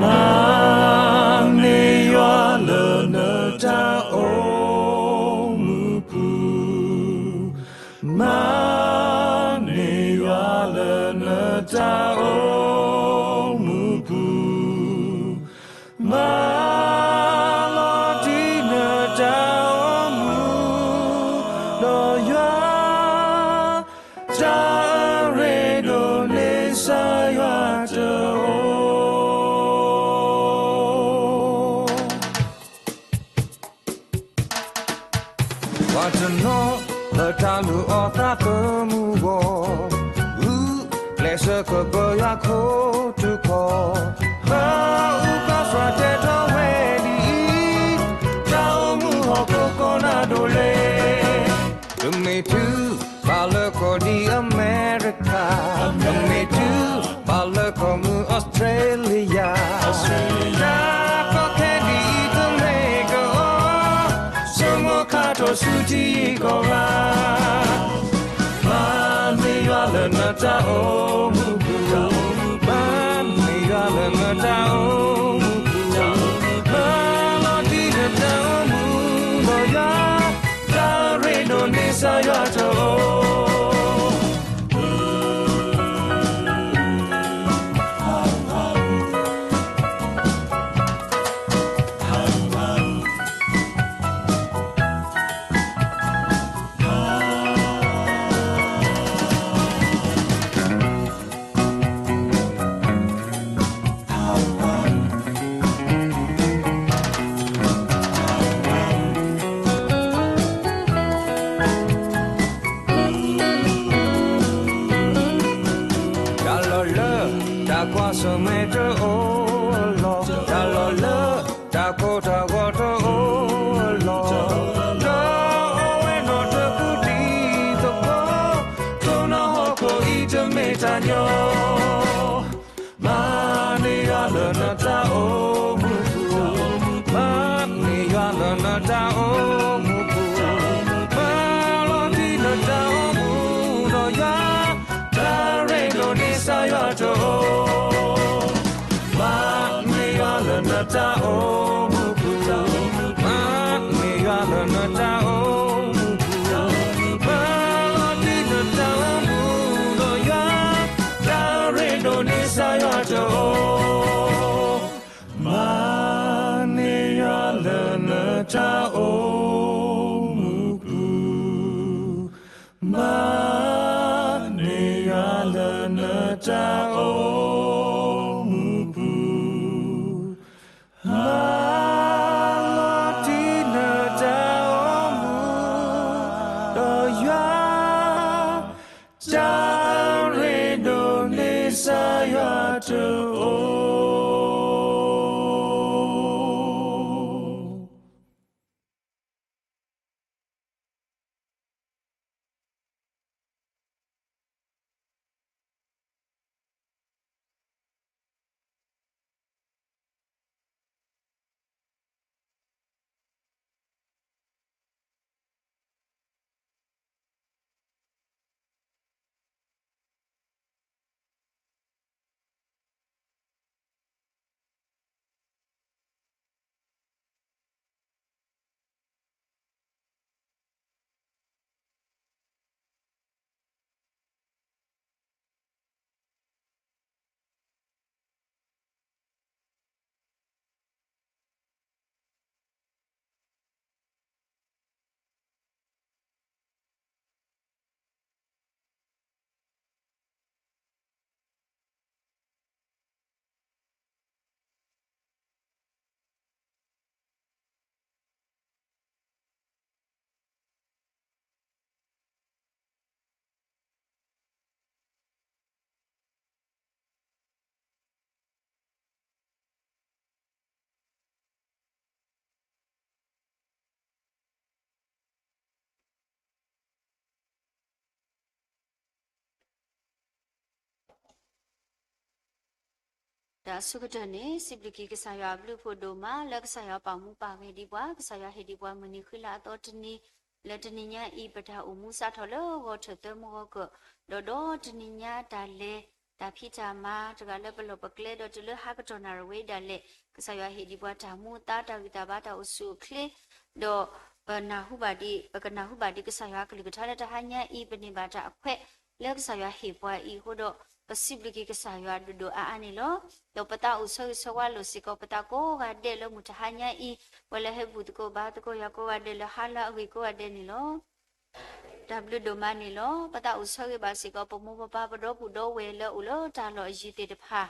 မၤန့ၢ်ယွၤလၢနတၢ်အိၣ်မူပူၤ, မၤန့ၢ်ယွၤလၢနတၢ်အိၣ်မူပူၤ, မၤလီၤတံၢ်နတၢ်အိၣ်မူ, ဒီးယွၤ တၢ်အရ့ဒိၣ်န့ၣ် ကစၢ်ယွၤတအိၣ်. ပှၤတနီၤလၢတၢ်လုၢ်အီၣ်သးသမူအဂီၢ်, ဂုာ်ကျဲးစၢးကပၢယွၤခိၣ်တုၤခီၣ်, ပှၤအုၣ်ကီၢ်သွဲၣ်တဲထီၣ်ဝဲဒ်အံၤ, တၢ်အိၣ်မူဟီၣ်ခိၣ်ကီၢ်နၢ်ဒိၣ်လၢ တမ့ၢ်တုၤဘၣ်လၢကီၢ်ဒ်အမဲရကၤ, တမ့ၢ်တုၤဘၣ်လၢကီၢ်မုၢ်အီစထြ့လယါ, တၢ်ကီခဲဒ်အံၤတမ့ၢ်ကီး, ဆိကမိၣ်ခါထီၣ်ဆူထံဂုၤကီၢ်ဂၤ, မၤန့ၢ်ယွၤလၢနတၢ်အိၣ်မူပူၤ, မၤန့ၢ်ယွၤလၢနတၢ်အိၣ်မူပူၤ, မၤလီၤတံၢ်နတၢ်အိၣ်မူ, ဒီးယွၤ တၢ်ရ့ဒိၣ်န့ၣ် ကစၢ်ယွၤတအိၣ်. တၢ်လီၢ်လၢတၢ်ကွၢ်ဆၢၣ်မဲာ်တအိၣ်အလီၢ်, တၢ်လီၢ်လၢတၢ်ကိၢ်တၢ်ဂီၤတအိၣ်အလီၢ်, ဒီးအဝဲနီၢ်တကူၣ်တံၤသကိး, တိၢ်နီၣ်ဟီၣ်ခိၣ်အံၤတမ့ၢ်တၢ်ညီ မၤန့ၢ်ယွၤလၢနတၢ်အိၣ်မူပူၤ, မၤန့ၢ်ယွၤလၢနတၢ်အိၣ်မူပူၤ, မၤလီၤတံၢ်နတၢ်အိၣ်မူဒီးယွၤ, တၢ်ရ့ဒိၣ်န့ၣ် ကစၢ်ယွၤတအိၣ်. မၤန့ၢ်ယွၤလၢနတၢ်အိၣ်မူပူၤ, မၤန့ၢ်ယွၤလၢနတၢ်အိၣ်မူပူၤ, မၤလီၤတံၢ်နတၢ်အိၣ်မူဒီးယွၤ, တၢ်ရ့ဒိၣ်န့ၣ် ကစၢ်ယွၤတအိၣ်. မၤန့ၢ်ယွၤလၢနတၢ်အိၣ်မူပူၤ, မၤန့ၢ်ယွၤလၢနတၢ်အိၣ်မူပူၤ, မၤလီၤတံၢ်နတၢ်အိၣ်မူဒီးယွၤ, တၢ်ရ့ဒိၣ်န့ၣ် ကစၢ်ယွၤတအိၣ်. တၢ်ဆိကတၢၢ်န့ၣ် စံးဘျုးက့ၤကစၢ်ယွၤအဘျုးအဖှိၣ်ဒိၣ်မး လၢကစၢ်ယွၤပာ်မူပာ်ဂဲၤဒံးပှၤ, ကစၢ်ယွၤဟ့ၣ်ဒံးပှၤမုၢ်နံၤဃံလၤအသီတနံၤ, လၢတနံၤညါအံၤ ပတၢ်အိၣ်မူစးထီၣ်လၢဂီၤထၢၣ်သၢမုၢ်ဂီၤကၢၢ်, ဒီးဒီတနံၤညါတၢ်လဲၤ တၢ်ဖံးတၢ်မၤတဂၤလၢပလီၢ်ပကျဲ ဒီးတုၤလၢဟါကတီၢ်နၣ်ရံၣ်ဝဲဒၣ်လဲာ် ကစၢ်ယွၤဟ့ၣ်ဒံးပှၤတၢ်မူအသါ တၢ်ဂံၢ်တၢ်ဘါ တၢ်အိၣ်ဆူၣ်အိၣ်ချ့, ဒီးပနၢ်ဟူဘၣ်ဒံး ပကနၢ်ဟူဘၣ်ဒံးကစၢ်ယွၤအကလုၢ်ကထါလၢတဟါညါအံၤ ပန့ၢ်ဘၣ်တၢ်အခွဲးလၢကစၢ်ယွၤဟ့ၣ်ပှၤအံၤအဃိဒီး ပစံးဘျုးက့ၤကစၢ်ယွၤဒိၣ်ဒိၣ်အါအါန့ၣ်လီၤ. ဒီးပသးအိၣ်ဆၢဂ့ၤဆၢဝါလိာ်စ့ၢ်ကီး ပသးကိးဂၤဒဲးလၢမုၢ်တဟါညါအံၤ, ပှၤလၢဟဲဘူၣ်သကိးဘါသကိးယွၤကိးဂၤဒဲး လၢဟါလၢအဂ့ၤကိးဂၤဒဲးန့ၣ်လီၤ. တၢ်ဘျုးဒိၣ်မးန့ၣ်လီၤ. ပသးအိၣ်ဆၢဂ့ၤဘၣ်စ့ၢ်ကီး ပမိၢ်ပပၢ်ပဒီပုၢ်ဒီဝဲၢ်လၢအိၣ်လၢတၢ်လီၢ်အယံၤသ့ၣ်တဖၣ်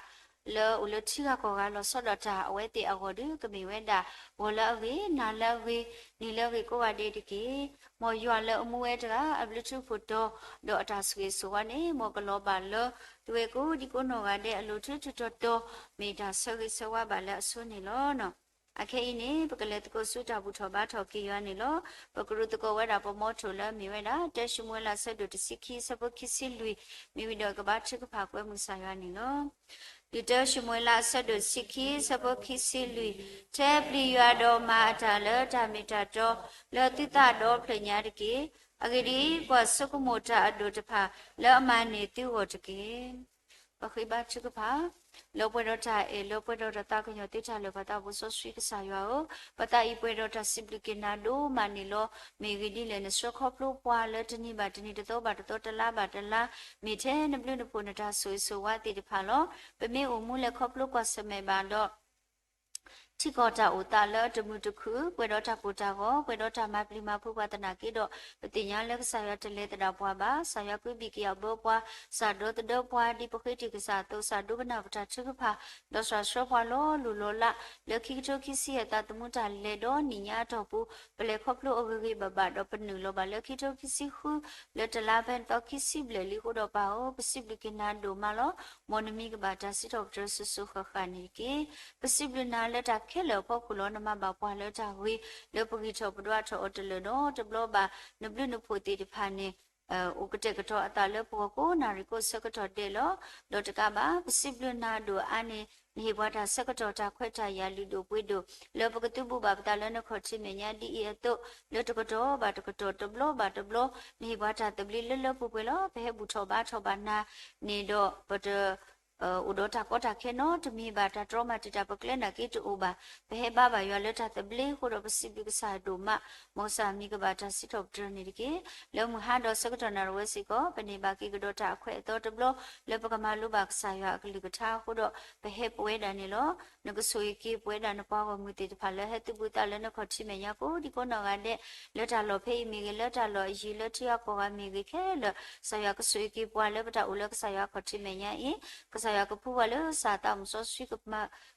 လၢအိၣ်လၢထံဂၤကီၢ်ဂၤလီၤဆီဒၣ်တၢ် အဝဲသ့ၣ်အဂီၢ်ဒီး ကမ့ၢ်ဝဲဒၣ် ဂီၤလၢအဂ့ၤ, နၤလၢအဂ့ၤ, နံၤလၢအဂ့ၤကိးဂၤဒဲးတက့ၢ်. မ်ယွၤလၢအမူဝဲတဂၤ အဘျုးထူးဖှိၣ်တီၤ ဒီးအတၢ်ဆိၣ်ဂ့ၤဆိၣ်ဝါန့ၣ် မ်ကလီၤဘၣ်လၢ သုဝဲကိးဒံကိးနီၢ်ဂၤဒဲးအလိၤ ထူးထူးတီၤတီၤ, မ့ၢ်တၢ်ဆၢဂ့ၤဆၢဝါဘၣ်လၢအဆိန့ၣ်လီၤ. အခဲအံၤန့ၣ် ပကလဲၤသကိးဆူတၢ်ဘူၣ်ထီၣ်ဘါထီၣ်က့ၤယွၤန့ၣ်လီၤ. ပကရူၢ်သကိးဝဲဒၣ်ပမိၢ်ထိၣ်လၢအမ့ၢ်ဝဲဒၣ် တၢ ၡမူၤအ့လး အဆၢဒိၣ်တဆံခံ အဆၢဖိခံဆံလွံၢ်, မ့ၢ်ဝံၤဒီးကဘါထုကဖၣ်ကွဲမုာ်ကစၢ်ယွၤန့ၣ်လီၤ. လံာ်တၢ ၡမူၤအ့လး အဆၢဒိၣ်တဆံခံ အဆၢဖိခံဆံလွံၢ်, ထဲပျံၤယွၤဒီးမၤအတၢ်လၢတၢ်မ့ၢ်တၢ်တီ လၢသုသးဒီဖျၢၣ်ညါတက့ၢ်. အဂ့ၢ်ဒ်အံၤ, ကွၢ်ဆိကမိၣ်တၢ်အဒိၣ်တဖၣ် လၢအမၤန့ၢ်သုဂီၢ်တက့ၢ်. ပဃ့ဘါထုကဖၣ်, လၢပှဲၤဒီးတၢ်အဲၣ် လၢပှဲၤဒီးတၢ်သးကညီၤသုတၢ်လၢာ်ပှၤသးပူၤစီဆှံကစၢ်ယွၤဧၢ, ပသးအံၤပှဲၤဒီးတၢ်စံးဘျုးက့ၤနၤဒိၣ်မးန့ၣ်လီၤ. မ့ၢ်ဂ့ၢ်ဒ်လဲၣ် နဆှၢခီဖျိပှၤလၢတနံၤဘၣ်တနံၤ တသီဘၣ်တသီ တလါဘၣ်တလါ, မ့ၢ်ထဲနဘျုးနဖှိၣ်နတၢ်ဆိၣ်ဂ့ၤဆိၣ်ဝါသ့ၣ်တဖၣ်လီၤ. ပမ့ၢ်အိၣ်မူလဲၤခီဖျိကွၢ်ဆၢၣ်မဲာ်ဘၣ်ဒီး ထံကီၢ်တၢ်အိၣ်သးလၢတမုာ်တခုၣ်, ပှဲၤဒီးတၢ်ကိၢ်တၢ်ဂီၤ, ပှဲၤဒီးတၢ်မၤပျံၤမၤဖုးပှၤသနာ်က့ဒီး, ပသ့ၣ်ညါလၢကစၢ်ယွၤတလဲၤသဒၣ်ပှၤဘၣ်. ကစၢ်ယွၤကွံဘံၣ်ကယၢ်ဘၢပှၤ, စၢ်ဒီသဒၢပှၤ ဒ်ပဃ့တ့ၢ်ကစၢ်အသိး, စၢ်ဒိကနၣ်ပတၢ်ထုကဖၣ်, ဒီးစၢ်ဆှၢပှၤလီၤလိၢ်လီၤလး, လၢခံကထိခံဆံယဲၢ်သးသမူတၢ်လဲၤဒီးနံၣ်ညါအတီၢ်ပူၤ, ပလဲၤခီဖျိအဂ့ၤဂ့ၤဘၣ်ဘၣ်ဒီး ပနုာ်လီၤဘၣ်လၢခံကထိခံဆံဃု လၢတလါဖဲသီခံဆံဘျဲၣ်လံအဃိဒီး ပၢ်ဧၢ, ပစံးဘျုးက့ၤနၤဒိၣ်မးလီၤ. မ်နမံၤကဘၣ်တၢ်စံးထီၣ်ပတြၢၤစိၤစိၤဃၣ်ဃၣ်န့ၣ်တက့ၢ်. ပစံးဘျုးနၤလၢတၢ်ခဲလၢာ်အဖီခိၣ်လီၤ. နမၤဘၣ်ပှၤလၢတၢ်ဂ့ၤ, လၢပဂံၢ်ထီၣ်ပဒွးထီၣ်အီၤတလၢာ်ဒီးတဘျီဘၣ်, နဘျုးနဖှိၣ်သ့ၣ်တဖၣ်န့ၣ် အိၣ်ကတဲာ်ကတီၤအသးလၢပဂီၢ်ကိးနၣ်ရံၣ်ကိးဆၢကတီၢ်ဒဲးလီၤ. ဒီးတကးဘၣ် ပစံးဘျုးနၤဒိၣ်အါန့ၣ် နဟ့ၣ်ပှၤတၢ်ဆၢကတီၢ်တၢ်ခွဲးတၢ်ယာ်လုၢ်ဒိၣ်ပှ့ၤဒိၣ် လၢပကသုးဘူးဘၣ်ပသးလၢနခီၣ်ထံးမဲာ်ညါဒ်အံၤအသိး, လၢတကတီၢ်ဘၣ်တကတီၢ် တဘျီဘၣ်တဘျီ, နဟ့ၣ်ပှၤတၢ်သဘျ့လၢလၢပှဲၤပှဲၤလီၤ. ပဟဲဘူၣ်ထီၣ်ဘါထီၣ်ဘၣ်နၤန့ၣ်ဒီး ပတ အိၣ်ဒီးတၢ်ကီတၢ်ခဲနီတမံၤဘၣ်, တၢ်တြီမၤတံာ်တာ်ပကျဲနာ်က့တအိၣ်ဘၣ်. ပဟဲဘါဘၣ်ယွၤလၢတၢ်သဘျ့အဃိဒီး ပစံးဘျုးကစၢ်ဒိၣ်မး, မ်ကစၢ်မံၤကဘၣ်တၢ်စံးထီၣ်ပတြၢၤန့ၣ်တက့ၢ်. လၢမုၢ်ဟါဒီးဆၢကတီၢ်နၣ်ရံၣ်ဝဲစ့ၢ်ကီး ပန့ၢ်ဘၣ်က့ၤကဒီးတၢ်အခွဲးအသီတဘျီ လၢပကမၤလိဘၣ်ကစၢ်ယွၤအကလုၢ်ကထါအဃိဒီး ပဟဲပဝဲဒၣ်န့ၣ်လီၤ. နကဆိၣ်ဂ့ၤက့ၤပဝဲဒၣ်နပှၤဂီၢ်မုၢ်သ့ၣ်တဖၣ်လၢဟဲသုးဘူးသးလၢနခီၣ်ထံးမဲာ်ညါကိးဒံကိးနီၢ်ဂၤဒဲး, လၢတၢ်လီၢ်ဖဲအံၤမ့ၢ်ဂ့ၤ, လၢတၢ်လီၢ်အယံၤ, လၢထံဂၤကီၢ်ဂၤမ့ၢ်ဂ့ၤခဲလၢာ်, ကစၢ်ယွၤကဆိၣ်ဂ့ၤက့ၤပှၤလၢပတၢ်အိၣ်လၢကစၢ်ယွၤအခီၣ်ထံးမဲာ်ညါအံၤ, ကစၢ်ယွၤကဖှူပှၤလၢကစၢ်သးမုၢ်စီဆှံ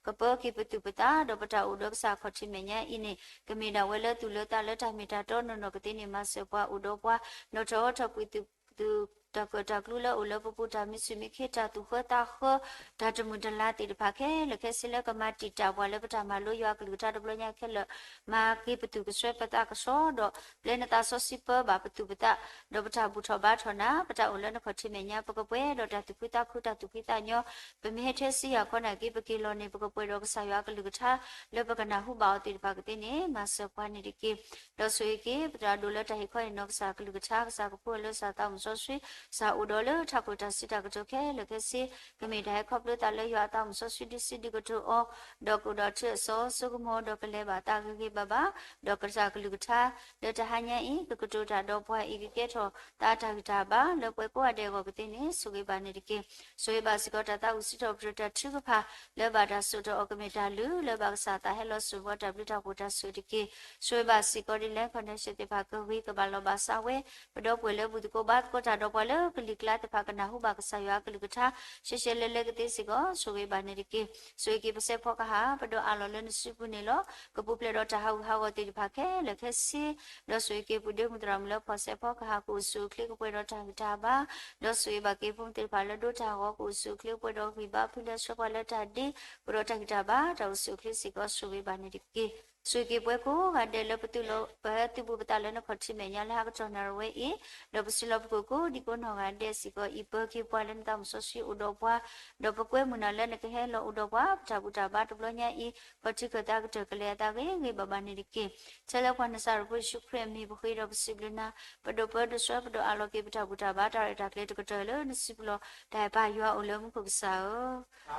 ကပၢက့ၤပသူၣ်ပသး ဒီးပတၢ်အိၣ်ဒီးကစၢ်အခီၣ်ထံးမဲာ်ညါအံၤန့ၣ် ကမ့ၢ်ဒၣ်ဝဲလၢသူၣ်လၢသးလၢတၢ်မ့ၢ်တၢ်တီနီၢ်နီၢ်ကသ့န့ၣ် မၤစၢၤပှၤအိၣ်ဒီးပှၤ နီၣ်ထီၣ်ထီၣ်ကွံာ်သုး တၢ်ကၢၣ်တၢ်ကျူလၢအိၣ်လၢပပူၤ တၢ်မံဆူၣ်မံခ့ တၢ်သူၣ်ဃၢသးဃၢ တၢ်တမုာ်တလၤသ့ၣ်တဖၣ်ခဲလၢာ်ခဲဆ့ လၢကမၤတံာ်တာ်ပှၤလၢပတၢ်မၤလိယွၤအကလုၢ်ကထါတဘျီညါခဲလၢာ်, မၤက့ၤပသူၣ်ကစွဲပသးကဆှီဒီး ပျဲနသးစီဆှံပၢဘၣ်ပသူၣ်ပသး, ဒီးပတၢ်ဘူၣ်ထီၣ်ဘါထီၣ်နၤ, ပတၢ်အိၣ်လၢနခီၣ်ထံးမဲာ်ညါ ပကပှဲၤဒီးတၢ်သူၣ်ခုသးခု တၢ်သူၣ်ဖှံသးညီ, ပမ့ၢ်ဟဲထဲစံယၤခီနာ်က့ ပက့ၤလီၤန့ၣ် ပကပှဲၤဒီးကစၢ်ယွၤအကလုၢ်ကထါ လၢပကနၢ်ဟူဘၣ်အီၤသ့ၣ်တဖၣ်ကသ့န့ၣ် မၤစၢၤပှၤန့ၣ်တက့ၢ်. ဒီးဆိၣ်ဂ့ၤက့ၤ ပတၢ်ဒိးလၢတၢ်ဟ့ၣ်ခီဟ့ၣ်နီၤကစၢ်အကလုၢ်ကထါ ကစၢ်ကဖှူလၢကစၢ်သးမုၢ်စီဆှံ ကစၢ်အိၣ်ဒီးလၢထးခိၣ်တၢ်စံးတၢ်ကတိၤခဲလၢာ်ခဲဆ့ ကမ့ၢ်တၢ်ဟဲခီဖျိသးလၢယွၤအသးမုၢ်စီဆှံဒုးစံးဒုးကတိၤအီၤ, ဒီးကအိၣ်ဒီးထၢအစီဆိကမိၣ် ဒီးကလဲၤဘၣ်သးဂ့ၤဂ့ၤဘၣ်ဘၣ်, ဒီးကစၢ်အကလုၢ်ကထါ လၢတဟါညါအံၤ ကကတိၤတၢ်ဒီးပှၤအံၤ ကကဲထီၣ်သးတၢ်ဂံၢ်တၢ်ဘါ လၢပှၤကိးဂၤဒဲးအဂီၢ်ကသ့န့ၣ် ဆိၣ်ဂ့ၤဘၣ်န့ၣ်တက့ၢ်. ဆိၣ်ဂ့ၤဘၣ်စ့ၢ်ကီးတၢ်သးဝံၣ်စံးထီၣ်ပတြၢၤတၢ်ထုကဖၣ် လၢဘၣ်တၢ်စိာ်ထီၣ်အီၤကမ့ၢ်တၢ်လုၢ်လၢဘၣ်ကစၢ်သးဟဲလီၤစိာ်ဃီတၢ်ဘျုးတၢ်ဖှိၣ်တၢ်ဆိၣ်တက့ၢ်. ဆိၣ်ဂ့ၤဘၣ်စ့ၢ်ကီးဒ်လဲၣ် connection သ့ၣ်တဖၣ်ကဂ့ၤကဘၣ်လီၤဘၣ်စးဝဲ ပဒီပုၢ်ဝဲၢ်လၢဘူၣ်သကိးဘါသကိးတၢ်ဒီးပှၤလၢကလံၤကျါသ့ၣ်တဖၣ် ကနၢ်ဟူဘၣ်ကစၢ်ယွၤအကလုၢ်ကထါ ရှဲရှဲလဲလဲကသ့စ့ၢ်ကီး ဆိၣ်ဂ့ၤဘၣ်န့ၣ်တက့ၢ်. ဆိၣ်ဂ့ၤက့ၤပစဲးဖီကဟၣ် ပဒိးအးလီၤလၢနစုပူၤန့ၣ်လီၤ. ကပူၤဖျဲးဒီးတၢ်ဟးဂူာ်ဟးဂီၤသ့ၣ်တဖၣ်ခဲလၢာ်ခဲဆ့ ဒီးဆိၣ်ဂ့ၤက့ၤပှၤဒ့မုၢ်သရၣ်မုၣ်လၢဖီၣ်စဲးဖီကဟၣ် ကအိၣ်ဆူၣ်အိၣ်ချ့ ကပှဲၤဒီးတၢ်ဂံၢ်တၢ်ဘါ, ဒီးဆိၣ်ဂ့ၤဘၣ်က့ၤဖိမုၣ်သ့ၣ်တဖၣ်လၢဒိတၢ်ဂီၤ ကအိၣ်ဆူၣ်အိၣ်ချ့ ကပှဲၤဒီးဂံၢ်ဘါ ဖုလၢဆှၢပှၤလၢတၢ်ဒ့ ပှဲၤဒီးတၢ်ဂံၢ်တၢ်ဘါ တၢ်အိၣ်ဆူၣ်အိၣ်ချ့စ့ၢ်ကီး ဆိၣ်ဂ့ၤဘၣ်န့ၣ်တက့ၢ်. ဆိၣ်ဂ့ၤက့ၤပှၤကိးဂၤဒဲးလၢပသူၣ်လီၤ ပသူၣ်ဘိပသးလၢနခီၣ်ထံးမဲာ်ညါလၢဟါကတီၢ်နၣ်ရံၣ်ဝဲအံၤ, ဒီးပစုလီၢ်ပကိၢ်ကိးဒံကိးနီၢ်ဂၤဒဲးစ့ၢ်ကီး အံၤပၢၤက့ၤပှၤလၢနသးမုၣ်စီဆှံအိၣ်ဒီးပှၤ, ဒီးပကွဲမုာ်နၤလၢနကဟဲလီၤအိၣ်ဒီးပှၤ ပတၢ်ဘူၣ်တၢ်ဘါတဘျီညါအံၤ, ခီၣ်ထံးခၢၣ်သးကတၢၢ်ကလဲၤအသးဂ့ၤဂ့ၤဘၣ်ဘၣ်န့ၣ်တက့ၢ်. ထဲလၢပှၤနစၤရ့းဖိယ့ၣ်ၡူးခရံာ်အမံၤ ပဃ့ဒီးပစံးဘျုးနၤ, ပဒိၣ်ပၢဒိၣ်ဆှၢ ပဒိၣ်အးလီၤက့ၤပတၢ်ဘူၣ်တၢ်ဘါ တၢ်ရဲၣ်တၢ်ကျဲၤတကတၢၢ်လၢနစုပူၤလီၤ. တၢ်အဲၣ်ပၢ်ယွၤအိၣ်လၢမူခိၣ်ကစၢ်ဧၢ,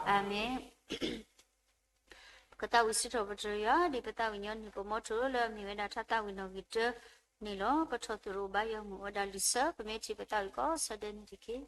အၤမ့ၣ်. ပကသးဝံၣ်စံးထီၣ်ပတြၢၤယွၤ ဒ်ပသးဝံၣ်ညီနုၢ်ပမီထိၣ်လၢအမ့ၢ်ဝဲဒၣ်ထါသးဝံၣ်နီၣ်ဂံၢ်တၢန့ၣ်လီၤ. ပထီၣ်သရိာ်ဘါယွၤမုၢ်ဝဲဒၣ်လံာ်ဆၢ ပမ့ၢ်ထံၣ်ပသးဝံၣ်ကိးဆၢဒဲးန့ၣ်တက့ၢ်.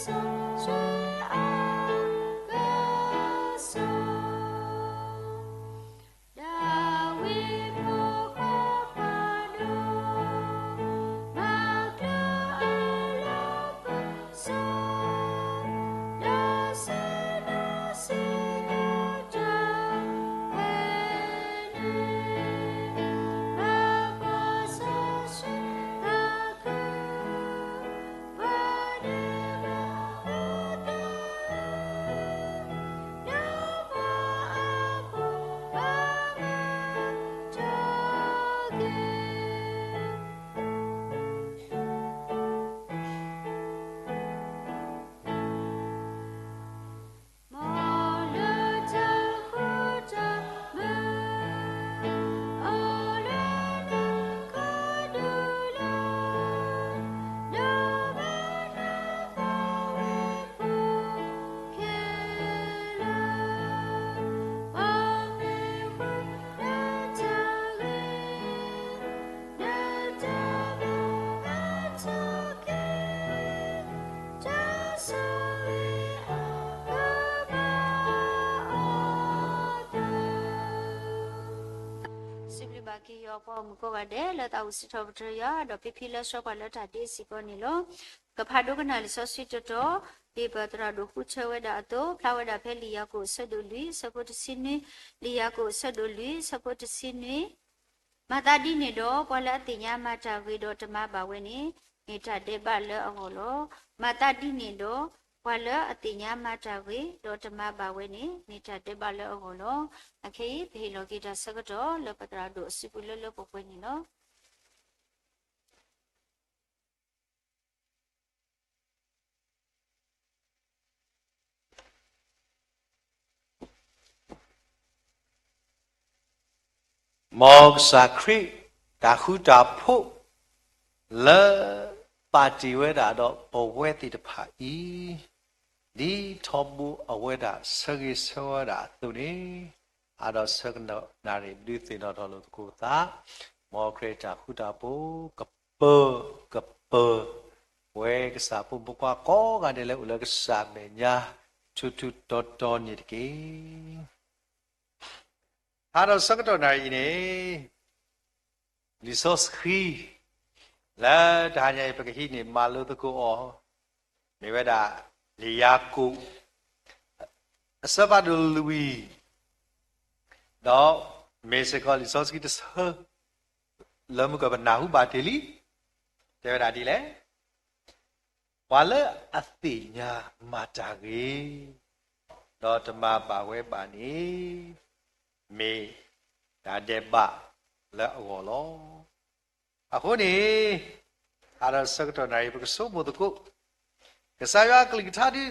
စံးဘျုးဘၣ်က့ၤယွၤပှၤဂီၢ်မုၢ်ကိးဂၤဒဲး လၢသးအိၣ်စံးထီၣ်ပတြၢၤယွၤ ဒီးဖံဖံလၢဆှၢပှၤလၢတၢ်ဒ့စ့ၢ်ကီးန့ၣ်လီၤ. ကဖးဒိကနၣ်လံာ်စီဆှံတတီၤ, ဒ်ပသရၣ်ဒိၣ်ဃုထၢဝဲဒၣ်အသိး, ဖျါဝဲဒၣ်ဖဲလံာ်ယၤကိာ်အဆၢဒိၣ်လွံၢ် အဆၢဖိတဆံနွံ, လံာ်ယၤကိာ်အဆၢဒိၣ်လွံၢ် အဆၢဖိတဆံနွံ မၤသးဒ်န့ၣ်ဒီး ပှၤလၢအသ့ၣ်ညါမၤတၢ်ဂ့ၤဒီးတမၤဘၣ်ဝဲန့ၣ် မ့ၢ်တၢ်ဒဲးဘးလၢအဂီၢ်လီၤ. မၤသးဒ်န့ၣ်ဒီး ပှၤလၢအသ့ၣ်ညါမၤတၢ်ဂ့ၤဒီးတမၤဘၣ်ဝဲန့ၣ် မ့ၢ်တၢ်ဒဲးဘးလၢအဂီၢ်လီၤ. အခဲအံၤ ပဟ့ၣ်လီၤက့ၤတၢ်ဆၢကတီၢ်လၢပသရၣ်ဒိၣ်အစုပူၤလၢလၢပှဲၤပှဲၤန့ၣ်လီၤ. မ်ကစၢ်ခရံာ်တၢ်ဃူတၢ်ဖိး လၢပာ်တ့ၢ်ဝဲဒၣ်ဒီးပဝဲသ့ၣ်တဖၣ်အံၤ, ဒ်ထီဘိအဝဲဒၣ်ဆၢဂ့ၤဆၢဝါဒၣ်အသိးန့ၣ်, အါဒီးဆၢကတီၢ်နၣ်ရံၣ်ဒုးသ့ၣ်နီၣ်ထီၣ်လိာ်သကိးပသး, မ်ခရံာ်တၢ်ဃူတၢ်ဖိး ကပၢၤ, ကပၢၤဝဲကစၢ်ဖိမုၣ်ဖိခွါကိးဂၤဒဲးလၢအိၣ်လၢကစၢ်မဲာ်ညါ ထူထူတီတီန့ၣ်တက့ၢ်. အါဒီးဆၢကတီၢ်နၣ်ရံၣ်အံၤန့ၣ် လံာ်စီဆှံ လၢတဟါညါအံၤ ပကဟံးန့ၢ်မၤလိသကိးအီၤ မ့ၢ်ဝဲဒၣ် လံာ်ယၤကိာ် အဆၢဖးဒိၣ်လွံၢ်, ဒီးမ့ၢ်စ့ၢ်ကီးလံာ်စီဆှံတဆၢ လၢမုၢ်ကပနၢ်ဟူဘၣ်တ့ၢ်လံ, တဲဝဲဒၣ်ဒ်လဲၣ်, ပှၤလၢအသ့ၣ်ညါမၤတၢ်ဂ့ၤ ဒီးတမၤဘၣ်ဝဲဘၣ်န့ၣ် မ့ၢ်တၢ်ဒဲးဘးလၢအဂီၢ်လီၤ. အဃိန့ၣ် အါဒီးဆၢကတီၢ်နၣ်ရံၣ် ပကဆိကမိၣ်သကိး ကစၢ်ယွၤအကလုၢ်ကထါဒုး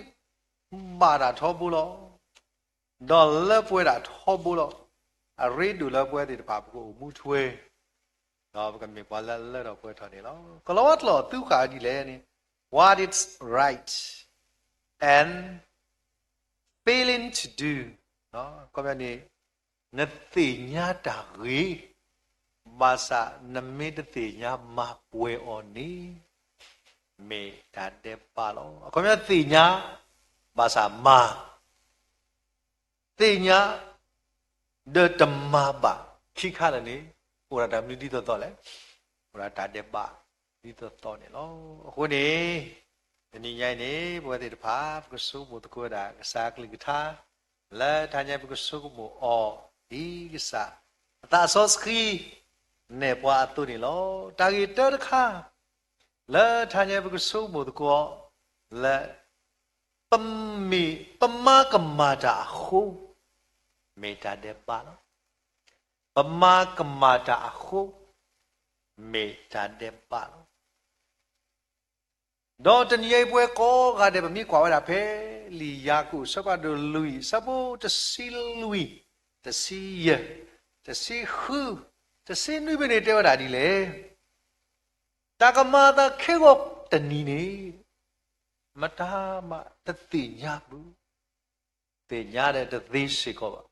ဘၣ်တၢ်ထီဘိလီၤ. ဒီးလၢပှဲၤဒၣ်ထီဘိလီၤ. အရ့ဒိၣ်လၢပဝဲသ့ၣ်တဖၣ် ပကအိၣ်မူထွဲ ဒီးပကမ့ၢ်ပှၤလၢအလၢထီၣ်ပှဲၤထီၣ်န့ၣ်လီၤ. ကလံးဝါကျိာ်သူဃာ်ဒ်လဲၣ်န့ၣ် what is right and failing to do ခီပညီန့ၣ် နသ့ၣ်ညါတၢ်ဂ့ၤ, ဘၣ်ဆၣ်နမ့ၢ်တသ့ၣ်ညါမၤပှဲၤအီၤန့ၣ် မ့ၢ်တၢ်ဒဲးဘးလီၤ. အခီပညီသ့ၣ်ညါ ဘၣ်ဆၣ်မၤ သ့ၣ်ညါ ဒီးတမၤဘၣ် ခံခါလၢာ်န့ၣ် အိၣ်ဒီးတၢ်မနုၤဒ်သိးသိးလဲၣ်, အိၣ်ဒီးတၢ်ဒဲးဘးဒ်သိးသိးန့ၣ်လီၤ. အဃိန့ၣ် တနံၤညါအံၤန့ၣ် ပဝဲသ့ၣ်တဖၣ် ပကဆိကမိၣ်သကိးဝဲဒၣ် ကစၢ်အကလုၢ်ကထါ လၢတဟါညါပကဆိကမိၣ်အီၤ ဒ်ကစၢ်အသးစီဆှံ နဲၣ်ပှၤအသိးန့ၣ်လီၤ. တၢ်ဂ့ၢ်တၢတခါ လၢတဟါညါပကဆိကမိၣ်သကိး လၢ ပမ့ၢ် ပမၤကမၣ်တၢ်အဃိ မ့ၢ်တၢ်ဒဲးဘးလီၤ. ပမၤကမၣ်တၢ်အဃိ မ့ၢ်တၢ်ဒဲးဘးလီၤ. ဒီးတနံၤအံၤပဝဲကိးဂၤဒဲး ပမ့ၢ်ကွၢ်ဝဲဒၣ်ဖဲ လံာ်ယၤကိာ် အဆၢဒိၣ်လွံၢ် အဆၢဖိတဆံလွံၢ် တဆံယဲၢ် တဆံဃု တဆံနွံဖဲန့ၣ် တဲဝဲဒၣ်ဒ်လဲၣ်, တၢ်ကမၤအသးခဲဂီၤတနံၤန့ၣ် မတၤမးတသ့ၣ်ညါဘၣ်, သ့ၣ်ညါဒီးတသ့စ့ၢ်ကီးဘၣ်.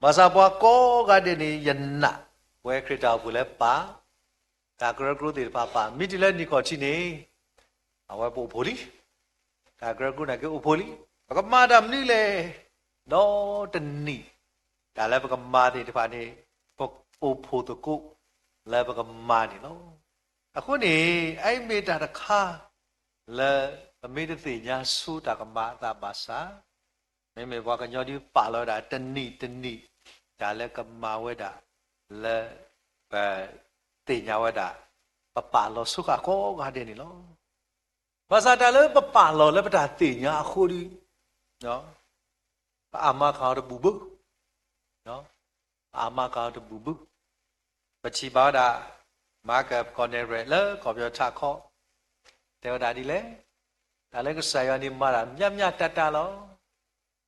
ဘၣ်ဆၣ်ပှၤကိးဂၤဒဲးန့ၣ် ယနာ် ပဝဲခရံာ်တၢ်အိၣ်ဖှိၣ်လၢပၢ် တၢ်ကရၢကရိသ့ၣ်တဖၣ်ပၢ် မ့ၢ်တုၤလၢနံၣ်ခီၣ်ထံးန့ၣ် အဝဲပအိၣ်ဖှိၣ်လံ, တၢ်ကရၢကရိနာ်က့အိၣ်ဖှိၣ်လံ, ပကမၤတၢ်မနုၤလဲၣ်, ဒီးတနံၣ် တၢ်လၢပကမၤသ့ၣ်တဖၣ်န့ၣ် ပအိၣ်ဖှိၣ်သကိး လၢပကမၤန့ၣ်လီၤ. အဃိန့ၣ် အအံၤမ့ၢ်တၢ်တခါ လၢပမ့ၢ်တသ့ၣ်ညါဆိတၢ်ကမၤအသးဘၣ်ဆၣ်, မ့မ့ၢ်ပှၤကညီဒုးပာ်လီၤဝဲဒၣ်တနံၣ်တနံၣ် တၢ်လၢကမၤဝဲဒၣ် လၢ ပသ့ၣ်ညါဝဲဒၣ် ပပာ်လီၤဆိဃာ်ကိးဂၤဒဲးန့ၣ်လီၤ. ဘၣ်ဆၣ်တၢ်လၢပပာ်လီၤလၢပတၢ်သ့ၣ်ညါအဃိဒီး ပအါမးဃာ်အီၤတဘူၣ်ဘၣ်, ပအါမးဃာ်အီၤတဘူၣ်ဘၣ်. ပထံၣ်ဘၣ်ဝဲဒၣ် မၤကၢၣ်ပကီၢ်နဲၣ်ရဲၣ်လၢကီၢ်ပယီၤထးခီ တဲဝဲဒၣ်ဒ်လဲၣ်, တၢ်လၢကစၢ်ယွၤန့ၣ်မၤတၢ်မးမးတၢ်တၢ်လီၤ.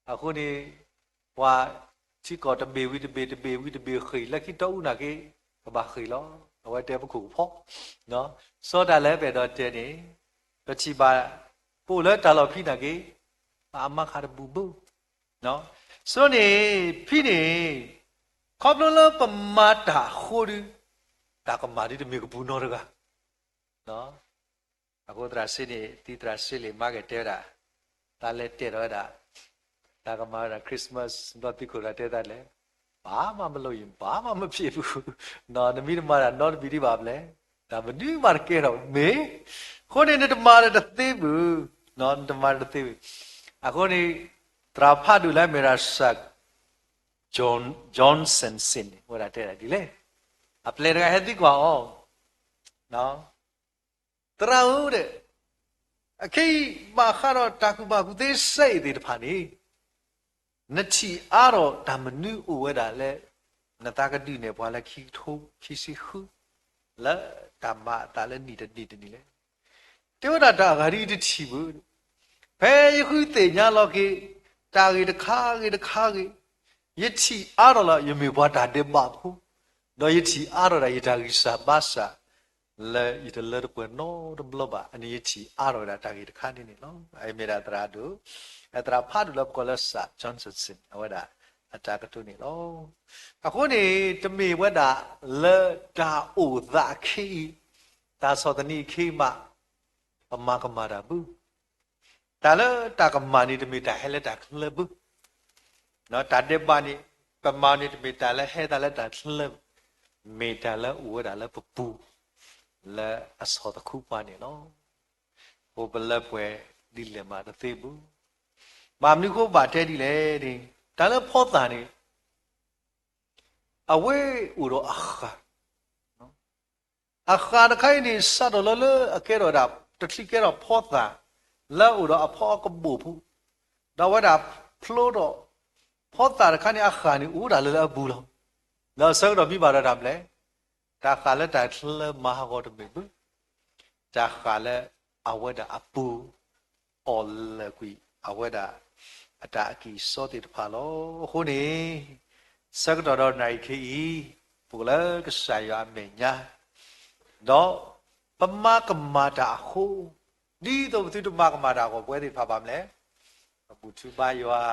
အဃိန့ၣ် ပှၤထံကီၢ်တဘ့ၣ်ဝံၤတဘ့ၣ် တဘ့ၣ်ဝံၤတဘ့ၣ်ဃ့ၢ် လၢခံတီအူနာ်က့ ကဘၣ်ဃ့ၢ်လီၤ. အဝဲတဲပခိၣ်ကဖီ စီၤတၢ်လၢပအဲၣ်ဒိးတဲန့ၣ် ပထံၣ်ဘၣ် ပအိၣ်လၢတၢ်လီၢ်ခံနာ်က့ ပအါမးဃာ်တဘူၣ်ဘၣ်. ဆိန့ၣ် ဖဲန့ၣ် ခီဖျိလၢပမၤတၢ်အဃိဒီး တၢ်ကမၣ်ဒ်တမ့ၢ်ကပူၤနီတဂၤ အဃိသရၣ်စ့န့ၣ် သံသရၣ်စ့လံာ်မါက့ၤတဲဝဲဒၣ်, တၢ်လဲၤတဲာ်ထီၣ်ဝဲဒၣ် တၢ်ကမၤဝဲဒၣ် Christmas ဘျီသုးခိၣ်တဂၤတဲသးလဲၣ်, ဘာမှမလုပ်ရင် ဘာမှမဖြစ်ဘူး, နမ့ၢ်တမၤတၢ်နီတမံၤဒံးဘၣ်ဖဲလဲၣ်, တၢ်မနုၤမးတကဲထီၣ်မ့ၢ်, အဃိန့ၣ် နတမၤဒီးတသ့ဘၣ်, နတမၤဒီးတသ့ဘၣ်. အဃိန့ၣ် သရၣ်ဖးဒိၣ်လၢအမ့ၢ်ဒၣ် Sir John Johnson စ့န့ၣ် အဝဲဒၣ်တဲဒၣ်ဒ်လဲၣ်, အပျဲၢ်တဂၤဟဲသံကွၢ်အီၤ သရၣ်ဧၢ, အခဲအံၤ ဘၣ်ဃးဒီးတၢ်ကူၣ်ဘၣ်ကူၣ်သ့စဲအံၤသ့ၣ်တဖၣ်န့ၣ် နထံၣ်အါထီၣ်တၢ်မနုၤအိၣ်ဝဲဒၣ်လၢ နသးကဒုးနဲၣ်ပှၤလၢခံကထိခံဆံဃု လၢတၢ်မၤအသးလၢနံၣ်တနံၣ်တနံၣ်လဲၣ်. တဲဝဲဒၣ်တၢ်အဂၤဒ်အံၤတထံၣ်ဘၣ်. ဖဲယဃုသ့ၣ်ညါလီၤက့ၤ တၢ်ဂ့ၢ်တခါဂ့ၢ်တခါဂ့ၢ်, ယထံၣ်အါထီၣ်လၢယမ့ၢ်ပှၤတၢ်ဒဲးဘးဖိ, ဒီးယထံၣ်အါထီၣ်ဒၣ်ယတၢ်ဂံၢ်စၢ်ဘါစၢ် လၢယတလၢတပှဲၤနီတဘျီဘၣ်. အန့ၣ်ယထံၣ်အါထီၣ်ဝဲဒၣ်တၢ်ဂ့ၢ်တခါန့ၣ်န့ၣ်လီၤ. အမ့ၢ်ဒၣ်သရၣ်ဒိၣ်, သရၣ်ဖးဒိၣ်လၢပကိးလၢ Sir Johnson စ့န့ၣ် အဝဲဒၣ်အတၢ်ကတိၤန့ၣ်လီၤ. အဃိန့ၣ် တမ့ၢ်ဝဲဒၣ်လၢတၢ်အိၣ်သးအခံအံၤ, တၢ်ဆီၣ်သနံးအခံမး ပမၤကမၣ်တၢ်ဘၣ်. တၢ်လၢတၢ်ကမၣ်န့ၣ် တမ့ၢ်တၢ်ဟဲလၢတၢ်ချၢဘၣ်. တၢ်ဒဲးဘးန့ၣ် ပမၤန့ၣ် တမ့ၢ်တၢ်လၢဟဲသးလၢတၢ်ချၢဘၣ်, မ့ၢ်တၢ်လၢအိၣ်ဝဲဒၣ်လၢပပူၤ လၢအဆီၣ်သခူပှၤန့ၣ်လီၤ. အိၣ်ပလၢပှဲၤဒ်လဲၣ်မးတသ့ဘၣ်. ဘၣ်မနုၤဃိဘၣ်တဲဒ်လဲၣ်န့ၣ် တၢ်လၢဖီသၣ်န့ၣ် အဝဲအိၣ်ဒီးအဃၢ် အဃၢ်တခါအံၤန့ၣ် စးထီၣ်လၢလၢအကဲထီၣ်ဒၣ် တချုးကဲထီၣ်ဖီသၣ် လၢအအိၣ်ဒီးအဖီအကဘိၣ်ဖိ, ဒီးအဝဲဒၣ်ဖျိထီၣ် ဖီသၣ်တခါန့ၣ် အဃၣ်န့ၣ်အိၣ်ဒၣ်လၢလၢအပူၤလီၤ. ဒီးအဆၢကတီၢ်မံဘၣ်ဒီးတၢ်မနုၤလဲၣ်, တၢ်ဃၣ်လၢတၢ်ချၢမၤဟးဂီၤတမ့ၢ်ဘၣ်, တၢ်ဃၣ်လၢအဝဲဒၣ်အပူၤ အီၣ်လၢာ်ကွံာ်အဝဲဒၣ် အတၢ်အကံၢ်အစီသ့ၣ်တဖၣ်လီၤ. အဃိန့ၣ် ဆၢကတီၢ်ဒီးနၣ်ရံၣ်ခဲအံၤ ပအိၣ်လၢကစၢ်ယွၤအမဲာ်ညါ, ဒီးပမၤကမၣ်တၢ်အဃိ, ဒ်သိးပသုတမၤကမၣ်တၢ်အဂီၢ် ပဝဲသ့ၣ်တဖၣ်ဘၣ်မနုၤလဲၣ်, ပဘူၣ်ထီၣ်ဘါယွၤ,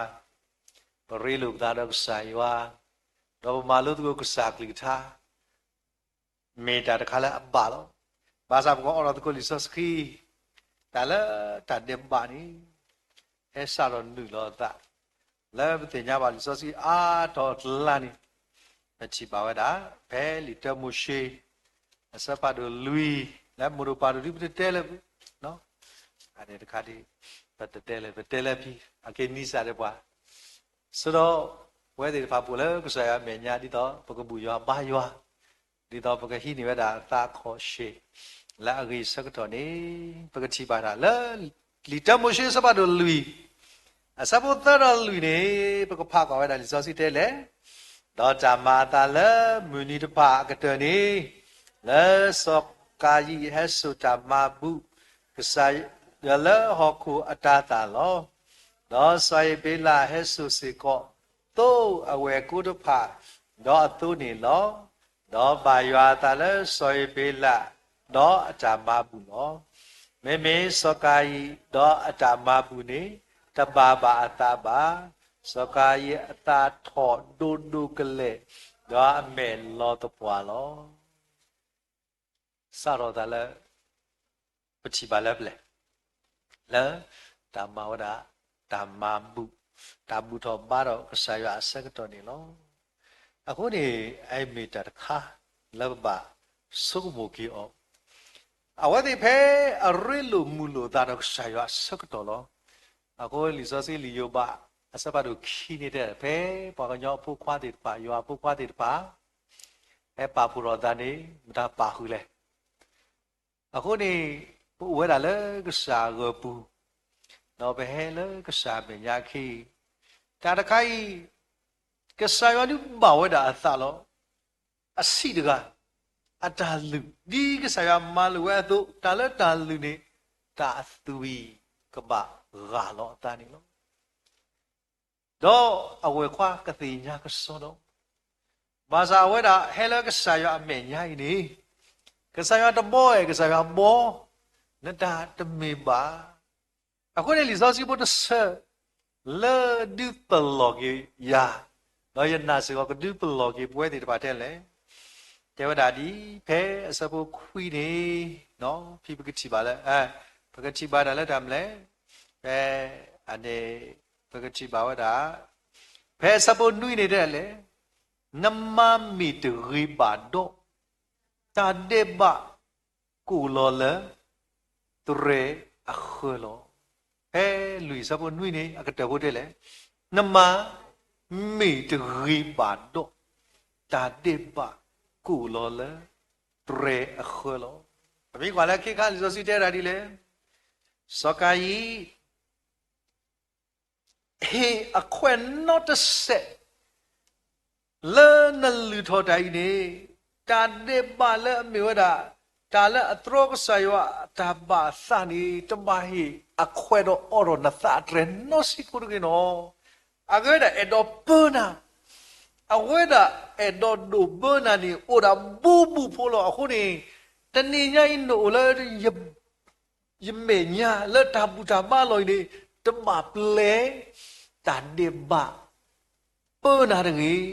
ပရ့လိာ်ပသးဒီးကစၢ်ယွၤ, ဒီးပမၤလိသကိးကစၢ်ကလုၢ်ကထါ မ့ၢ်တၢ်တခါလၢအဘၣ်လီၤ. ဘၣ်ဆၣ်ပကအိးထီၣ်သကိးလံာ်စီဆှံ, တၢ်လၢတၢ်ဒဲးဘးန့ၣ် ဟဲစးထီၣ်နုာ်လီၤအသး, လၢပသ့ၣ်ညါဘၣ်လံာ်စီဆှံအါထီၣ်အကျါန့ၣ်, ပထံၣ်ဘၣ်ဝဲဒၣ် ဖဲလံာ်တၢမိၤၡ့ အဆၢဖးဒိၣ်လွံၢ် လၢမိၢ်ဒိၣ်ပၢ်ဒိၣ်ဒ်ပတတဲလၢ, အန့ၣ်တခါဒ် ပတတဲလၢ ပတဲလၢဖဲ အက့ၤနံၤစၢ်ဒဲးပှၤ ဆိဒီး ပဝဲသ့ၣ်တဖၣ်ပအိၣ်လၢကစၢ်ယွၤအမဲာ်ညါ ဒ်သိးပကဘူၣ်ယွၤဘါယွၤ, ဒ်သိးပကဟံးန့ၢ်ဝဲဒၣ်သးခီၣ်ဆၢၣ် လၢအဂ့ၤဆၢကတီၢ်န့ၣ်, ပကထံၣ်ဘၣ်တၢ်လၢ လံာ်တၢမိၤၡ့အဆၢဖးဒိၣ်လွံၢ် အဆၢဖိသၢဒီးလွံၢ်န့ၣ်, ပကဖးကွၢ်ဝဲဒၣ်လံာ်စီဆှံတဲလဲၣ်, ဒီးတၢ်မၤအသးလၢမုၢ်နံၤတဖၣ်အကတၢၢ်န့ၣ်, လၢစီၤကၤယံၣ်ဟဲစိာ်တၢ်မၤဘူၣ် ကစၢ်ယွၤလၢဟီၣ်ခိၣ်အတၤသၣ်လီၤ. ဒီးစီၤအ့ၤဘ့လးဟဲစိာ်စ့ၢ်ကီး သိအဝဲၢ်ကိတဖၣ်, ဒီးအသိန့ၣ်လီၤ. ဒီးဘၣ်ယွၤအသးလၢစီၤအ့ၤဘ့လး ဒီးအတၢ်မၤဘူၣ်လီၤ. မ့မ့ၢ်စီၤကၤယံၣ်ဒီးအတၢ်မၤဘူၣ်န့ၣ် တဘၣ်ဘၣ်အသးဘၣ်. စီၤကၤယံၣ်အသးထီၣ်ဒိၣ်ဒိၣ်ကလဲာ်, ဒီးအမဲာ်လီၤသပှၢ်လီၤ. စးထီၣ်သးလၢ ပထံၣ်ဘၣ်လၢပျဲၢ် လၢတၢ်မၤဝဲဒၣ် တၢ်မၤဘူၣ်, တၢ်ဘူၣ်ထီၣ်ဘါထီၣ်ကစၢ်ယွၤအဆၢကတီၢ်န့ၣ်လီၤ. အဃိန့ၣ် အအံၤမ့ၢ်တၢ်တခါ လၢပဘၣ်ဆိကမိၣ်က့ၤအီၤ, အဝဲသ့ၣ်ဖဲအရ့လိာ်မုာ်လိာ်အသးဒီးကစၢ်ယွၤအဆၢကတီၢ်လီၤ. အဃိလံာ်စီဆှံလံာ်ယိၤဘး အဆၢဖးဒိၣ်ခံန့ၣ်တဲ ဖဲပှၤကညီအဖိခွါသ့ၣ်တဖၣ် ယွၤအဖိခွါသ့ၣ်တဖၣ် ဟဲပာ်ဖှိၣ်ထီၣ်သးန့ၣ် မတၤပာ်ဃုာ်လဲၣ်. အဃိန့ၣ် ပအိၣ်ဝဲဒၣ်လၢကစၢ်အဂီၢ်ပူၤ, ဒီးပဟဲလၢကစၢ်အမဲာ်ညါအခံ, တၢ်တခါအံၤ ကစၢ်ယွၤဒုးဘၣ်ဝဲဒၣ်အသးလီၤ. အဆံးတဂၤ အတၢ်လုၢ် ဒ်ကစၢ်ယွၤမၤလိာ်ဝဲအသိး တၢ်လၢတၢ်လုၢ်န့ၣ် တၢ်အသွံၣ်ကဘၣ်ဂၢ်လီၤအသးန့ၣ်လီၤ. ဒီးအဝဲၢ်ခွါကသ့ၣ်ညါကစီဒီ, ဘၣ်ဆၣ်အဝဲဒၣ်ဟဲလၢကစၢ်ယွၤအမဲာ်ညါအံၤန့ၣ်, ကစၢ်ယွၤတဘီအဲၣ် ကစၢ်ယွၤဘီ, နတၢ်တမ့ၢ်ဘၣ်. အဃိန့ၣ်လံာ်စီဆှံဖိတဆၢ လၢဒုးပလီၢ်က့ၤယၤ, ဒီးယနာ်စ့ၢ်ကီးကဒုးပလီၢ်က့ၤပဝဲသ့ၣ်တဖၣ်ထဲလဲၣ်, တဲဝဲဒၣ်ဒ် ဖဲအဆၢဖိခွံန့ၣ်, ဖဲပကထံၣ်ဘၣ်လၢ, ပကထံၣ်ဘၣ်ဒၣ်လၢတၢ်မနုၤလဲၣ်, ဖဲအန့ၣ် ပကထံၣ်ဘၣ်ဝဲဒၣ်, ဖဲအဆၢဖိနွံန့ၣ်တဲလဲၣ်, နမၤမ့ၢ်တဂ့ၤဘၣ်ဒီး တၢ်ဒဲးဘးကအိၣ်လီၤလၢ တြဲၤအဃၢၤလီၤ. ဖဲလွံၢ်ဆၢဖိနွံန့ၣ် အကတၢၢ်ဖိတဲလဲၣ်, နမၤမ့ၢ်တဂ့ၤဘၣ်ဒီး တၢ်ဒဲးဘးကအိၣ်လီၤလၢ တြဲၤအဃၢၤလီၤ. ပမ့ၢ်ကွၢ်လၢခဲခါလံာ်စီဆှံတဲဒၣ်ဒ်လဲၣ်, စီၤကၤယံၣ် ဟ့ၣ်အခွဲးနီတစဲး လၢနလုၢ်ထီၣ်တၢ်အံၤန့ၣ်, တၢ်ဒဲးဘးလၢအမ့ၢ်ဝဲဒၣ် တၢ်လၢအတြီကစၢ်ယွၤအတၢ်ဘၣ်အသးန့ၣ် တဘၣ်ဟ့ၣ်အခွဲးဒီးအိးထီၣ်နသးအတြဲၤနီတစဲးဖိတဂ့ၤနီၤ. အဂ့ၢ်ဝဲဒၣ်အဲၣ်ဒိးပၢနၤ, အဝဲဒၣ်အဲၣ်ဒိးဒိးပၢနၤန့ၣ် အိၣ်ဒၣ်ဘူးဘူးဖိလီၤ. အဃိန့ၣ် တနံၤညါအံၤနအိၣ်လၢ ယမဲာ်ညါလၢတၢ်ဘူၣ်တၢ်ဘါလီၤအံၤန့ၣ် တဘၣ်ပျဲ တၢ်ဒဲးဘးပၢနၤတဂ့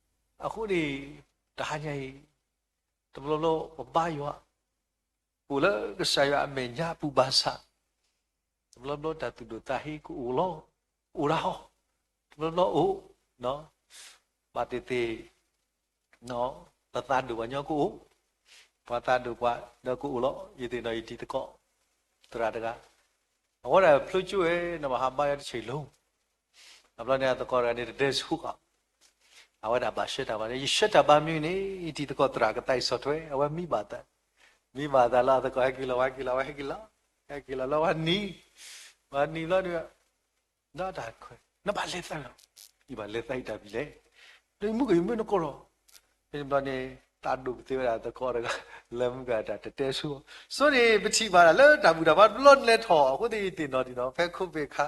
ၤ. အဃိန့ၣ် တဟါညါအံၤ တဘျီဘျီပဘါယွၤ အိၣ်လၢကစၢ်ယွၤအမဲာ်ညါအပူၤဘၣ်ဆၣ်, တဘျီဘျီတၢ်သူၣ်ဒိၣ်သးဟ့ကအိၣ်လီၤ, အိၣ်ဒၣ်ဟီ, တဘျီဘျီအိၣ်, ဘၣ်သ့ၣ်သ့ၣ် ပသးဒိၣ်ပှၤညီကအိၣ်, ပှၤသးဒိၣ်ပှၤဒီးကအိၣ်လီၤ. ယသ့ၣ်နီၣ်ယတံၤသကိး သရၣ်တဂၤ, အဝဲဒၣ်ဖျိကၠိဝဲ နဘၣ်ဟးဘါယွၤတဆံးလိၤ, အဘျီန့ၣ်အသကိးတဂၤန့ၣ် တဒဲဆူၣ်ဃီ, အဝဲဒၣ်ဘၣ်ဆှၢတၢ်ဘၣ်န့ၣ် ယဆှၢတၢ်ဘၣ်မနုၤန့ၣ် ယတံၤသကိးသရၣ်ကသးအံၤဆီၣ်ထွဲ အဝဲမံဘၣ်သး, မံဘၣ်သးလၢအသကိးဟဲက့ၤလီၤ ဝဲဟဲက့ၤလီၤ ဝဲဟဲက့ၤလီၤ, ဟဲက့ၤလီၤလၢဝဲနံၤ, ဝဲနံၤဘျီန့ၣ် ဒီးတၢ်ခွဲး နဘၣ်လဲၤသးလီၤ ဘၣ်လဲၤသးဟ့ၣ်တၢ်ဖံးလဲၣ်, ဒီးယမုၢ်ကယမုၢ်နကိးလီၤ. ဖဲန့ၣ်ဘျီန့ၣ် သးဒိၣ်ပသ့ဝဲဒၣ်သကိးတဂၤ လၢမုၢ်ကတၢ်တတဲဆူအီၤ. ဆိန့ၣ် ပထံၣ်ဘၣ်တၢ်လၢတၢ်ဘူၣ်တၢ်ဘါတဘျီနလဲၤထီၣ်အဃိသ့ၣ် ယသ့ၣ်နီၣ်ဒံးနီၤ ဖဲ COVID အခါ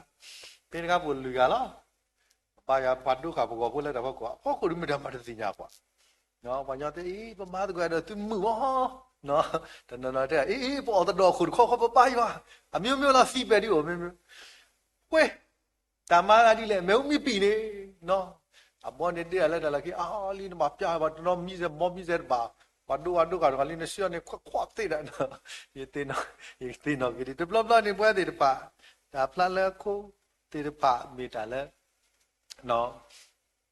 ဖဲတခါပအိၣ်လွံၢ်ဂၤလီၤ. ပပၢ်ယွၤပှၤဒိဃာ်ပဂီၢ်ဖိလၢတၢ်ဖီခိၣ် အဖီခိၣ်ဒုးမ့ၢ်တၢ်မၤတသ့ၣ်ညါပှၤ ပှၤညီသ့ၣ်အံၤ ပမၤသကိးဒီးသုမုာ်မီၢ်, တနီၤနီၤတဲ အ့ ပအီၣ်သဒီၣ်အခိၣ်တခီခီ ပပၢ်ယွၤ အမျိုးမျိုးလီၤ သံပဲာ်ဒံးအိၣ် မ့ၢ်မ့ၢ် ကွဲး တၢ်မၤဂၤဒ်လဲၣ် မ့ၣ်အူမ့ၢ်ပံာ်န့ၣ်နီၤ, အဘီန့ၣ်ဒ့ၣ်အလၢတၢ်လီၢ်ခံ အါလံ နဘၣ်ပျၢ်ဘၣ်တနီၤ မံစဲး မီမံစဲးတဘၣ်, ပှၤဒိဝဲဒိဃာ်တဂၤလံ နဆှၢန့ၣ် ခွဲးခွးသ့ဒၣ်နီၤ, ယသ့ၣ်နီၣ်က့ၤဒံး တဘျီဘျီန့ၣ် ပဝဲသ့ၣ်တဖၣ် တၢ်ဖျါလၢခိသ့ၣ်တဖၣ်မ့ၢ်တၢ်လၢ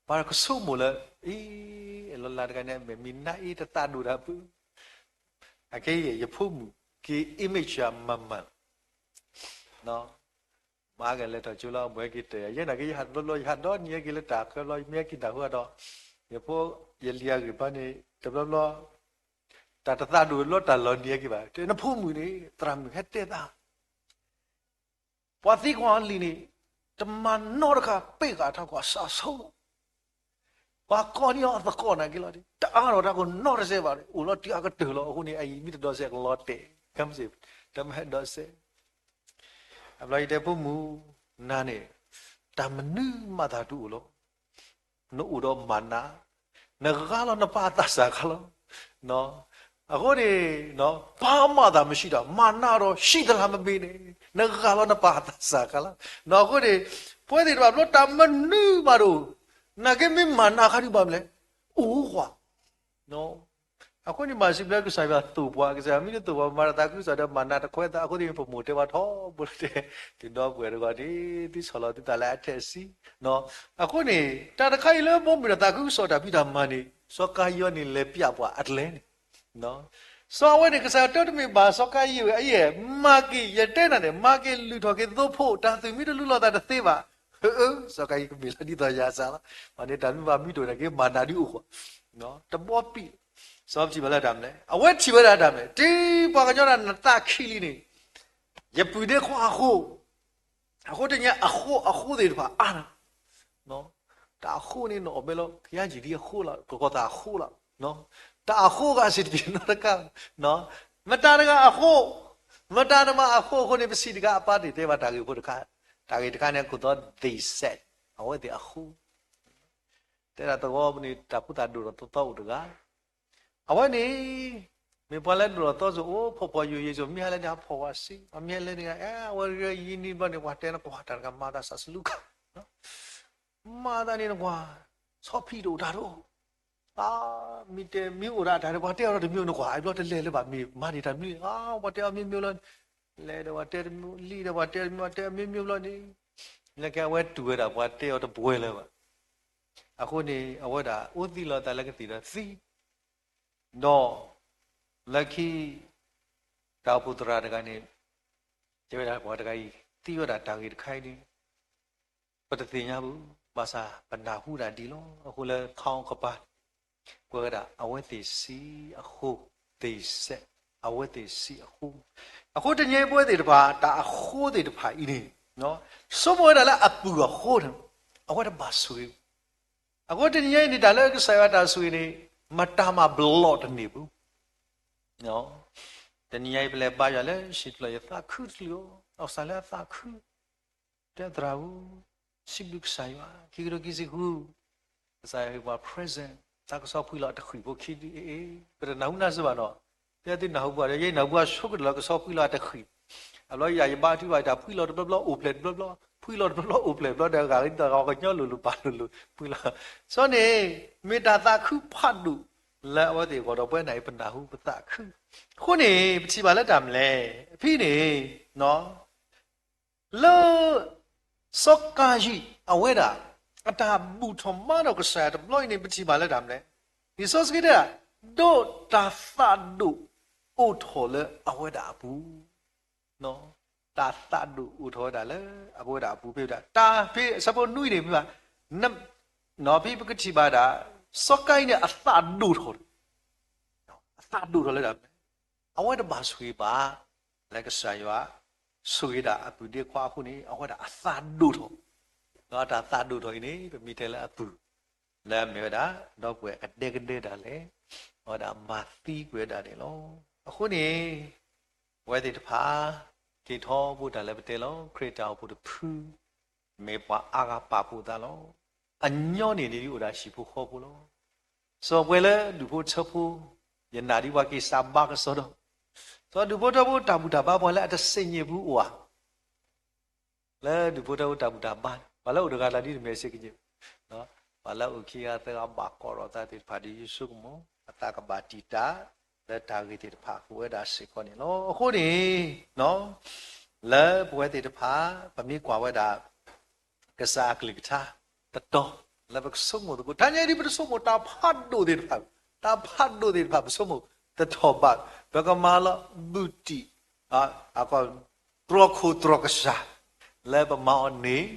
ပှၤကဆိကမိၣ်လၢ အံၤ အလီၤလးတဂၤန့ၣ် မ့ၢ်မံၤနါအ့တသးဒိၣ်တၢ်ပူၤ, အခဲအံၤ ယဖိမုၣ်က့ၤ image ယၤမၤမၤလီၤ, မၤကလဲၤထီၣ်ကၠိလီၤ အဘှဲက့ၤတၢၢ်ယၤ ယဲနာ်က့ ယဟးတဘျီဘျီ ယဟးဒီနံၤဟဲက့ၤလၢတၢ်ဃဲဘျီ ယမ့ၢ်ဟဲက့ၤတၢ်ဃုဒီး ယဖိ ယလံၤအဂ့ၢ်ဘၣ်န့ၣ် တဘျီဘျီ တၢ်တသးဒိၣ်ဘျီတၢ်လီၤနံၤဟဲက့ၤဘၣ် တဲနဖိမုၣ်န့ၣ် သရၣ်မုၣ်ဟဲတဲသး ပှၤသံကွၢ်လံာ်န့ၣ် တမၤနီတခါ ပ့ၢ်ဃာ်ထီၣ်ကွၢ်စးဆိလီၤ. ပှၤကိးန့ၢ်အီၤအသကိးနာ်က့လီၤ. တအါထီၣ်တၢ်ကနီတစဲးဘၣ်န့ၣ် အိၣ်လီၤတံၢ်အကတၢၢ်လီၤ. အဃိန့ၣ် အအံၤမ့ၢ်တဒီးစဲးကလီၤတဲာ် ကမ့ၢ်စ့ၢ် တမ့ၢ်ဟဲဒီးစဲး အဘျီယတဲဖိမုၣ် နၤန့ၣ် တၢ်မနုၤမၤသးဒုးအိၣ်လီၤ. နအိၣ်ဒီးမၤနး, နဂၤလီၤနပၢ်အသးစၢ်ခါလီၤ. အဃိန့ၣ် ဘာမှသာမရှိတာ မၤနးတော့ရှိသလားမမေးန့ၣ် နဂၤလီၤနပၢ်အသးစၢ်ခါလီၤ. အဃိန့ၣ် ပဝဲသ့ၣ်တဖၣ်ဘျီတၢ်မနုၤမးတအိၣ်, နာ်က့မ့ၢ်မၤနးခါဒုးဘၣ်မလဲၣ်, အိၣ်ကွၢ် အဃိန့ၣ် ဘၣ်စံးဘျုးကစၢ်ယွၤသိၣ်ပှၤ ကစၢ်ယွၤမ့ၢ်တသိၣ်ပှၤ မၤတၢ်သးခုကစီၣ်ဒီး မၤနးတခွဲသး အဃိသ့ၣ် ပမိၢ်တဲဘၣ်ထီဘိလၢတဲ သုဒီပုၢ်ဝဲၢ်တဂၤန့ၣ် သုဆီၣ်လီၤသုသးလၢအထဲးဆံး, အဃိန့ၣ် တၢ်တခါအံၤလၢဘီမုၢ်တၢ်သးခုကစီၣ်တၢ်ဖံးတၢ်မၤန့ၣ် စီၤကၤယံအီၤန့ၣ် လဲၤပျးပှၤအကျဲန့ၣ် စီၤအဝဲန့ၣ် ကစၢ်ယွၤတၢ်တမ့ၢ်ဘၣ်စီၤကၤယံဝဲ အယဲၢ် မၤက့ၤ ယတဲနၤန့ၣ် မၤက့ၤလုၢ်ထီၣ်က့ၤသိဖိ တၢ်သူၣ်မံတလူလီၤသးတသ့ဘၣ်, စီၤကၤယံကမ့ၢ်လၢဒ်သိးယၤစၢ်လီၤ, ဘၣ်န့ၣ်တၢ်မ့ၢ်ဘၣ်မံတိၢ်န့ၣ်က့ၤ မၤနးဒုးအိၣ်ဃီ တဘီပံး, စီၤပထံၣ်ဘၣ်လၢတၢ်မနုၤလဲၣ်, အဝဲထံၣ်ဝဲဒၣ်တၢ်မနုၤလဲၣ်, တုၤပှၤကညီတၢ်နသးခံလံန့ၣ်, ယပုၢ်ဒ့ခွါအဃိ, အဃိတနံၤအဃိ အဃိသ့ၣ်တဖၣ်အါနၤ, တၢ်အဃိန့ၣ် နအီၣ်ဘဲလီၤ ကယါယံာ်ဒံအဃိလီၤ ကကီၤသးအဃိလီၤ, တၢ်အဃိဂၤစံးတပျ့ၤနီတခါ, မတၤတဂၤအဃိ, မတၤတမံၤအဃိအဃိန့ၣ် ပစံးတခါအပၢ်န့ၣ် တဲဘၣ်တၢ်ဂ့ၢ်ဖိတခါ, တၢ်ဂ့ၢ်တခါန့ၣ် အခိၣ်သီ they said အဝဲသ့ၣ်အဃိ တဲဒၣ်သဝီပူၤန့ၣ် တၢ်ဖိသၣ်ဒိၣ်ထီၣ်သီသီအိၣ်တဂၤ, အဝဲန့ၣ် မ့ၢ်ပှၤလၢဒိၣ်ထီၣ်သီသီအိၣ် ဖှီၣ်ဖှီၣ်ယာ်ယာ် မ့ၢ်ဟဲလၢန့ၣ် ဟးဖှီၣ်ဝဲစ့ၢ်, မ့ၢ်ဟဲလၢန့ၣ် အဝဲရၢယံၤန့ၣ်ဘျီန့ၣ် ပှၤတဲနကွၢ်တၢ်တဂၤမၤသးစးစလူခါ, မၤသးန့ၣ်နကွၢ်, ဆီဖံးတအိၣ်တၢ်တအိၣ်, မ့ၢ်တဲမ့ၢ်အိၣ်ဒၣ်တၢ်န့ၣ် ပှၤတဲအီၤတမံၤနကွၢ် အဘျီတလဲၤလၢၤဘၣ် မ့ၢ်မၤန့ၢ်တၢ်မနုၤ, ပှၤတဲအီၤမ့ၢ်မ့ၢ်လီၤ, လဲၤဒီးပှၤတဲတမံၤ လံၣ်ဒီးပှၤတဲတမံၤ ပှၤတဲအီၤမ့ၢ်မ့ၢ်ဘျီန့ၣ်, လၢကဲအဝဲတူၢ်ဝဲဒၣ်ပှၤတဲအီၤတပှဲၤလၢၤဘၣ်, အဃိန့ၣ် အဝဲဒၣ်အိၣ်သံလီၤသးလၢကသံၣ်ဒီးသံ ဒီး လၢခံ တၢ်အိၣ်ဖှိၣ်သရၣ်တဂၤန့ၣ် တဲဝဲဒၣ်ပှၤတဂၤအံၤ သံဝဲဒၣ်တၢ်ဂ့ၢ်တခါအံၤန့ၣ် ပတသ့ၣ်ညါဘူး, ဘၣ်ဆၣ်ပနၢ်ဟူဒၣ်ဒ်လီၤ. အဃိလၢခီကပၤ ကွဲးဝဲဒၣ် အဝဲသ့ၣ်ဆံးအဃိ, သ့ၣ်စဲး, အဝဲသ့ၣ်ဆံးအဃိ, အဃိတနံၤအံၤပဝဲသ့ၣ်တဖၣ် တၢ်အဃိသ့ၣ်တဖၣ်အံၤန့ၣ် ဆိကမိၣ်ဝဲဒၣ်လၢအပုၢ်အဃိန့ၣ် အဝဲတဘၣ်ဆိၣ်ဂ့ၤ အဃိတနံၤအံၤန့ၣ် တၢ်လၢကစၢ်ယွၤတၢ်ဆိၣ်ဂ့ၤန့ၣ် မတၤမးဘျီတန့ၢ်ဘူး. တနံၤအံၤပလဲၤဘါယွၤလၢ စံးဖျိးယသးခုတချုးအီၤ, အီၣ်စၢ်လၢအသးခု, တဲသရၣ်ဧၢ, စံးဘျုးကစၢ်ယွၤ, ခံကထိခံဆံဃု ကစၢ်ယွၤဟ့ၣ်ပှၤ present တၢ်ကစီၣ်ဖှံလီၤအတဃံၣ်ဖိခံဒုအ့ၣ်, ပတနၢ်ဟူနၢ်စၢၤဘၣ်နီၤ, ဖဲသုနၢ်ဟူပှၤဒီး ယဲနၢ်ဟူပှၤဆိကတၢၢ်လီၤ ကစီၣ်ဖှံလီၤအတဃံၣ်, အဘျီယၤယဘါထုကဖၣ်တၢ်ဖှံလီၤတဘျီဘျီ အိၣ်ဖျဲၣ်တဘျီဘျီ, ဖှံလီၤတဘျီဘျီ အိၣ်ဖျဲၣ်တဘျီဒီး ဂၤဂ့ၤဒီးဂၤ ပှၤကညီလိၤလိၤပာ်လိၤလိၤ ဖှံလီၤ, စီန့ၣ် မ့ၢ်တၢ်သးခုဖးဒိၣ် လၢအဝဲသ့ၣ်အဂီၢ်ဒီးပဝဲနၤအံၤပနၢ်ဟူပသးခု, အဃိန့ၣ် ပထံၣ်ဘၣ်လၢတၢ်မနုၤလဲၣ်, အဖဲန့ၣ် လၢ စီၤကၤယံၣ်အဝဲဒၣ် အတၢ်ဘူၣ်ထီၣ်မၤထီၣ်ကစၢ်ယွၤတဘျီအံၤန့ၣ် ပထံၣ်ဘၣ်လၢတၢ်မနုၤလဲၣ်, လံာ်စီဆှံတဲဒၣ် ဒီးတၢ်သးဒိၣ်အိၣ်ထီၣ်လၢအဝဲဒၣ်အပူၤ, တၢ်သးဒိၣ်အိၣ်ထီၣ်ဝဲဒၣ်လၢအဝဲဒၣ်အပူၤ ဖဲဒၣ် တၢ်ဖဲအဆၢဖိနွံန့ၣ်မ့ၢ်ဘၣ်, ဖဲပကထံၣ်ဘၣ်ဒၣ် စီၤကၤယံၣ်န့ၣ်အသးဒိၣ်ထီၣ် အသးဒိၣ်ထီၣ်လၢဒၣ်မနုၤလဲၣ်, အဝဲတဘၣ်ဆိၣ်ဂ့ၤဘၣ်, လၢကစၢ်ယွၤ ဆိၣ်ဂ့ၤဒၣ်အပုၢ်ဒ့ခွါအဃိန့ၣ် အဝဲဒၣ်အသးဒိၣ်ထီၣ်, ဒီးအတၢ်သးဒိၣ်ထီၣ်အံၤန့ၣ် ပမ့ၢ်တဲလၢအပူၤ လၢအမ့ၢ်ဝဲဒၣ် ဒီပုၢ်ဝဲၢ်အကဒဲကဒဲဒၣ်လဲာ် အဝဲဒၣ်မၤသံကွံာ်ဝဲဒၣ်န့ၣ်လီၤ. အဃိန့ၣ် ပဝဲသ့ၣ်တဖၣ် က့ၤထီဘိတၢ်လၢပတဲလီၤ ခရံာ်တၢ်အိၣ်ဖှိၣ်တဖု မ့ၢ်ပှၤအါဂၤပာ်ဖှိၣ်သးလီၤ. အညီန့ၣ်ဒ်အိၣ်ဒၣ်ဟံၣ်ဖိဃီဖိလီၤ. စီၤပှဲၤလၢဒူၣ်ဖိထၢဖိ ယနာ်ဒ်ပှၤက့ၤစးဘါကစီဒီ, စီၤဒူၣ်ဖိထၢဖိတၢ်ဘူၣ်တၢ်ဘါပှၤလၢအတစံၣ်ညီၣ်ပူၤအိၣ်ဧါ လၢဒူၣ်ဖိထၢဖိတၢ်ဘူၣ်တၢ်ဘါန့ၣ် ပှၤလၢအိၣ်တဂၤလၢ်ဒ်တမ့ၢ်စ့ၢ်ကီး, ပှၤလၢအိၣ်ခံဂၤသၢဂၤဘၣ်ကိးထီၣ်သးသ့ၣ်တဖၣ်ဒီးယဆိကမိၣ် အသးကဘၣ်တံာ်တာ် လၢတၢ်ဂ့ၢ်သ့ၣ်တဖၣ်အိၣ်ဝဲဒၣ်စ့ၢ်ကီးန့ၣ်လီၤ. အဃိန့ၣ် လၢပဝဲသ့ၣ်တဖၣ် ပမ့ၢ်ကွၢ်ဝဲဒၣ် ကစၢ်အကလုၢ်ကထါ တတီၤ လၢပကဆိကမိၣ်သကိး တနံၤအံၤဒ်ပတဆိကမိၣ်တၢ်ဖးဒိၣ်သ့ၣ်တဖၣ်, တၢ်ဖးဒိၣ်သ့ၣ်တဖၣ်ပဆိကမိၣ်တထီၣ်ဘး, ပကမၤလီၤဘူးတံၢ် တြီခိၣ်တြီကစၢ် လၢပမၤအီၤန့ၣ်,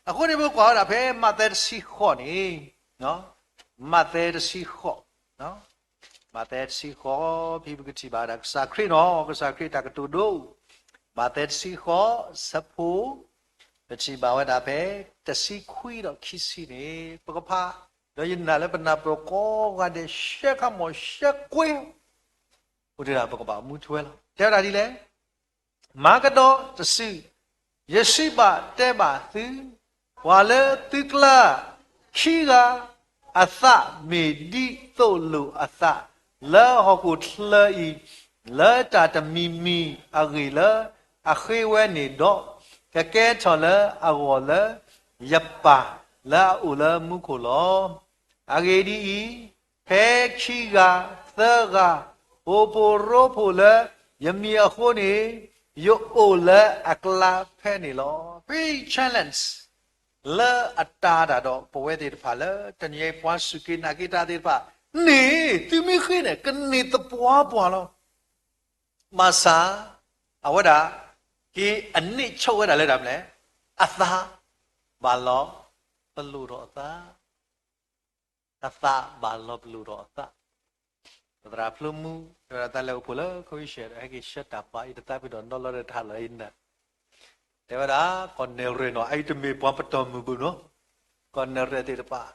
အဃိန့ၣ် ပကွၢ်ဝဲဒၣ်ဖဲမးသဲတဆံဃိးန့ၣ်, မးသဲတဆံဃိး, မးသဲတဆံဃိး ဖဲပကထံၣ်ဘၣ်ဝဲဒၣ် ကစၢ်ခရံာ်နီၤ ကစၢ်ခရံာ်တၢ်ကတိၤဒိ, မးသဲတဆံဃိး ဆၢဖိ ပထံၣ်ဘၣ်ဝဲဒၣ်ဖဲ တဆံခွံဒီးခံဆံန့ၣ် ပကဖး, ဒီးယနာ်လၢပနၢ်ပၢၢ်ကိးဂၤဒဲး ရှဲခါမီၢ်ရှဲကွ့, အိၣ်တ့ၢ်ဒၣ်ပကဘၣ်မူထွဲလီၤ. တဲဝဲဒၣ်ဒ်လဲၣ်, မၤကဒီးတစု, ယစံးဘၣ်တဲဘၣ်သု, ပှၤလၢသုကျါ ခံဂၤ အသးမ့ၢ်ဒ်သိးလိာ်အသး လၢဟီၣ်ခိၣ်ချၢအံၤ, လၢတၢ်တမံၤမံၤအဂ့ၢ်လၢအဃ့ဝဲန့ၣ်ဒီး, ကကဲထီၣ်လၢအဂီၢ်လၢယပၢ်လၢအအိၣ်လၢမူခိၣ်လီၤ. အဂ့ၢ်ဒ်အံၤ, ဖဲခံဂၤသၢဂၤ အိၣ်ဖှိၣ်ရိဖှိၣ်လၢယမံၤအဃိန့ၣ်, ယအိၣ်လၢအကျါဖဲန့ၣ်လီၤ. ဖဲ challenge လၢအတာ်တၢ်ဒီးပဝဲသ့ၣ်တဖၣ်လၢ တနံၤအံၤပှၤစူၢ်က့ၤနာ်က့ၤတၢ်သ့ၣ်တဖၣ်န့ၣ်, သုမ့ၢ်ဃ့န့ၣ် ကန့ၢ်သပှၢ်ပှၢ်လီၤ. ဘၣ်ဆၣ် အဝဲဒၣ် က့ၤအန့ၢ်ဆိဝဲဒၣ်လၢတၢ်မနုၤလဲၣ်, အသးဘၣ်လီၤပလိာ်ထီၣ်အသး အသးဘၣ်လီၤပလိာ်ထီၣ်အသး, ပသရၣ်ဖျိမူ တဲဝဲဒၣ်တၢ်လဲၤအိၣ်ဖှိၣ်လၢ ခဝံၡဲၣ် ဟဲက့ၤဆှၢတၢ်ပာ်အံၤတသးဖဲဒီးနီၢ်လီၤဒီးတၢ်ဟးလီၤအံၤနၤ, တဲဝဲဒၣ် ကီၢ်နဲၣ်ရဲၣ်နီၤ အအံၤတမ့ၢ်ပှၤပတီၢ်မုၢ်ဘၣ်နီၤ, ကီၢ်နဲၣ်ရဲၣ်သ့ၣ်တဖၣ်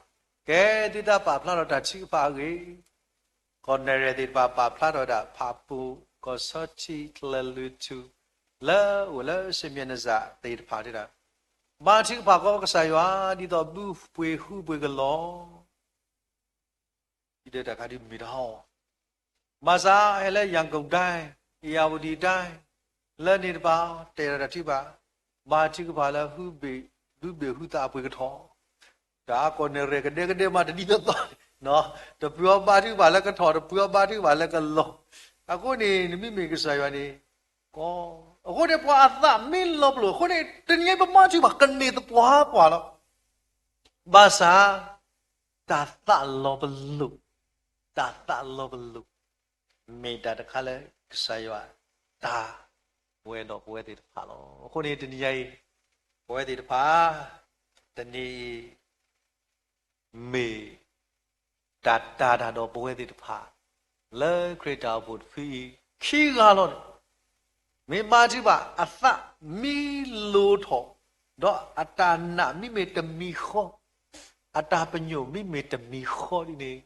ကဲသုတၢ်ပာ်ဖျါထီၣ်တၢ်ထုကဖၣ်အဂ့ၢ်, ကီၢ်နဲၣ်ရဲၣ်သ့ၣ်တဖၣ်ပာ်ဖျါထီၣ်ဝဲဒၣ် ဖၣ်ပူၣ် ကီၢ်ဆီထံး ကျၢၢ်လွံၢ်ထူၣ် လၢအိၣ်လၢစ့ၣ်မံယနစၢ်သ့ၣ်တဖၣ်တဲဒၣ်, ဘါထုကဖၣ်ကီးကစၢ်ယွၤ ဒ်သိးဘုပှ့ၤဟုပှ့ၤကလီၤ ဒ်တၢ်ခါဒ်မ့ၢ်တၢ်ဟီ, ဘၣ်ဆၣ်ဟဲလၢ ရန်ကုန်တိုင်း, ဧရာဝတီတိုင်း လၢန့ၣ်တဖၣ် တဲဒီးတၢ်ထုကဖၣ်, ဘါထုကဖၣ်လၢ ဟုဘ့ၣ်ဟုသးအပှ့ၤကထီၣ်, တၢ်ကီၢ်နဲၣ်ရဲၣ်ကဒဲကဒဲမးတဒ်သိးသိး, တပှ့ၤအီၤဘါထုကဖၣ်လၢကထီၣ် တပှ့ၤအီၤဘါထုကဖၣ်လၢကလီၤ, အဃိန့ၣ် နမ့မ့ၢ်ကစၢ်ယွၤန့ၣ် ကီ, အဃိန့ၣ် ပှၤအသးမ့ၢ်လီၤပလိာ်အဃိန့ၣ် တနံၤအံၤပမၤထုကဖၣ် ကန့ၢ်သပှၢ်ပှၢ်လီၤ. ဘၣ်ဆၣ် တၢ်သးလီၤပလိာ်, တၢ်သးလီၤပလိာ် မ့ၢ်တၢ်တခါလၢကစၢ်ယွၤ တၢ်ဝဲဒီးပဝဲသ့ၣ်တဖၣ်လီၤ. အဃိန့ၣ် တနံၤညါအံၤ ပဝဲသ့ၣ်တဖၣ် တနံၤအံၤ မ့ၢ်တၢ်တာ်တၢ်ဒီးပဝဲသ့ၣ်တဖၣ် လၢခရံာ်တၢ်အိၣ်ဖှိၣ်တဖုအံၤ ခံဂၤလီၤန့ၣ် မ့ၢ်ဘါထုကဖၣ် အသးမ့ၢ်လိာ်ထီၣ် ဒီးအတၢ်နာ်မ့မ့ၢ်တမံၤဃီ, အတၢ်ပညိၣ်မ့မ့ၢ်တမံၤဃီဒ်န့ၣ်,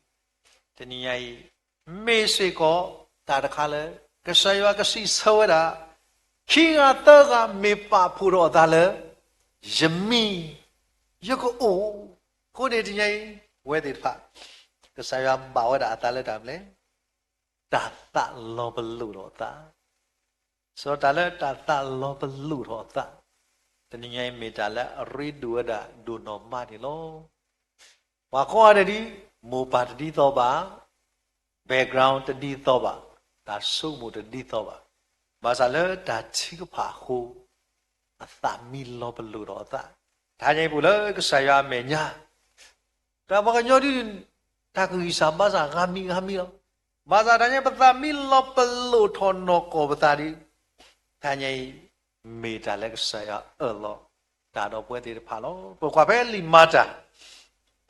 တနံၤညါအံၤ မ့ၢ်စ့ၢ်ကီးတၢ်တခါလၢ ကစၢ်ယွၤကစံးဆၢဝဲဒၣ်, ခံဂၤသၢဂၤမ့ၢ်ပာ်ဖှိၣ်ထီၣ်အသးလၢ ယမံၤ ယကအိၣ်, အဃိန့ၣ်တနံၤညါအံၤ ပဝဲသ့ၣ်တဖၣ် ကစၢ်ယွၤဘၣ်ဝဲဒၣ်အသးလၢတၢ်မနုၤလဲၣ်, တၢ်သးလီၤပလိာ်ထီၣ်အသး, စီၤတၢ်လၢတၢ်သးလီၤပလိာ်ထီၣ်အသး, တနံၤညါအံၤမ့ၢ်တၢ်လၢအရ့ဒိၣ်ဝဲဒၣ်ဒိၣ်နီၢ်မးန့ၣ်လီၤ. ပှၤကိးဂၤဒဲးဒ် မိၢ်ပၢ်တဒ်သိးဘၣ်, background တဒ်သိးဘၣ်, တၢ်ဆိကမိၣ်တဒ်သိးဘၣ်, ဘၣ်ဆၣ်လၢတၢ်ထုကဖၣ်အဃိ အသးမံလီၤပလိာ်ဒီးအသး, တဟါညါအံၤပအိၣ်လၢကစၢ်ယွၤအမဲာ်ညါ, တၢ်ပှၤကညီဒ် တၢ်ကဂံၢ်စၢ်ဘါစၢ်ဂၤမံၤဂၤမံၤလီၤ. ဘၣ်ဆၣ်တဟါညါပသးမံလီၤပလိာ်ထီၣ်နီၢ်ကီၢ်ပသးဒီး တဟါညါအံၤ မ့ၢ်တၢ်လၢကစၢ်ယွၤအၢၣ်လီၤတၢ်ဒီးပဝဲသ့ၣ်တဖၣ်လီၤ. ပကွၢ်ဖဲလံာ်မၤတၢ်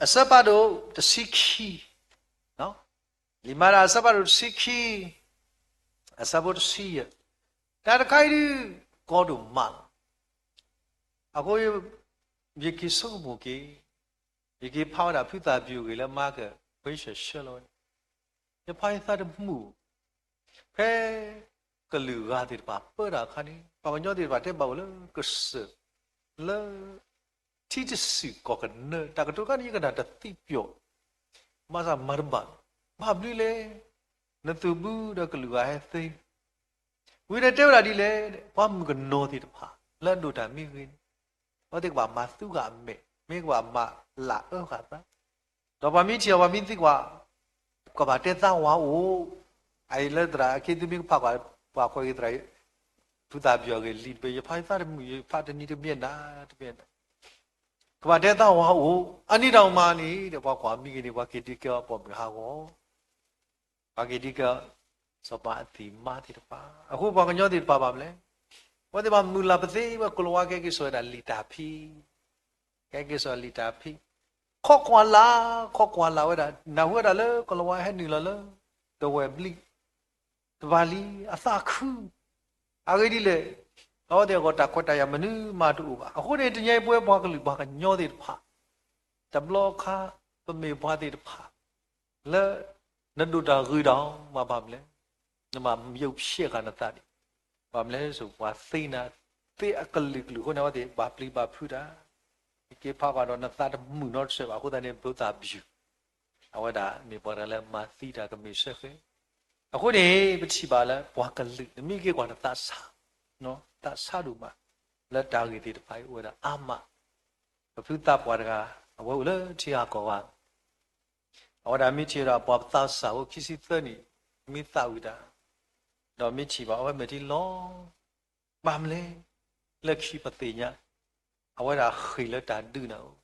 အဆၢဖးဒိၣ်တဆံခံ, လံာ်မၤတၢ်အဆၢဖးဒိၣ်တဆံခံ, အဆၢဖိတဆံယဲၢ်, တၢ်တခါအံၤဒ် ကီဒိၣ်မးလီၤ. အဃိ ယက့ၤဆိကမိၣ်က့ၤ, ယက့ၤဖးဝဲဒၣ်ဖုသၣ်ဘံၣ်အဂ့ၢ်လၢမၤကၢၢ် ခွဲးဆၢၣ်ဆၢလီၤဝဲ, ယဖးယသးတမုာ်, ဖဲကလုာ်ဂၤသ့ၣ်တဖၣ်ပၢတၢ်အခါန့ၣ် ပှၤကညီသ့ၣ်တဖၣ်တဲဘၣ်အိၣ်လၢကစၢၢ် လၢ ထံတစံၣ်ကီၢ်ကနၢ, တၢ်ကတိၤတခါန့ၣ် ယကနၣ်တသံပျီၣ်, ဘၣ်ဆၣ်မၤတဘၣ်, ဘၣ်မနုၤလဲၣ်, နသူၣ်ဘုဒီးကလုာ်ဂၤဟဲသ့, ဝံၤဒီးတဲဝဲဒၣ်ဒ်လဲၣ်, ပှၤမုၣ်ကနီၤသ့ၣ်တဖၣ် လၢအဒိၣ်တၢ်မ့ၢ်ဂ့ၤန့ၣ်, အဝဲသ့ၣ်ကဘၣ်မၤသူဃာ်အမဲာ်, မ့ၢ်ကဘၣ်မၤလၢအၢဃာ်သး ဒီးပှၤမ့ၢ်ထံၣ်အီၤ ပှၤမ့ၢ်သံကွၢ်, ကဘၣ်တဲသးဝါအိၣ်, အအံၤလၢသရၣ်အခ့သုမ့ၢ်ကဖးကွၢ်, ပှၤကွဲးက့ၤသရၣ်, ဖုသၣ်ဘံၣ်အဂ့ၢ်လံတဘ့ၣ်, ယဖးယသးတမုာ်, ယဖးတနံၤတမ့ၢ်နၤတမ့ၢ်နၤ, ကဘၣ်တဲသးဝါအိၣ်, အန့ၣ်တၢ်မၤန့ၣ်ဒီး ပှၤကွၢ်မ့ၢ်ဂ့ၤန့ၣ် ပှၤက့ၤဒံကဲအီၤပိာ်မုၣ်ဟးဂီၤ ပှၤက့ၤဒံကဲအီၤ, စီၤပၤအသံၣ်မါသ့ၣ်တဖၣ်, အဃိပှၤကညီသ့ၣ်တဖၣ်ဘၣ်မနုၤလဲၣ်, အဝဲသ့ၣ်ဘၣ်မုၢ်လၢ်ပသ့ဝဲ ကိၤလၤဝါကဟဲက့ၤစိာ်ဝဲဒၣ်လံာ်တၢ်ဖံး, ကဟဲက့ၤစိာ်လံာ်တၢ်ဖံး, ခိးကွၢ်လၢ်, ခိးကွၢ်လၢ်ဝဲဒၣ်, နၢ်ဟူဝဲဒၣ်လၢကိၤလၤဝါဟဲနုာ်လီၤလၢ တဝဲၢ်ဘျံး, တဘၣ်လံ, အသးခု အဂ့ၢ်ဒ်လဲၣ်, အဝဲသ့ၣ်အဂီၢ်တၢ်ခွဲးတၢ်ယာ်မနုၤမးတအိၣ်ဘၣ်. အဃိန့ၣ် တနံၤအံၤပဝဲပှၤကလုာ်ပှၤကညီသ့ၣ်တဖၣ်, တဘျီအခါ ပမ့ၢ်ပှၤသ့ၣ်တဖၣ် လၢ နဒိၣ်တၢ်ဂ့ၤတၢ်အီၤ မၤဘၣ်မနုၤလဲၣ်, နဘၣ်ယုၢ်ဖျဲးဃာ်နသးန့ၣ်, ဘၣ်မနုၤလဲၣ်, ပှၤသ့နၤ သ့အကလုာ်ကလုာ်အဃိန့ၣ် အဝဲသ့ၣ်ဘၣ်ပျံၤဘၣ်ဖုးတၢ်, က့ၤဖးကွၢ်ဒီးနသးတမုာ်နီတဆၢဘၣ်. အဃိသတးန့ၣ် ဖုသၣ်ဘံၣ် အဝဲဒၣ်မ့ၢ်ပှၤတဂၤလၢမၤသံတၢ်ကမ့ၢ်စ့ၢ်ကီး. အဃိန့ၣ် ပထံၣ်ဘၣ်လၢပှၤကလုာ် နမ့ၢ်က့ၤကွၢ်နသးဆါ, သးဆါဒိၣ်မး, လၢတၢ်ဂ့ၢ်သ့ၣ်တဖၣ်အံၤအိၣ်ဝဲဒၣ်အါမး, ပဖုသးပှၢ်တဂၤ အဝဲအိၣ်လၢထံဂၤကီၢ်ဂၤ အဝဲဒၣ်မ့ၢ်ထံၣ်ဝဲဒၣ်ပှၤပသးစၢ်ဖိခံဆံသၢနံၣ် မ့ၢ်သးဝံၤတၢ်, ဒီးမ့ၢ်ထံၣ်ဘၣ်အဝဲမဲာ်ထံလီၤ, ဘၣ်မနုၤလဲၣ်, လၢခံပသ့ၣ်ညါ, အဝဲဒၣ်ဃ့ၢ်လၢတၢ်ဒုးနၤအိၣ်,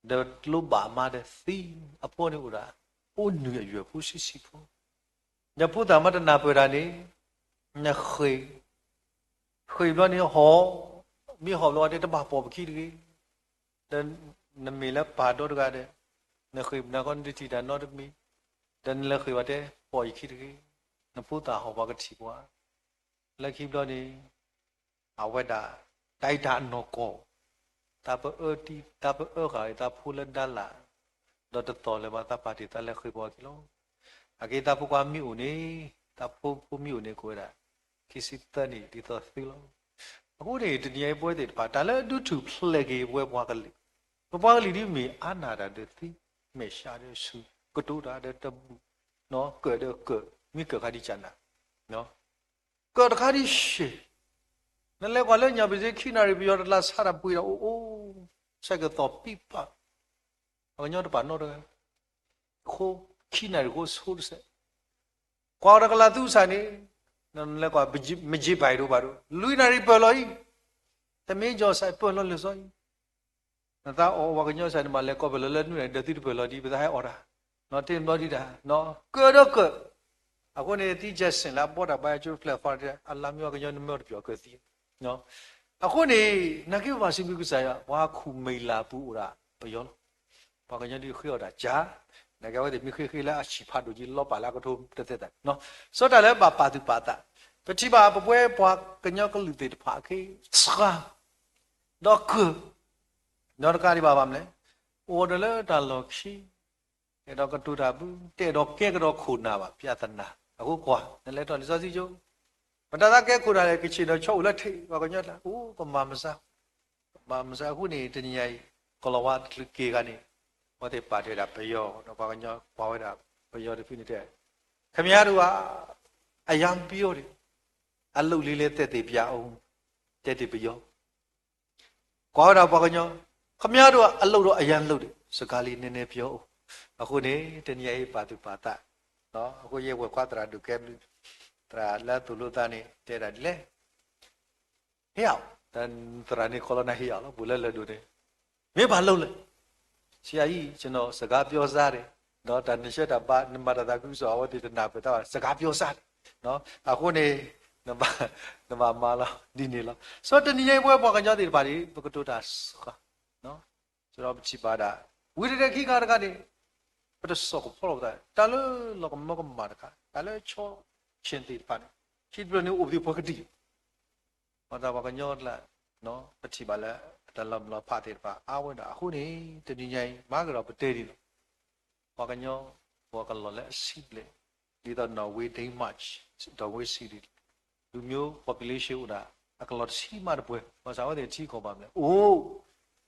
ဒီးလိၣ်ဘၣ်မါဒီးသံ, အဖိန့ၣ်အိၣ်ဒၣ်, အိၣ်နုၢ်အယွဲၢ်ဖိဆံဆံဖိ, ဒီးဖိသၣ်မါတနၢ်ပၢၢ်တၢ်န့ၣ်, နဃ့ၢ် ဃ့ၢ်ဘျီန့ၣ်ဟီၣ်, မ့ၢ်ဟီၣ်ဘျီဝဲတဲတဘၣ်ပိာ်ပခံတဂ့ၤ, ဒီးနမ့ၢ်လၢပၢ်ဒီတဂၤဒီး, နဃ့ၢ်နၤခီနတထံၣ်တၢ်နီတမံၤ, ဒီးနလဲၤဃ့ၢ်ဝဲတဲပိာ်ယခံတဂ့ၤ, နဖိသၣ်ဟီၣ်ပှၤကထံၣ်ပှၤ, လၢခံဘျီန့ၣ်, အဝဲဒၣ်, တၢ်အံၤတၢ်အနီၢ်ကီၢ်, တၢ်ပအၢတံၢ် တၢ်ပအၢဃာ်အသးဖိလၢဒါလၣ်, ဒီးတသီၣ်လၢၤဘၣ်သးပာ်တ့ၢ်သးလဲၤဃ့ၢ်ပှၤခံလီၤ. အက့သးဖိခွါမ့ၢ်အိၣ်န့ၣ်, သးဖိဖိမ့ၢ်အိၣ်န့ၣ်ကဝဲဒၣ်, ခံဆံသၢနံၣ်ဒ်သိးသုလီၤ. အဃိန့ၣ် တနံၤအံၤပဝဲသ့ၣ်တဖၣ် တၢ်လၢဒုးထူၣ်ဖျဲးက့ၤပဝဲပှၤကလုာ်, ပပှၤကလုာ်ဒ်မ့ၢ်အါနၢ်တၢ်ဒီးသံ, မဲာ်ဆှးဒီးဆူၣ်, ကတိၤတၢ်ဒီးတဘူၣ်, ကၢၣ်ဒီးကၢၣ်, မ့ၢ်ကၢၣ်ခါဒ်ကနၣ် ကၢၣ်တခါဒ်ရှဲၣ်, နလဲၤကွၢ်လၢညၣ်ပစ့ခံနၣ်ရံၣ်ပယီၤတလၢ်ဆါတၢ်ပှ့ၤဒီးအိၣ်အိၣ်, ဆဲးကသီၣ်ပံပာ်, အဃိ, ခံနၣ်ရံၣ်ဃိဆိတစဲး, ကွၢ်ဒီးကလးသူစၢ်န့ၣ်, နလဲၤကွၢ် မ့ၢ်ကဘၣ်ဒိဘၣ်ဒိ, လွံၢ်နၣ်ရံၣ်ပၢၢ်လီၤအံၤ, တမ့ၢ်ကၠီၤစဲးပၢၢ်လီၤလၢာ်စီအံၤ နသးအိၣ်ဝဲကညီစဲးန့ၣ် မ့ၢ်လဲၤကီၢ်ပၢၢ်လီၤလၢနွံနၣ်ရံၣ်ဒီးသုတပၢၢ်လီၤဒ် ပသးဟဲအီၣ်တၢ်, နီၢ်တ့ၢ်ဘျီဒံးတၢ်, ကၢၣ်ဒီးကၢၣ်, အဃိန့ၣ် သံကဲစ့ၣ်လၢအဘီတၢ်ဘါယွၤကၠိတဖျၢၣ်ဃီ, အလါမ့ၢ်ဝဲကညီနမ့ၢ်အီၤတပျီၢ်ကၢၣ်သံ, အဃိန့ၣ် နာ်က့ပဘၣ်စံးဘျုးကစၢ်ယွၤ ပှၤခူၣ်မံၤလၢ်ပူၤအိၣ်ဒၣ်ပယီၤလီၤ, ပှၤကညီဒ်ဃ့အီၣ်တၢ်ကၢ်, နာ်က့အဝဲသ့ၣ်မ့ၢ်ဃ့ဃ့လၢအဆံးဖးဒိၣ်က့ၤလီၤပာ်လၢအကထိတသဲသး, စီၤတၢ်လၢဘၣ်ပာ်သူၣ်ပာ်သး, ပထံၣ်ဘၣ်ပဝဲပှၤကညီကလုာ်သ့ၣ်တဖၣ်အခံ, စှၤ, ဒီးကၢၣ်, ဒီးတကးဒံးဘၣ်ဘၣ်မနုၤလဲၣ်, အိၣ်ဒီးလၢတၢ်လီၢ်ခံ, အဲၣ်ဒိးကတိၤတၢ်ဘၣ်, တအဲၣ်ဒိးကဲကဒီးခိၣ်နၢ်ဘၣ်, ပျၢ်သနၢ်, အဃိကွၢ် နလဲၤထီၣ်လံာ်စီဆှံကၠိ, ပတၢ်သးကဲခိၣ်နၢ်လဲၣ် ကဆ့ၣ်နီၤဆီအိၣ်လၢထံး ပှၤကညီတၢ်, အိၣ် ပမၤမစၢ်, ပမၤမစၢ်အဃိန့ၣ် တနံၤညါအံၤ ကီၤလၤဝါတချုးက့ၤဂၤန့ၣ်, အဝဲသ့ၣ်ပာ်တ့ၢ်ဝဲဒၣ်ပယီၤ ဒီးပှၤကညီကွၢ်ဝဲဒၣ်ပယီၤတဖုန့ၣ်တဲ, ခင်ဗျားတို့က အရမ်းပျော်တယ်, အလုပ်လေးလည်းသက်သေပြအောင်, တဲတ့ၢ်ပယီၤ ကွၢ်ဝဲဒၣ်ပှၤကညီ, ခင်ဗျားတို့က အလုပ်တော့အရမ်းလုပ်တယ်, စကားလေးနည်းနည်းပြောဦး, အဃိန့ၣ် တနံၤညါအံၤပာ်သူၣ်ပာ်သး, အဃိယဲဝဲၢ်ခွါသရၣ်ဒိၣ်ကဲဘျုး, သရၣ်လၢအသိၣ်လိသးန့ၣ် တဲဒၣ်ဒ်လဲၣ်, ဟ့ၣ်အီၤ, သရၣ်န့ၣ်ခီလီၤနၤဟ့ၣ်အီၤလီၤ, ပူၤလၢလၢာ်ဒိၣ်န့ၣ်, မ့ၢ်ဘၣ်လိၣ်လဲၣ်, ဆရာကြီး ကျွန်တော် စကားပြောစားတယ်, ဒီးတၢ်နၢ်ဆၢတၢ်ဘါ နမၤတၢ်သးခုကစီၣ် အဝဲသ့ၣ်တနၢ်ပၢၢ်တၢ်ဘၣ် စကားပြောစားတယ်, အဃိန့ၣ် နဘၣ်မၤလီၤဒ်န့ၣ်လီၤ. စီၤတနံၤညါအံၤပဝဲပှၤကညီသ့ၣ်တဖၣ်န့ၣ် ပကတိၤတၢ်စှၤ, ဒီးပထံၣ်ဘၣ်ဒၣ်, ဝံၤတတဲခံခါတခါန့ၣ်, ပတစိာ်ကဖီလီၤပသး, တၢ်လၢလီၤကမၢကမၣ်တခါ, တၢ်လၢဆီဆ့ၣ်သ့ၣ်တဖၣ်န့ၣ်, ခံတဖျၢၣ်န့ၣ်အိၣ်ပသ့ၣ်ပှၤကတံၢ် ပှၤသးပှၤကညီတလၢ, ပထံၣ်ဘၣ်လၢ တၢ်လီၤမုၢ်လီၤဖးသ့ၣ်တဖၣ်အါဝဲဒၣ်အဃိန့ၣ် တနံၤညါအံၤ မၤကဒီးပတဲဒ်န့ၣ်လီၤ. ပှၤကညီ ပှၤကလီၤလၢအဆံးဘျဲၣ် ဒ်သိး Norway Denmark, Norway City, လူမျိုး population အိၣ်ဒၣ် အကလီၤတဆံမးတပှဲၤ ဘၣ်ဆၣ်အဝဲသ့ၣ်ထံကီၢ်ဘၣ်မလဲၣ် အိၣ်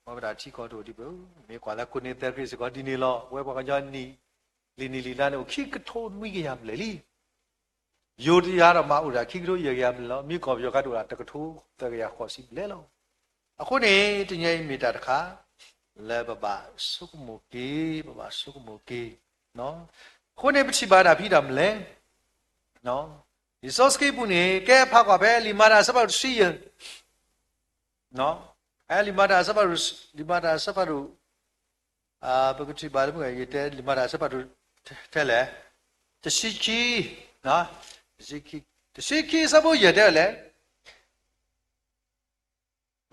အဝဲဒၣ်ထံကီၢ်တအိၣ်ဒံးဘၣ်. မ့ၢ်ကွၢ်လၢကိးနံၤသဲခရံာ်စ့ၢ်ကီးဒ်န့ၣ်လီၤ. ဝဲပှၤကညီနံၣ် လံာ်နံၣ်လံာ်လါန့ၣ် အိၣ်ခံကထိနွံကယၤဘျဲၣ်လံ. ယိၤတယၤဒီးမၤအိၣ်ဒၣ်ခံကထိယဲၢ်ကယၤဘျဲၣ်လီၤ. မ့ၢ်ကီၢ်ပယီၤခါတအိၣ်ဒၣ်တကထိသၢကယၤဃိးဆံဘျဲၣ်လီၤ. အဃိန့ၣ် တနံၤအံၤမ့ၢ်တၢ်တခါ လၢပဘၣ်ဆိကမိၣ်က့ၤ, ပဘၣ်ဆိကမိၣ်က့ၤ. အဃိန့ၣ် ပထံၣ်ဘၣ်တၢ်ဖံးတၢ်မလဲၣ် လံာ်စီဆှံပူၤန့ၣ် ကဲဖးကွၢ်ဖဲလံာ်မၤတၢ်အဆၢဖးဒိၣ်တဆံယဲၢ်, လံာ်မၤတၢ်အဆၢဖးဒိၣ်, လံာ်မၤတၢ်အဆၢဖးဒိၣ်, ပကထံၣ်ဘၣ်လၢမုၢ်ဂၤ ယတဲလံာ်မၤတၢ်အဆၢဖးဒိၣ်ထဲလဲၣ်, တဆံခံ, တဆံခံအဆၢဖိယဲၢ်တဲဝဲလဲၣ်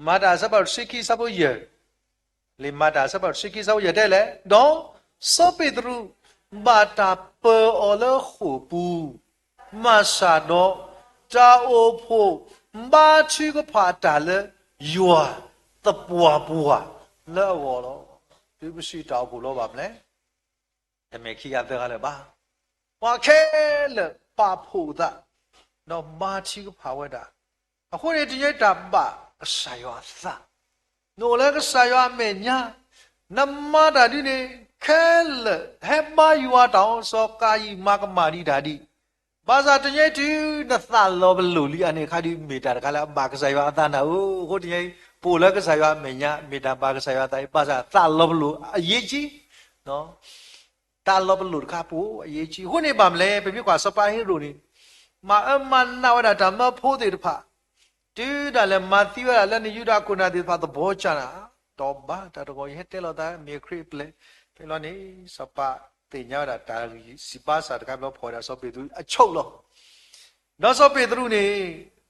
မၤတၢ်အဆၢဖးဒိၣ်တဆံခံအဆၢဖိယဲၢ်, လံာ်မၤတၢ်အဆၢဖးဒိၣ်တဆံခံအဆၢဖိယဲၢ်တဲလဲၣ်, ဒီးစီၤပ့းတရူးဘၣ်တၢ်ပၢၤအီၤလၢဃိာ်ပူၤ, မၤစၢ်ဒီးတၢ်အိၣ်ဖှိၣ်ဘါထုကဖၣ်တၢ်လၢယွၤသပှၢ်ပှၢ်လၢအဂီၢ်လီၤ. တုၤပစံးတၢ်အိၣ်ဖှိၣ်လီၤဘၣ်မလဲၣ် တမ့ၢ်ခံဂၤသၢဂၤလၢၤဘၣ်. ပှၤခဲလၢာ်ပာ်ဖှိၣ်အသး, ဒီးဘါထုကဖၣ်ဝဲဒၣ်. အဃိန့ၣ် တနံၤအံၤတၢ်ဘၣ်ကစၢ်ယွၤအသး, နအိၣ်လၢကစၢ်ယွၤအမဲာ်ညါ, နမၤတၢ်ဒ်န့ၣ် ခဲလၢာ်ဟဲဘါယွၤတၢ်အီၤ စီၤကၤယံၣ်မၤကမၣ်ဒံးတၢ်ဒံး ဘၣ်ဆၣ်တနံၤအံၤတုၤနသးလီၤပလိာ်လံအန့ၣ်အခါဒုး မ့ၢ်တၢ်တခါလၢအဘၣ်ကစၢ်ယွၤအသးနၤဧၢ. အဃိတနံၤအံၤ ပအိၣ်လၢကစၢ်ယွၤအမဲာ်ညါ မ့ၢ်တၢ်ဘၣ်ကစၢ်ယွၤအသးအံၤ ဘၣ်ဆၣ်သးလီၤပလိာ်အရေးကြီး, သးလီၤပလိာ်တခါပအိၣ်အရေးကြီး. အဃိန့ၣ်ဘၣ်မလဲၣ် ပမ့ၢ်ကွၢ်စီၤပၤဟ့ရိၣ်န့ၣ် မၤအၢမၤနးဝဲဒၣ်တၢ်မၢဖိသ့ၣ်တဖၣ်, တုၤဒၣ်လဲာ်မၤသံဝဲဒၣ်လၢနယူဒၤခိၣ်နၢ်သ့ၣ်တဖၣ် သဘီကၢ်နၤ, ဒီးဘၣ်တၢ်တဂီၤ ယဟဲတဲလီၤသး မ့ၢ်ခရံာ်အပျဲၢ်, ဖဲလီၤန့ၣ် စီၤပၤသ့ၣ်ညါဝဲဒၣ်တၢ်ဂံၢ်စၢ်ဘါစၢ်တခါ ဖဲလီၤဖီၣ်ဝဲဒၣ်စီၤပ့းတရူးအဆိးလီၤ. ဒီးစီၤပ့းတရူးန့ၣ်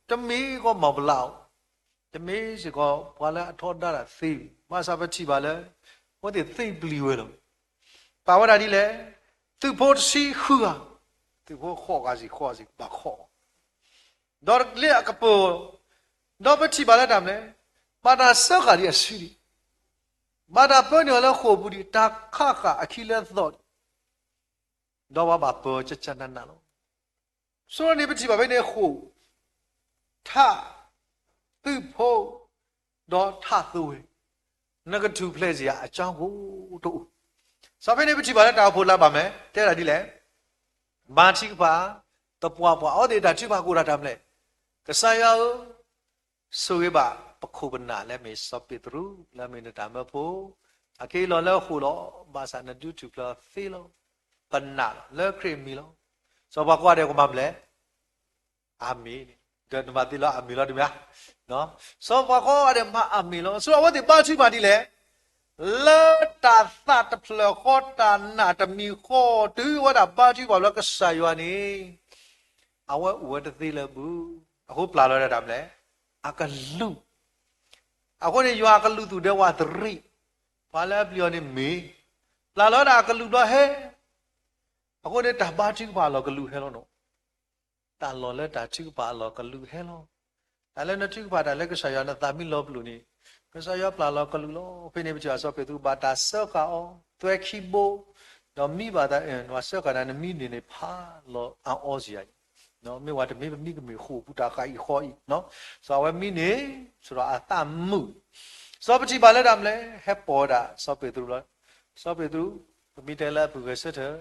တမ့ၢ်ကီးမၤဘျါအီၤ, တမ့ၢ်စ့ၢ်ကီးပှၤလၢအထီဒါတၢ်သ့, ဘၣ်ဆၣ်ပထံၣ်ဘၣ်လၢ အဝဲသ့ၣ်သ့ပျံၤဝဲလီၤ. ပာ်ဝဲဒၣ်ဒ်လဲၣ်, သုးဖိတဆံဃုဂၤ, သုးဖိဃိးဂၤစ့ၢ်ဃိးဂၤစ့ၢ် ဘၣ်ဃိး ဒီးလၢအကပၢၤ, ဒီးပထံၣ်ဘၣ်လၢတၢ်မနုၤလဲၣ်, ဘၣ်တၢ်စၢဃာ်ဒံးအစုဒံး, ဘၣ်တၢ်ပၢနုာ်အီၤလၢဃိာ်ပူၤဒံး တၢ်ခးဃာ်အခံလၢအသီၣ်ဒံး, ဒီးပှၤဘၣ်ပၢၤကကနးနးလီၤ. ဆိန့ၣ်ပထံၣ်ဘၣ်ဖဲန့ၣ်ဃိာ်, ထး, သုးဖိ, ဒီးထးသဝဲ, နကထူၣ်ဖျဲးစ့ၢ်ယၤအကၠါဂိၢ်တအိၣ်. စီၤဖဲန့ၣ် ပထံၣ်ဘၣ်လၢတၢ်အိၣ်ဖှိၣ်လၢအဘၣ်မနုၤလဲၣ် တဲဒၣ်ဒ်လဲၣ်, ဘါထုကဖၣ်, သပှၢ်ပှၢ် အဝဲသ့ၣ်တၢ်ထုကဖၣ်ကအိၣ်ဒၣ်တၢ်မနုၤလဲၣ်, ကစၢ်ယွၤဧၢ, ဆိၣ်ဂ့ၤဘၣ်ပခိၣ်ပနၢ်လၢမ့ၢ်စီၤပ့းတရူး လၢမ့ၢ်နတၢ်မၢဖိ, အက့ၤလီၤလၢဃိာ်လီၤ, ဘၣ်ဆၣ်နဒုးထူၣ်ဖျဲးသ့လီၤ, ပနာ်လီၤ လၢခရံာ်မံၤလီၤ. စီၤပၤကွၢ်ဒဲးကမၤမနုၤလဲၣ် အၤမ့ၣ်, ဒီးနမၤသ့လီၤအၤမ့ၣ်လီၤတမ့ၢ်ဧါ. စီၤပၤဃီဒဲးမၤအၤမ့ၣ်လီၤ. ဆိအဝဲသ့ၣ်ဘါထုကဖၣ်ဒ်လဲၣ်, လၢတၢ်သးတဖျၢၣ်ဃီတၢ်နာ်တမံၤဃီ တုၤဝဲဒၣ်ဘါထုကဖၣ်လၢကစၢ်ယွၤန့ၣ်, အဝဲအိၣ်ဝဲတသ့လၢၤဘၣ်. အဃိပျၢ်လီၤဒၣ်တၢ်မနုၤလဲၣ်, အကလူး. အဃိန့ၣ်ယွၤအကလူးသူၣ်ဒဲဝးတရံး, ပှၤလၢအပျံၤအီၤန့ၣ်မ့ၢ်, ပျၢ်လီၤဒၣ်အကလူးဘျီဟဲ အဃိန့ၣ်တၢ်ဘါထုကဖၣ်အလီၢ်ကလူးဟဲလီၤနီၤ. တၢ်လီၢ်လၢတၢ်ထုကဖၣ်အလီၢ်ကလူးဟဲလီၤ. တၢ်လၢနထုကဖၣ်တၢ်လၢကစၢ်ယွၤနသးမ့ၢ်လီၤပလိာ်န့ၣ်, ကစၢ်ယွၤပျၢ်လီၤကလူးလီၤ. ဖဲန့ၣ်ပထံၣ်ဘၣ်စီၤပ့းတရူးဘၣ်တၢ်စၢဃာ်အီၤ, သွဲခံဘိ, ဒီးမံဘၣ်သး, နဝၤစၢဃာ်နၤနမံန့ၣ်န့ၣ် ဖးလီၤအါအီစ့ၢ်ယၤ, မ့ၢ်ဝဲတမ့ၢ်ပမံကမ့ၢ်ဃိာ်ပူၤတၢ်ဃာ်အံၤဃီအံၤ, စီၤအဝဲမံန့ၣ်, စီၤဒီးအသးမုာ်, စီၤပထံၣ်ဘၣ်လၢတၢ်မနုၤလဲၣ် ဟဲပိာ်ဝဲဒၣ်စီၤပ့းတရူးလီၤ. စီၤပ့းတရူး, ပမ့ၢ်တဲလၢအပုၢ်ဂဲၤဆၢထၢၣ်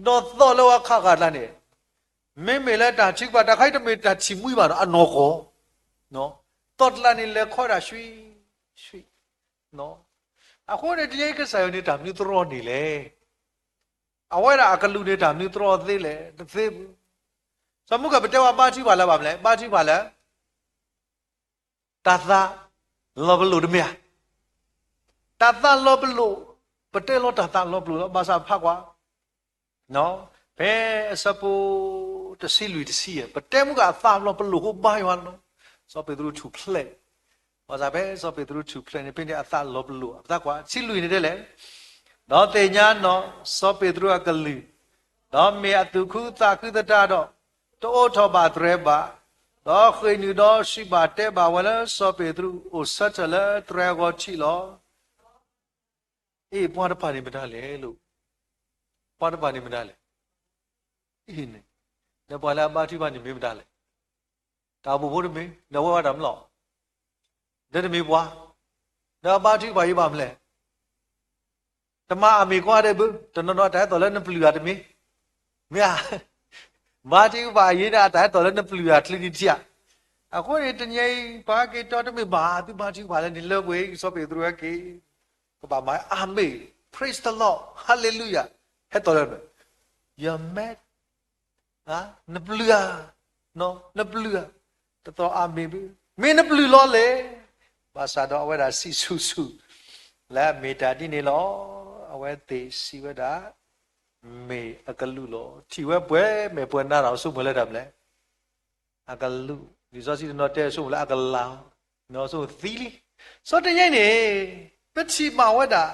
ဒီးသီၣ်လၢဝဲခးဃာ်တၢ်န့ၣ်, မ့မ့ၢ်လၢတၢ်ထုကဖၣ်တၢ်ခါအံၤတမ့ၢ်တၢ်ထံၣ်မှံဘၣ်နီၤ အနီၢ်ကီၢ်, သီၣ်တလးန့ၣ်လဲၤခီဒၣ်ဆှံ, ဆှံ, အဃိန့ၣ် တနံၤအံၤကစၢ်ယွၤန့ၣ်တၢ်မနုၤသရီန့ၣ်လဲၣ်. အဝဲဒၣ်အကလူးန့ၣ်တၢ်မနုၤသရီသ့လဲၣ် တသ့ဘူး. စီၤမူကၣ်ပတဲဝဲဘါထုကဖၣ်လၢဘၣ်မနုၤလဲၣ်, ဘါထုကဖၣ်လၢ တၢ်သးလီၤပလိာ်တမ့ၢ်ဧါ. တၢ်သးလီၤပလိာ်, ပတဲလီၤတၢ်သးလီၤပလိာ်လီၤ. ဘၣ်ဆၣ်ဖးကွၢ်, ဖဲအဆၢဖိ တဆံလွံၢ်တဆံယဲၢ် ပတဲမုၢ်ကၣ်အသးလီၤပလိာ်ဃိဘါယွၤလီၤ. စီၤပ့းတရူးထူၣ်ဖျဲး, ဘၣ်ဆၣ်ဖဲစီၤပ့းတရူးထူၣ်ဖျဲးန့ၣ် ဖဲန့ၣ်အသးလီၤပလိာ် ပသးကွၢ် တဆံလွံၢ်န့ၣ်တဲလဲၣ်, ဒီးသ့ၣ်ညါနီၢ်စီၤပ့းတရူးအကလုၢ်, ဒီးမ့ၢ်အသူၣ်ခုသးခုသတးဒီး, တအိးထီၣ်ဘၣ်တြဲၤဘၣ်, ဒီးဃ့ၢ်နုာ်ဒီးစံးဘၣ်တဲဘၣ်ဝဲလၢစီၤပ့းတရူးအိၣ်ဆၢထၢၣ်လၢတြဲၤအဂီၤထံးလီၤ. အ့ၣ် ပှၤတဖၣ်န့ၣ်မတၤလဲၣ်လိၤ, ပှၤတဖၣ်န့ၣ်မတၤလဲၣ်, အ့ၣ်န့ၣ်, ဒီးပှၤလၢအဘါထုကဖၣ်န့ၣ်မ့ၢ်မတၤလဲၣ်, တၢ်အိၣ်ဖှိၣ်ဖိတမ့ၢ်, ဒီးဝဲဝဲတၢ်မလီၤ, ဒီးတမ့ၢ်ပှၤ, ဒီးအဘါထုကဖၣ်အံၤဘၣ်မနုၤလဲၣ် တမၤအမ့ၢ်ကွၢ်ဒဲးဘၣ်, တနီၤနီၤအတၢ်ဟဲသီၣ်လၢနပျုၢ်ဧါတမ့ၢ်, မ့ၢ်ဧါ, ဘါထုကဖၣ်အံၤန့ၣ် အတၢ်ဟဲသီၣ်လၢနပျုၢ်ဧါ ချုးန့ၣ်ထံၣ်ဧါ. အဃိန့ၣ် တနံၤအံၤ ပှၤဟဲက့ၤတီတမ့ၢ်ဘၣ် သုဘါထုကဖၣ်လၢနလၢပှဲၤ စီၤပ့းတရူးဟဲက့ၤ, ကဘၣ်မၤအမ့ၢ် praise the Lord, hallelujah, ဟဲသီၣ်လၢန, you're mad, နပျုၢ်ဧါ, နပျုၢ်ဧါ, တသီၣ်အမ့ၢ်ဘၣ်, မ့ၢ်နပျုၢ်လီၤလဲၣ်. ဘၣ်ဆၣ်ဒီးအဝဲဒၣ်စံးဆူၣ်ဆူၣ်, လၢအမ့ၢ်တၢ်ဒ်န့ၣ်လီၤ. အဝဲသ့ၣ်စံးဝဲဒၣ်, မ့ၢ်အကလူးလီၤ. ထံၣ်ဝဲပှဲၤမဲာ်ပှဲၤနါဒီး အဆိကမိၣ်လၢတၢ်မနုၤလဲၣ် အကလူး, လံာ်စီဆှံတနီၤတဲအဆိကမိၣ်လၢအကလၤ, နီၢ်ဆိကမိၣ်သံလံ. စီၤတညဲန့ၣ်, ပထံၣ်ဘၣ်ဝဲဒၣ်,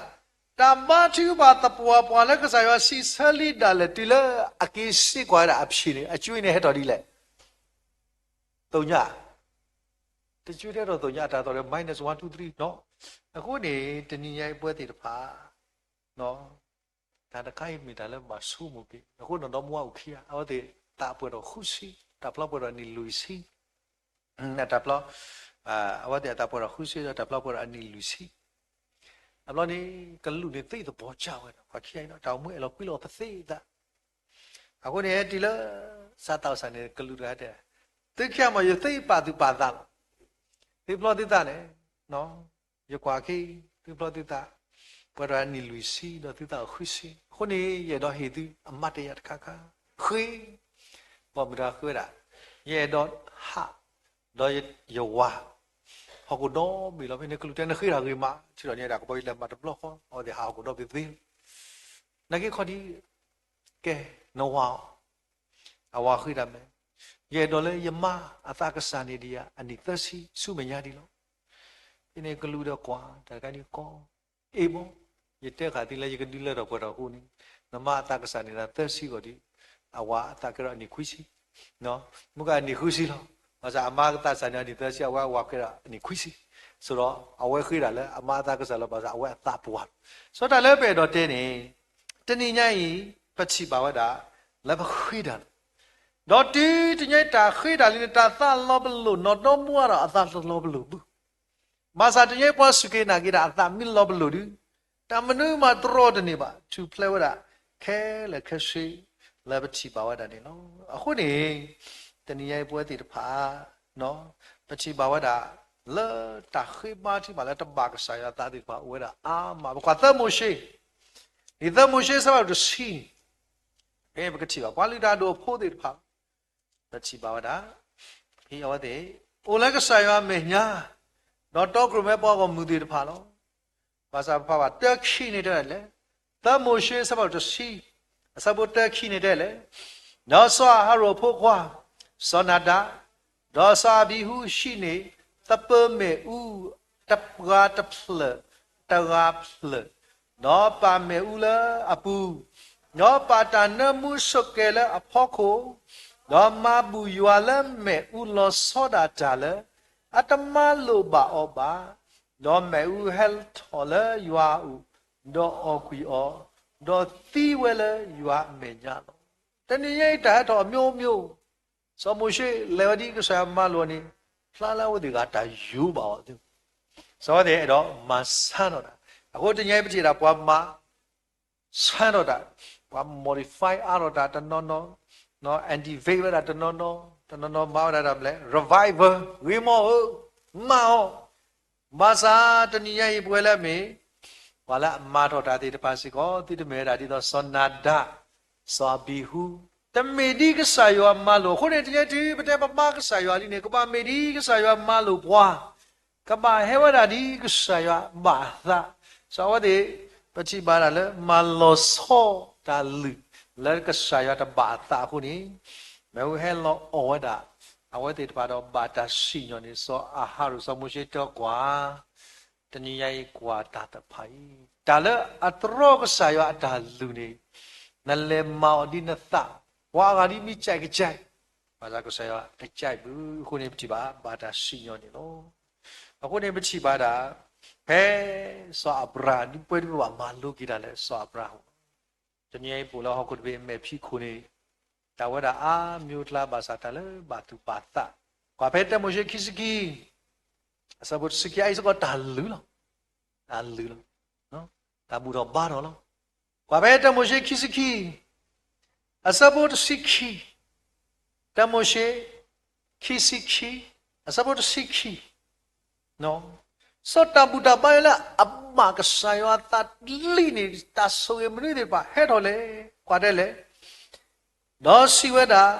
တၢ်ဘါထုကဖၣ်သပှၢ်ပှၢ်လၢကစၢ်ယွၤစံးဆၢလံဒၣ်လဲာ် တုၤလၢအက့ၤစ့ၢ်ကီးဝဲဒၣ်အဖံးန့ၣ် အကွ့န့ၣ်ဟဲထီၣ်ဒ်လဲၣ်, သီၣ်ညါ, တကွ့တဟဲထီၣ်သီၣ်ညါ အတၢ်သီၣ်လၢ minus one, two, three, နီၢ်. အဃိန့ၣ် တနံၤညါအံၤပဝဲသ့ၣ်တဖၣ် တၢ်တခါအံၤမ့ၢ်တၢ်လၢဘၣ်ဆိကမိၣ်က့ၤ, အဃိနီၢ်ဒီမါဝၤအိၣ်ခံဂၤ အဝဲသ့ၣ်သးပှဲၤထီၣ်ဃုဆံ, တၢ်ဖျီပှဲၤထီၣ်အနံၣ်လွံၢ်ဆံ, တၢ်ဖျီ, အဝဲသ့ၣ်အသးပှဲၤထီၣ်ဃုဆံဒီးတၢ်ဖျီပှဲၤထီၣ်အနံၣ်လွံၢ်ဆံ, အဘျီန့ၣ် ကလူးန့ၣ်သ့သပီၤကၢ်ဝဲဒီး ပှၤခံဂၤအံၤဒီး တၢ်အိၣ်မူအဲၣ်လီၤကွံလီၤပသ့အသး အဃိန့ၣ် တုၤလၢစးသီၣ်စၢ်န့ၣ် ကလူးတဂၤတဲ, သုခံဂၤမ့ၢ် ယသ့ပာ်သူၣ်ပာ်သးလီၤ, သုဖျီသုသးန့ၣ်, ယကွၢ်က့ၤ သုဖျီသုသး, ပှဲၤဒီးအနံၣ်လွံၢ်ဆံ ဒီးသုသးအိၣ်ဃုဆံ, အဃိန့ၣ် ယအဲၣ်ဒိးဟ့ၣ်သုအမၤတယာ်တခါခါ, ဃ့, ဘၣ်မနုၤဃ့ဝဲဒၣ်, ယအဲၣ်ဒိးဟး, ဒီးယဝၤ ဟီၣ်ခိၣ်ဒီဘ့ၣ်လီၤ. ဖဲန့ၣ်ကလူးတဲ နဃ့တၢ်ဂ့ၤမး, ထံၣ်ဒီးန့ၣ်ဒၣ်ကဘီယူၤလဲၤမၤတဘျီဃီ အဝဲသ့ၣ်ဟးဟီၣ်ခိၣ်ဒီဘ့ၣ်သ့လီၤ. နာ်က့ခီဒ် ကဲ, နဝၤအီၤ, အဝၤဃ့တၢ်မ့ၢ်, ယအဲၣ်ဒိးလၢယမါအသးကစၢ်န့ၣ်ဒံးဧါ အနံၣ်သၢဆံ ဆူမဲာ်ညါဒံးလီၤ. ဖဲန့ၣ်ကလူးဒီးကွၢ် တၢ်တခါန့ၣ်ကီ, အ့ၣ်ဘီ, ယတဲဃာ်သုလၢယကဒုးလၢထီၣ်ပှဲၤထီၣ်အဃိန့ၣ်, နမါအသးကစၢ်န့ၣ်ဒၣ်သၢဆံဂီၢ်ဒံး, အဝၤအသးကဲထီၣ်အနံၣ်ခွံဆံ မုၢ်ကနံၣ်ဃုဆံလီၤ. ဘၣ်ဆၣ်အမါအသးကစၢ်န့ၣ်အနံၣ်သၢဆံ အဝဲအဝၤကဲထီၣ်အနံၣ်ခွံဆံ, ဆိဒီးအဝဲဃ့ဒၣ်လၢအမါအသးကစၢ်လီၤ. ဘၣ်ဆၣ်အဝဲအသးပှၢ်လီၤ. စီၤတၢ်လၢပအဲၣ်ဒိးတဲန့ၣ်, တနံၤညါအံၤ ပထံၣ်ဘၣ်ဝဲဒၣ် လၢပဃ့တၢ်လီၤ. ဒီးတုၤတနံၤညါအံၤတၢ်ဃ့တၢ်လံန့ၣ် တၢ်သးလီၤပလိာ် နီၢ်ဒီမါဒီးအသးလီၤပလိာ်ဘၣ်. ဘၣ်ဆၣ်တနံၤညါအံၤပှၤစူၢ်က့ၤနာ်က့ၤဒၣ်အသးမ့ၢ်လီၤပလိာ်ဒီး, တၢ်မနုၤမးတြီတန့ၢ်ဘၣ် ထူၣ်ဖျဲးဝဲဒၣ် ခဲလၢာ်ခဲဆ့ လၢပထံၣ်ဘၣ်ဝဲဒၣ်န့ၣ်လီၤ. အဃိန့ၣ်, တနံၤညါအံၤပဝဲသ့ၣ်တဖၣ် ပထံၣ်ဘၣ်ဝဲဒၣ် လၢတၢ်ဃ့ဘါထုကဖၣ်လၢတဘၣ်ကစၢ်ယွၤအသးသ့ၣ်တဖၣ်အိၣ်ဝဲဒၣ်အါမး. ပကွၢ်သၢမိၤၡ့, လံာ်သၢမိၤၡ့အဆၢဖးဒိၣ်တဆံန့ၣ်, ဖဲပကထံၣ်ဘၣ်ပှၤလုၢ်တၢ်ဒိၣ်အဖိသ့ၣ်တဖၣ် ပထံၣ်ဘၣ်ဝဲဒၣ် ဖဲအဝဲသ့ၣ် အိၣ်လၢကစၢ်ယွၤအမဲာ်ညါ, ဒီးတီခိၣ်ရိၣ်မဲပှၤဂီၢ်မုၢ်သ့ၣ်တဖၣ်လီၤ. ဘၣ်ဆၣ်ပဖးဘၣ်တၢခံန့ၣ်တဲဒ်လဲၣ်, သၢမိၤၡ့အဆၢဖးဒိၣ်တဆံ, အဆၢဖိတၢခံန့ၣ်တဲဒ်လဲၣ်, ဒီးစီၤအၤဟရိၣ်အဖိခွါ စီၤနၤဒၤ, ဒီးစီၤအဘံၤဟူဟံးန့ၢ် သပၢၤမ့ၣ်အူ တဂၤတဖျၢၣ်, တဂၤဖျၢၣ်, ဒီးပာ်မ့ၣ်အူလၢအပူၤ, ဒီးပာ်တၢ်နၢမူဆိးကဲလၢအဖီခိၣ်, ဒီးမၤဘူၣ်ယွၤလၢမ့ၣ်အူလီၤဆီဒၣ်တၢ်လၢ အတမၤလိာ်ဘၣ်အီၤဘၣ်, ဒီးမ့ၣ်အူဟဲထီၣ်လၢယွၤအအိၣ်, ဒီးအီၣ်ကွံာ်အီၤ, ဒီးသံဝဲလၢယွၤအမဲာ်ညါလီၤ. တနံၤညါအံၤတၢ်ဟဲထီၣ်အမျိုးမျိုး, စီၤမိၤၡ့လဲၤဝဲဒ်ကစၢ်ယွၤမၤလိာ်န့ၣ်, ဖျါလၢအဝဲသ့ၣ်ဂၤတၢ်ယိးဘၣ်အီၤသ့, စီၤဝဲသ့ၣ်အဲၣ်ဒိးမၤဆါထီၣ်တၢ်, အဃိတနံၤညါအံၤပထံၣ်ဒၣ်ပှၤမၤ ဆါထီၣ်တၢ်, ပှၤ modify အါထီၣ်တၢ်တနီၤနီၤ, နီၤ activate ဝဲဒၣ်တနီၤနီၤ, တနီၤနီၤမၤဝဲဒၣ်တၢ်မနုၤလဲၣ် revival ဂ့ၤမီၢ်ဧၢ, မၤအီၤ, ဘၣ်ဆၣ်တနံၤညါအံၤပဝဲလၢအမ့ၢ် ပှၤလၢအမၤထီၣ်တၢ်သ့ၣ်တဖၣ်စ့ၢ်ကီး သုတမ့ၢ်ဝဲဒၣ်ဒ်သိးစီၤနၤဒၤ, စီၤအဘံၤဟူ, တမ့ၢ်ဒ်ကစၢ်ယွၤမၤလိာ်အဃိန့ၣ် တနံၤညါအံၤတုၤပတဲပမၤကစၢ်ယွၤလံန့ၣ် ကဘၣ်မ့ၢ်ဒ်ကစၢ်ယွၤမၤလိာ်ပှၤ ကဘၣ်ဟဲဝဲဒၣ်ဒ်ကစၢ်ယွၤဘၣ်အသး, စီၤဝဲသ့ၣ် ပထံၣ်ဘၣ်ဒၣ်လၢ မၤလီၤဆီတၢ်လုၢ်လၢကစၢ်ယွၤတဘၣ်အသးအဃိန့ၣ်, မ့ၣ်အူဟဲလီၤအီၣ်ဝဲဒၣ် အဝဲသ့ၣ်တဖၣ်ဒီးဘၣ်တၢ်စံၣ်ညီၣ်န့ၣ် စီၤအၤဟရိၣ်စီၤမိၤၡ့တဲကွၢ်, တနံၤညါအံၤကွၢ်တၢ်တဖၣ်အံၤ, တၢ်လၢအတြီကစၢ်ယွၤအတၢ်လုၢ်န့ၣ်, နလဲၤမၤအီၤဒ်နသး, ပှၤအဂၤဒ်မ့ၢ်ကဲကဲ ဘၣ်ဆၣ်ကစၢ်ယွၤတကြိုက်ဘူး, အဃိန့ၣ်ပထံၣ်ဘၣ် ဘၣ်တၢ်စံၣ်ညီၣ်န့ၣ်လီၤ. အဃိန့ၣ်ပထံၣ်ဘၣ်ဒၣ် ဖဲစီၤအၤဘြၤဟၣ် ဒ်ပဝဲဒၣ် ပဘၣ်မၤလိက့ၤတၢ်လၢစီၤအၤဘြၤဟၣ်, တနံၤအံၤပအိၣ်လၢဟီၣ်ခိၣ်တဘ့ၣ် မဲာ်ဖံးခိၣ်န့ၣ် တၢ်ဝဲဒၣ်အါမံၤအါကျါ ဘၣ်ဆၣ်တၢ်လၢဘၣ်သူၣ်ပာ်သး, ကွၢ်ဖဲတၢမိၤၡ့ခံဆံခံ အဆၢဖိတဆံခံ အအံၤစ့ၢ်ကီးတၢ်လုၢ်လီၤ. တၢ်လုၢ်လီၤ. တၢ်ဘူၣ်ထီၣ်ဘါထီၣ်လီၤ. ကွၢ်ဖဲတၢမိၤၡ့ခံဆံခံ အဆၢဖိတဆံခံ, တၢမိၤၡ့ ခံဆံခံ အဆၢဖိတဆံခံ, စီၤတၢ်ဘူၣ်တၢ်ဘါလၢအဘၣ်ကစၢ်ယွၤအသးလံန့ၣ် တၢ်ဆိၣ်ဂ့ၤမနုၤသ့ၣ်တဖၣ်ဟဲထီၣ်လဲၣ်, ကွၢ်ဒ်လဲၣ်, ဒီးစံးဝဲဒၣ်,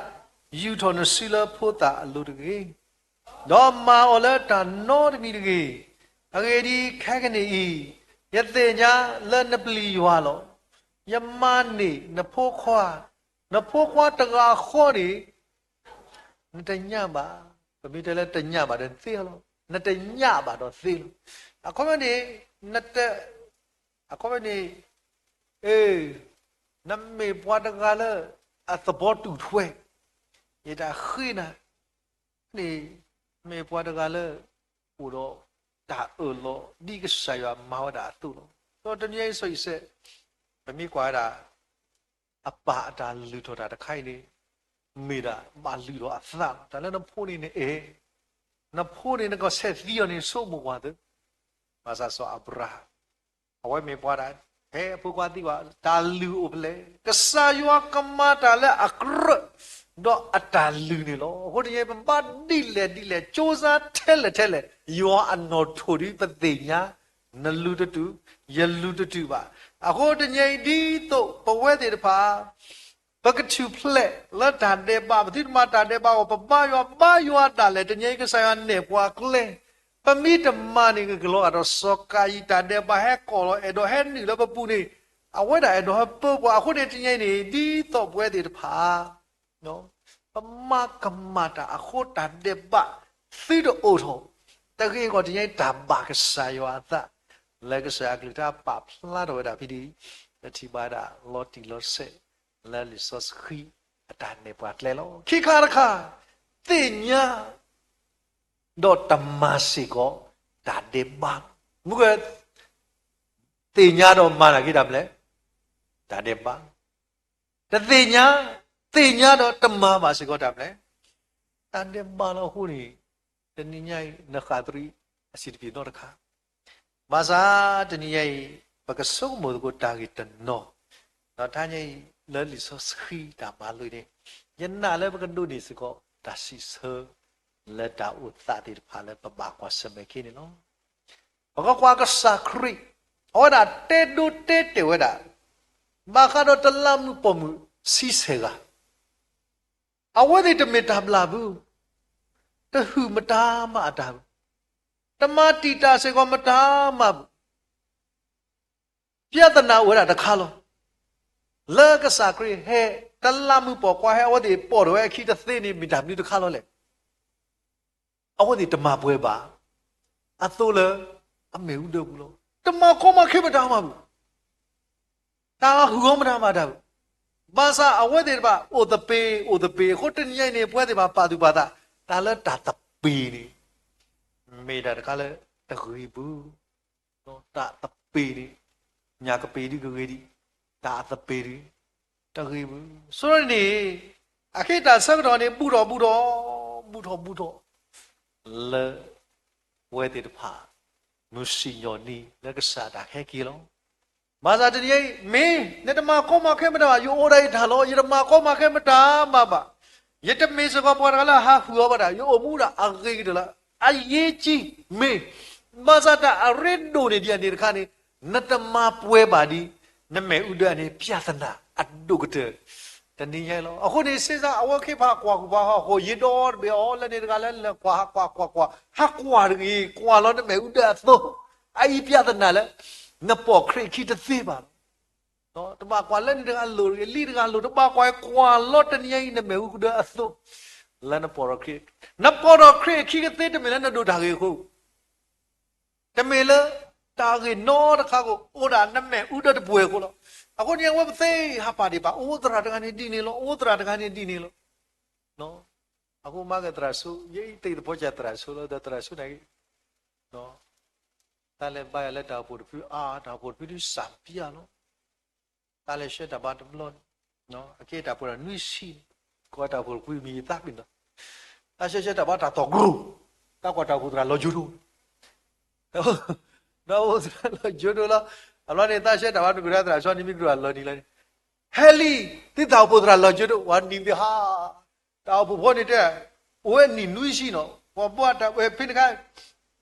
ယူာ်ထီၣ်နစုလၢဖိသၣ်အလိၤတဂ့ၤ, ဒီးမၤအီၤလၢတၢ်နီတမံၤတဂ့ၤ. အဂ့ၢ်ဒ်အံၤ, ခဲကနံၣ်အံၤ, ယသ့ၣ်ညါလၢနပျံၤယွၤလီၤ. ယမၤန့ၢ်နဖိခွါ, နဖိခွါတဂၤဃီန့ၣ် နတညၣ်ဘၣ်, ပမ့ၢ်တဲလၢတညၣ်ဘၣ်ဒီးသ့လီၤ, နတညၣ်ဘၣ်ဒီးသ့လီၤ. အခီပညီန့ၣ်, အခီပညီန့ၣ်, အ့, နမ့ၢ်ပှၤတဂၤလၢ အသဘီတူၢ်ထွဲ, ယတၢ်ဃ့နၤန့ၣ်, မ့ၢ်ပှၤတဂၤလၢ အိၣ်ဒီးတၢ်အၢၣ်လီၤ ဒ်ကစၢ်ယွၤမၤဝဲဒၣ်အသိးလီၤ. ဒီးတနံၤအံၤစီၤအံၤစဲး, ပမ့ၢ်ကွၢ်ဝဲဒၣ် အပၢ်အတၢ်လုၢ်ထီၣ်တၢ်တခါအံၤန့ၣ်, မ့ၢ်ဒၣ်ဘၣ်လုၢ်ထီၣ်အသးလီၤ. တၢ်လၢနဖိန့ၣ်နအဲၣ်, နဖိန့ၣ်နကဆဲးသံအီၤန့ၣ် ဆိကမိၣ်ကွၢ်သ့, ဘၣ်ဆၣ်စီၤအၤဘြၤဟၣ်, အဝဲမ့ၢ်ပှၤဒၣ်, ဖဲအဖိခွါသံကွၢ် တၢ်လုၢ်အိၣ်ဖဲလဲၣ်, ကစၢ်ယွၤကမၤတၢ်လၢအကြၢး ဒီးအတၢ်လုၢ်န့ၣ်လီၤ. အဃိတနံၤအံၤ ပဘၣ်ဒ်လဲၣ်ဒ်လဲၣ် ကၠိစါထဲလဲၣ်ထဲလဲၣ်, ယွၤအနီၣ်ထိၣ်ဒ်ပသ့ၣ်ညါ, နလုၢ်တတုၤ, ယလုၢ်တတုၤဘၣ်. အဃိတနံၤအံၤ ဒ်သိးပဝဲသ့ၣ်တဖၣ် ပကထူၣ်ဖျဲးလၢတၢ်ဒဲးဘး, ပသုတမၤတၢ်ဒဲးဘးအဂီၢ်, ပဘါယွၤ, ဘါယွၤဒၣ်လဲာ်, တနံၤအံၤကစၢ်ယွၤနဲၣ်ပှၤကျဲ, ပမ့ၢ်တမၤန့ၣ် ကကလီၤဂာ်ဒီးစီၤကၤယံၣ်တၢ်ဒဲးဘးဟဲကိးလီၤ, အဲၣ်ဒိးဟဲနုာ်လၢပပူၤန့ၣ်, အဝဲဒၣ်အဲၣ်ဒိးဟဲပၢပှၤ. အဃိန့ၣ်တနံၤအံၤန့ၣ် ဒ်သိးပဝဲသ့ၣ်တဖၣ် ပမၤကမၣ်တၢ်အဃိ တၢ်ဒဲးဘးသုတအိၣ်ထီၣ်, တဂ့ၤအဂီၢ်တနံၤအံၤ တၢ်ဘၣ်ကစၢ်ယွၤအသး, လၢကစၢ်ယွၤအကလုၢ်ကထါပာ်ဖျါထီၣ်ဝဲဒၣ်ဖဲဒ်အံၤ, ပထံၣ်ဘၣ်ဒၣ်လီၤတံၢ်လီၤဆဲး လၢလံာ်စီဆှံအတၢ်နဲၣ်ပှၤကျဲလီၤ. ခံခါတခါ, သ့ၣ်ညါ ဒီးတမၤစ့ၢ်ကီးတၢ်ဒဲးဘး, မုၢ်ဂဲၤ သ့ၣ်ညါဒီးမၤနာ်က့တၢ်မနုၤလဲၣ်, တၢ်ဒဲးဘး, တသ့ၣ်ညါ, သ့ၣ်ညါဒီးတမၤဘၣ်စ့ၢ်ကီးတၢ်မနုၤလဲၣ်, တၢ်ဒဲးဘးလီၤ. အဃိန့ၣ် တနံၤညါအံၤ နဃၣ်သရံးအဆံးတဖၣ်နီတခါ, ဘၣ်ဆၣ်တနံၤညါအံၤ ပကဆိကမိၣ်သကိးတၢ်ဂ့ၢ်တနီၤ, ဒီးတနံၤညါအံၤ လၢလံာ်စီဆှံတၢ်မၤလိန့ၣ် ယနာ်လၢပကဒိးန့ၢ်စ့ၢ်ကီးတၢ်စံးဆၢ လၢတၢ်အိၣ်သးသ့ၣ်တဖၣ်လၢပဘၣ်ကွၢ်ဆၢၣ်မဲာ်ခ့န့ၣ်လီၤ. ပကကွၢ်ကစၢ်ခရံာ်, အဝဲဒၣ်တဲဒိတဲတဲာ်ဝဲဒၣ်, ဘၣ်ဃးဒီးတလးမုၣ်ပိာ်မုၣ်ဆံဆဲၣ်ဂၤ, အဝဲသ့ၣ်တမ့ၢ်တၢ်ဘျၣ်ဘု, တဟုၣ်မတၤမးအတၢ်ဘၣ်, တမၤတံာ်တာ်စ့ၢ်ကီးမတၤမးဘၣ်. ပြဿနာအိၣ်ဝဲဒၣ်တခါလီၤ. လၢကစၢ်ခရံာ်ဟဲ, တလးမုၣ်ပိာ်ခွါဟဲအဝဲသ့ၣ်ပိာ်ထီၣ်ဝဲအခံတသ့န့ၣ် မ့ၢ်တၢ်မနုၤတခါလီၤလဲၣ်. အဝဲသ့ၣ်တမၤပှဲၤဘၣ်အသိးလၢအမ့ၣ်အူဒၢပူၤလီၤ. တမၤကီမၤခဲမတၤမးဘၣ်. တၢ်ဟုၣ်အီၤမတၤမးတၢ်ဘၣ်. ဘၣ်ဆၣ်အဝဲသ့ၣ်တဖၣ်အိၣ်သပ့ၤ, အိၣ်သပ့ၤအဃိ တနံၤညါအံၤန့ၣ် ပဝဲသ့ၣ်တဖၣ်ပာ်သူၣ်ပာ်သး, တၢ်လၢတၢ်သပ့ၤန့ၣ် မ့ၢ်တၢ်တခါလၢတဂ့ၤဘၣ်. တၢ်သပ့ၤန့ၣ် ညၣ်ကပ့ၤဒုကဂ့ၤဒံး, တၢ်အသပ့ၤဒုတဂ့ၤဘၣ်. ဆိန့ၣ် အဃိတၢ်ဆၢကတီၢ်န့ၣ် ဘူၣ်ထီၣ်ဘူၣ်ထီၣ်, ဘူၣ်ထီၣ်ဘူၣ်ထီၣ် လၢပဝဲသ့ၣ်တဖၣ် မုၢ်စံၣ်ညီၣ်နံၤလၢကစၢ်တၢ်ဟဲက့ၤလီၤ. ဘၣ်ဆၣ်တနံၤအံၤ မ့ၢ်နတမၤကီမၤခဲမတၤဘၣ်, ယအိၣ်ဒၣ်ယတၢ်လီၤ, ယတမၤကီမၤခဲမတၤမးဘၣ်. ယတမ့ၢ်စ့ၢ်ကီးပှၤတဂၤလၢအဟးဟုၣ်အီၤဘၣ်ဒၣ်, ယအိၣ်မူဒၣ်အဂ့ၤကတၢၢ်လၢအယ့ကၠံမ့ၢ်, ဘၣ်ဆၣ်တၢ်အရ့ဒိၣ်န့ၢ်ဒံးအန့ၣ်တခါန့ၣ် နတမၤပှဲၤဘၣ်ဒံး, နမ့ၣ်အူဒၢန့ၣ် ပြဿနာအဒိၣ်ကတၢၢ် တနံၤညါအံၤလီၤ. အဃိန့ၣ် စ့စ့အဝဲခ့ဖးကွၢ်ဃုာ်ပှၤဟီၣ်ခိၣ် ယဒီတဘ့ၣ်အီၤလၢန့ၣ်တဂၤလၢလၢကွၢ်ဟးကွၢ်ကွၢ်ကွၢ် ဟးကွၢ်တဂ့ၤ, ကွၢ်လီၤနမ့ၣ်အူဒၢအသိး, အအံၤပြဿနာလၢ နပိာ်ခရံာ်အခံတသ့ဘၣ်လီၤ. တဘၣ်ကွၢ်လၢန့ၣ်တဂၤလိၤတဂ့ၤ, လံတဂၤလိၤ, တဘၣ်ကွၢ်ကွၢ်လီၤတနံၤညါအံၤ နမ့ၣ်အူဒၢအသိး လၢနပိာ်ထီၣ်ခရံာ်, နပိာ်ထီၣ်ခရံာ်အခံကသ့တမ့ၢ်လၢနဒိးတၢ်ဂ့ၤအဃိ တမ့ၢ်လၢတၢ်ဂ့ၤနီတခါအဃိ, အိၣ်ဒၣ်နမ့ၣ်အူဒၢတပှဲၤအဃိလီၤ. အဃိန့ၣ် အဝဲပသ့ဟးပာ်ဒံးဘၣ်, အိၣ်သရၣ်တဂၤန့ၣ်ဒ်န့ၣ်လီၤ, အိၣ်သရၣ်တဂၤန့ၣ်ဒ်န့ၣ်လီၤ. အဃိမၤက့ၤသရၣ်ဆိ, ယအံၤသ့ၣ်သဖီစၢ်သရၣ်ဆိလၢ ဒီးသရၣ်ဆိန့ၣ် တၢ်လဲၤဘါယွၤလၢတၢ်အိၣ်ဖှိၣ်တဖုအါ, တၢ်အိၣ်ဖှိၣ်တဖုဒုးစၢ်ပျၢ်လီၤ. တၢ်လဲၤဆှၢတၢ်ဘါတဘျီန့ၣ်, အကဲတၢ်ပှဲၤဒီးနွံဆံန့ၣ်, ကိးတၢ်အိၣ်ဖှိၣ်တဖုမံၤသးပ့ၤနီၢ်, တၢ်ဆှၢဆှၢတၢ်ဘါတၢ်သီၣ်ကရူၢ်, တၢ်ကွၢ်တၢ်အိၣ်ဖှိၣ်သရၣ်လီၤယိၤဒိၣ်, ဒီးအိၣ်သရၣ်လီၤယိၤဒိၣ်လီၤ. အဘျီန့ၣ် တၢ်ဆှၢတၢ်ဘါတဂုၤတၢ်သရၣ်ဆီန့ၣ် မ့ၢ်ကရူၢ်အလီၤနံၤလီၤန့ၣ်, ဟဲလံ, သုတၢ်အိၣ်ဖှိၣ်သရၣ်လီၤယိၤဒိၣ်, ဝၤနံၤသ့ၣ်ဟါ တၢ်အိၣ်ဖှိၣ်ဖိန့ၣ်တဲ, အိၣ်ဝဲနံၣ်နွံဆံနီၤ, ပှၤဘၣ်တၢ်ဝဲဖဲန့ၣ်ခါ,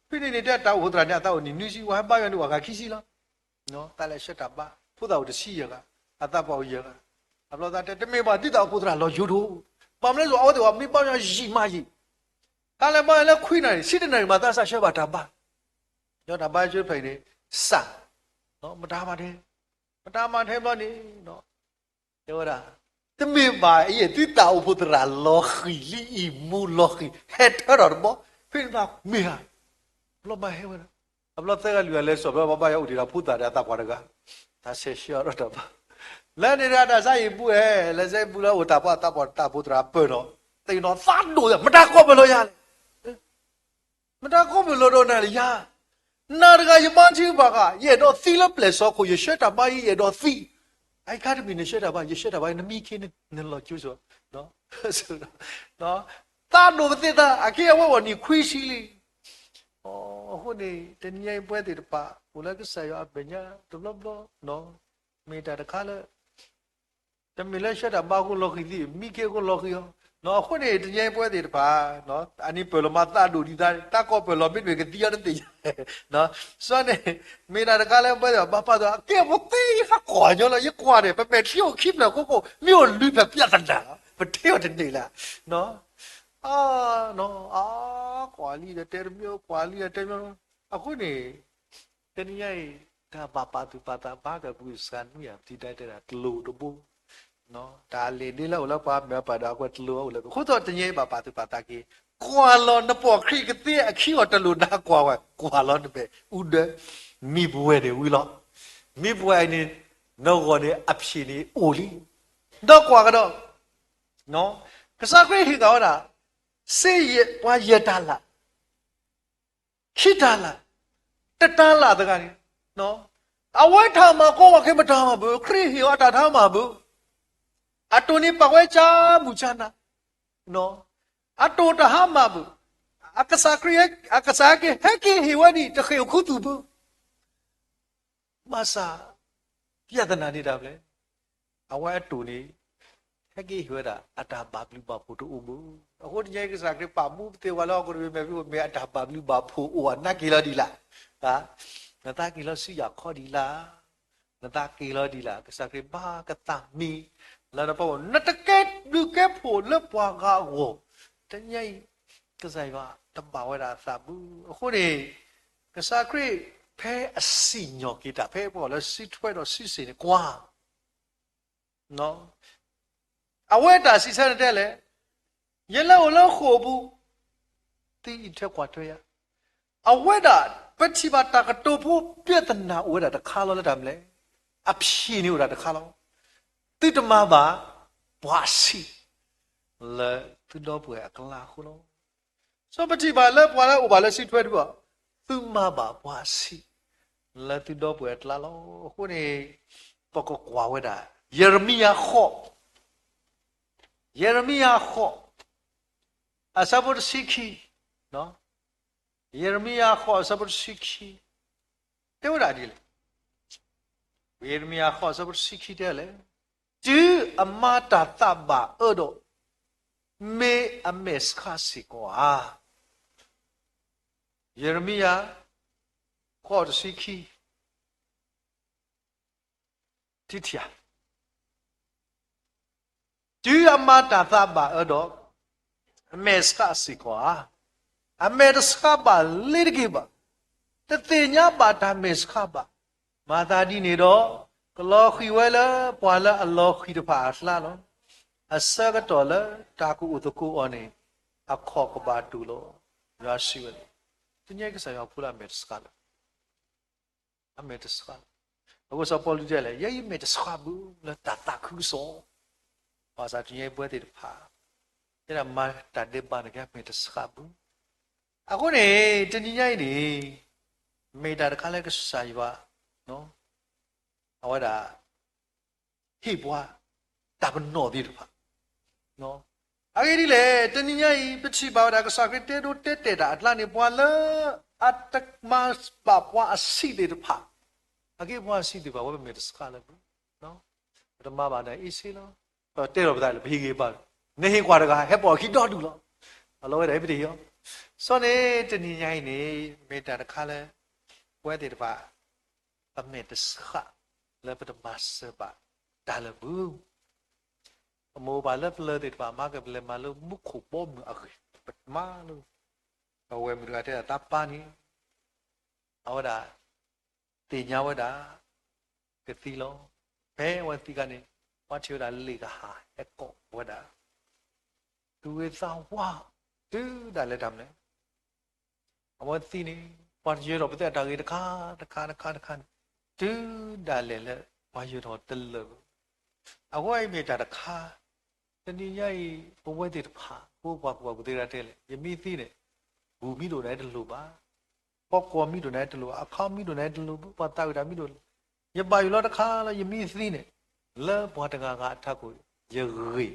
ဖဲန့ၣ်န့ၣ်တဲတၢ်အိၣ်ဖှိၣ်သရၣ်န့ၣ် အသးအိၣ်နံၣ်နွံဆံ, ပှၤဟဲဘါယွၤန့ၣ် ပှၤဂၤခံဆံလီၤ. တၢ်လဲၤဆှၢတၢ်ဘါ, ဖိသၣ်အိၣ်တဆံယဲၢ်ဂၤ, အသးပှၢ်အိၣ်ယဲၢ်ဂၤ, အဘျီသးတဲ တမ့ၢ်ဘၣ် သုတၢ်အိၣ်ဖှိၣ်သရၣ်လီၤယိၤဒိၣ်, ဘၣ်မနုၤလဲၣ် အဝဲသ့ၣ်အမ့ၢ်ဘါယွၤယံာ်မးယံာ်, တၢ်လဲၤဘါယွၤလၢခွံနၣ်ရံၣ် ဆံတနၣ်ရံၣ်မး သးစၢ်ဆှၢဘၣ်တၢ်ဘါ, ဒီးတၢ်ဘါယွၤဖဲအံၤန့ၣ်, စၢ်, မတၤမၤထဲ, မတၤမၤထဲဘျီန့ၣ် တဲဝဲဒၣ်, တမ့ၢ်ဘၣ်အံၤ သုတၢ်အိၣ်ဖှိၣ်သရၣ်လီၤဃံၤလံအံၤ မူလီၤဃံၤ ဟဲထၢထီၣ်တဘျီ, ဖဲန့ၣ်ဘၣ်မ့ၢ်ဧါ, ဘျီဘၣ်ဟဲဝဲဒၣ်, အဘျီသၢဂၤလွံၢ်ဂၤလဲၤစိာ်ဘျီ ဘၣ်ဘၣ်ယွၤအိၣ်ဒံးဒီးဖိသၣ်ဒီးအသးပှၢ်တဂၤ, တၢ်ဆဲးဆှၢအီၤဒီးတၢ်ဘါ, လၢန့ၣ်တဂၤတၢ်ဆါဟံၣ်ပူၤဧဲ, လဲၤဆါဟံၣ်ပူၤလၢအိၣ်တၢ်ပှၢ်သးပှၢ်တၢ်အိၣ်ဖှိၣ်သရၣ်ပၢၢ်နီၤ, သ့ၣ်နီၣ်သးဒိၣ်ယၤ မတၤကိးပလီၤယၤလဲၣ် မတၤကိးပလီၤဒီးနၤလၢယၤ, နၤတဂၤယမါထံဘၣ်ဃး ယအဲၣ်ဒိးသံလၢပျဲၢ်စီခိၣ် ယဆှၢတၢ်ဘါအံၤ ယအဲၣ်ဒိးသံ, အအံၤခါတမံၤနဆှၢတၢ်ဘါ ယဆှၢတၢ်ဘါ နမံခ့နလီၤကၠိစီ, သးဒိၣ်ပသ့ၣ်သး အက့အဝဲဝဲနံၣ်ခွံဆံလံ, အဃိန့ၣ် တနံၤအံၤပဝဲသ့ၣ်တဖၣ် အိၣ်လၢကစၢ်ယွၤအမဲာ်ညါတဘျီဘျီ, မ့ၢ်တၢ်တခါလၢ တမ့ၢ်လၢဆှၢတၢ်ဘါအဃိလီၤဃံၤသံ, မံခ့အဃိလီၤဃံၤအီၤ, အဃိန့ၣ် တနံၤအံၤပဝဲသ့ၣ်တဖၣ်, အနံၣ်ပၢၢ်လီၤမးသးဒိၣ်ဒံးသး, တၢ်ကီၢ်ပၢၢ်လီၤမ့တမ့ၢ်ကသံအီၤတသ့ၣ်ညါ, စီၤန့ၣ်, မ့ၢ်တၢ်တခါလၢပဝဲသ့ၣ်တဖၣ်ဘၣ်ပာ်သူၣ် အကဲပသ့ဟးကွၢ်ညီလီၤ, ယကွၢ်န့ၣ် ပမဲာ်ထံအိၣ်ခံဖျၢၣ်ဃိဃိ မ့ၢ်အိၣ်လွံၢ်ဖျၢၣ်ပျၢ်သနၢ်လီၤ, ပထံၣ်အီၤတန့ၢ်လၢ်, အကွၢ်လံဒီးတဲတမံၤ ကွၢ်လံဒီးတဲမံၤ, အဃိန့ၣ် တနံၤညါအံၤ တၢ်ဘၣ်ပာ်သူၣ်ပာ်သးဘၣ်ကပှဲၤစှၤနွံယၤ ပထံၣ်ဒၣ်တဲဒၣ်တလိၣ်တဘိ, တၢ်လဲၤဒ်လၢအိၣ်လၢပှၤမဲာ်ပှၤဒီးအကွဲးတလိၣ်အအိၣ်လၢ အဃိသတးတနံၤအံၤဘၣ်ပာ်သူၣ်ပာ်သးက့ၤ, ကွၢ်လီၤနပိာ်ခရံာ်ကသ့အခံအီၤတလိၣ်နၤကွၢ်ဝဲ, ကွၢ်လီၤနမဲာ်အူဒၢ, မံပဝဲန့ၣ်ဝံၤလီၤ, မံပဝဲအံၤန့ၣ်, နဂီၢ်န့ၣ်အဖျၢၣ်န့ၣ်အိၣ်လံ, ဒီးကွၢ်ကဒီး, ကစၢ်ခရံာ်ဟ့ၣ်က့ၤဝဲဒၣ်, စ့ယဲၢ်ပှၤယဲၢ်တၤလၣ် ခံတၤလၣ်, တတၤလၣ်တဂၤန့ၣ်, အဝဲတၢ်မၤကီဝဲခဲမတၤမၤဘၣ်, ခရံာ်ဟ့ၣ်အီၤတၢ်တဟါမၢ်ဘၣ်, အတိၢ်န့ၣ်ပာ်ဝဲကၢမုၢ်ကၢနၤ, အတိၢ်တဟါမၢ်ဘၣ်, အကစၢ်ခရံာ်, အကစၢ်က့ၤဟဲက့ၤဟ့ၣ်ဝဲဒၣ် တဃ့ၢ်အိၣ်ခူသူၣ်ဘၣ် ဘၣ်ဆၣ်, ပြဿနာန့ၣ်တၢ်ဖျဲၣ်, အဝဲအတိၢ်န့ၣ်, ဟဲက့ၤဟ့ၣ်ဝဲဒၣ် အတၢ်ဘၣ်ဘျုးဘၣ်ဖှိၣ်တအိၣ်ဘၣ်. အဃိတနံၤအံၤကစၢ်ခရံာ်ပာ်မူပသ့ၣ်ဝဲလၢဟီၣ်ခိၣ်တဘ့ၣ်မ့ၢ်ဖဲမ့ၢ်အတၢ်ဘၣ်ဘျုးဘၣ်ဖှိၣ်အိၣ် အနၢ်က့ၤလီၤဒံးလၢ်, နသးက့ၤလီၤဆူယၤခီဒံးလၢ်, နသးက့ၤလီၤဒံးလၢ် ကစၢ်ခရံာ်ဘၣ်ကသးမံ, လၢနပီၢ် နတကဲဘျုးကဲဖှိၣ်လၢပှၤဂၤအဂီၢ်, တနံၤအံၤ, ကစၢ်ယွၤတဘၣ်ဝဲဒၣ်အသးဘၣ်. အဃိန့ၣ်, ကစၢ်ခရံာ်ဖဲအစံၣ်ညီၣ်က့ၤတၢ် ဖဲပှၤလၢစုထွဲဒီးစုစ့ၣ်န့ၣ်ကွၢ်, အဝဲတၢ်စံးဆၢန့ၣ်တဲလဲၣ်, ယလဲၤအိၣ်လၢဃိာ်ပူၤ, သုအံးထွဲကွၢ်ထွဲယၤ, အဝဲဒၣ် ပထံၣ်ဘၣ်တၢ်ကတိၤဖိ ပြဿနာအိၣ်ဝဲဒၣ်တခါလီၤလၢတၢ်မနုၤလဲၣ်, အဖံးန့ၣ်အိၣ်ဒၣ်တခါလီၤ. သုတမၤဘၣ်ပှၤအဆံး လၢသုဒီပုၢ်ဝဲၢ်အကျါအဃိလီၤ. စီၤပထံၣ်ဘၣ်လၢပှၤလၢအအိၣ်ဘၣ်လၢစုထွဲဒုးအီၤ, သုမၤဘၣ်ပှၤအဆံး လၢသုဒီပုၢ်ဝဲၢ်အကျါလီၤ. အဃိန့ၣ်, ပကကွၢ်ဝဲဒၣ် ယံးရမံယၤဃိး, ယံးရမံယၤဃိး, အဆၢဖိတဆံခံ, ယံးရမံယၤဃိး အဆၢဖိတဆံခံ, တဲဝဲဒၣ်ဒ်လဲၣ်. ယံးရမံယၤဃိး အဆၢဖိတဆံခံတဲလဲၣ်, တုၤအမၤတၢ်သးဘၣ်အၢဒီး, မ့ၢ်အမဲာ်ဆှးစ့ၢ်ကီးဧါ. ယံးရမံယၤ ဃိးတဆံခံ, ထံထံဧါ, တုၤအမၤတၢ်သးဘၣ်အၢဒီး, အမဲာ်ဆှးစ့ၢ်ကီးဧါ. အမဲာ်တဆှးဘၣ်လ့ၤတက့ၢ်ဘၣ်. တသ့ၣ်ညါဘၣ်တၢ်မဲာ်ဆှးဘၣ်. မၤသးဒ်န့ၣ်ဒီး, ကလီၤဃံၤဝဲလၢပှၤလၢအလီၤဃံၤတဖၣ်အကျါလီၤ. အဆၢကတီၢ်လၢတၢ်ကအိၣ်သကိးအီၤန့ၣ်, အခီၣ်ကဘၣ်တူာ်လီၤ. ယွၤစံးဝဲ, တနံၤအံၤကစၢ်ယွၤဖိလၢအမဲာ်တဆှးလၢၤ. အမဲာ်တဆှးလၢၤ. အဃိစီၤပီလူးတဲလဲၣ်, ယဲယမဲာ်တဆှးဘၣ်လၢတၢ်သးခုကစီၣ်, ဘၣ်ဆၣ်တနံၤအံၤပဝဲသ့ၣ်တဖၣ် ယဲဒၣ်မၤတၢ်ဒဲးဘးန့ၣ်က့ မ့ၢ်တဆှးဘၣ်. အဃိန့ၣ် တနံၤညါအံၤန့ၣ် မ့ၢ်တၢ်တခါလၢကစၢ်ယွၤ အဝဲဒၣ် ဟ့ၣ်ပှၤ တၢ်ပနီၣ်သ့ၣ်တဖၣ်. အဂ့ၢ်ဒ်လဲၣ်, တနံၤညါအံၤ ပထံၣ်ဘၣ်ဝဲဒၣ် ကစၢ်ခရံာ်တဲဒိတဲတဲာ်တၢ်အကျါန့ၣ် ပှၤလၢအတမၤဘၣ်ပှၤအဆံးသ့ၣ်တဖၣ်, အက့ပှၤအဆံးသ့ၣ်တဖၣ် အဝဲပမ့ၢ်တဆှးလၢၤဘၣ်. ပတမၤဘၣ်န့ၣ် အ့ၣ်စ့လီၤ. ပတဲလီၤပသးလၢ ပဟ့ၣ်ဂ့ၤဘၣ်, နဟ့ၣ်ကွၢ်တဂၤ ဟဲပိာ်အခံဒီဒူၣ်လီၤ. အလီၤဝဲဒၣ်အံၤပတဟ့ၣ်အီၤ. စီၤန့ၣ် တနံၤညါအံၤန့ၣ် မ့ၢ်တၢ်တခါလၢ ပဝဲသ့ၣ်တဖၣ် ပမ့ၢ်တဆှး လၢပတမၤစၢၤဘၣ်တၢ်လၢၤဘၣ်. ပမိၢ်ပၢ်လၢပျၢၤသ့ၣ်တဖၣ် မၤကပလဲၤမၤလၢမူခိၣ်ဘီမုၢ်အဂ့ၢ် ပတမၤလၢၤ. ပဝဲမုၢ်တဂၤတဲဒၣ် သးပၢ်န့ၣ် အဝဲဒၣ် သ့ၣ်ညါဝဲဒၣ် ကသံလီၤ. ဖဲအဝဲသံခါန့ၣ် ပှၤထံၣ်ဝဲဒၣ်လ့ၣ်ကဟၣ်ဟဲကိးဝဲဒၣ် သူၣ်ဂ့ၤသးဝါ တုၤဒၣ်လဲာ်တၢ်မနုၤလဲၣ်. အဝဲသံန့ၣ် ပှၤယၢၤထီၣ်ပသ့ၣ်အတၢ်ဂ့ၤတခါ တခါ တခါ တခါန့ၣ် တုၤဒၣ်လဲာ်လၢ ပှၤယၢၤထီၣ်တလၢာ်ဘၣ်. အဝဲအံၤမ့ၢ်တၢ်တခါ တနံၤညါအံၤ ပဝဲသ့ၣ်တဖၣ် ပဝဲပှၤကူၣ်ဘၣ်ကူၣ်သ့တဂၤတဲလဲၣ် ယမ့ၢ်သံန့ၣ် ဘူၣ်မံဒိၣ်န့ၣ်တလိၣ်ဘၣ်, ဖီကွီၢ်မံဒိၣ်န့ၣ်တလိၣ်ဘၣ်, အခီမံဒိၣ်န့ၣ်တလိၣ်ဘၣ်, ပှၤသးဝံၣ်တၢ်မံဒိၣ်န့ၣ်, ယဘၣ်ယိၣ်လီၤတခါလၢယမ့ၢ်သံန့ၣ် လၢပှၤတဂၤဂၤအထးခိၣ် ယဂ့ၤ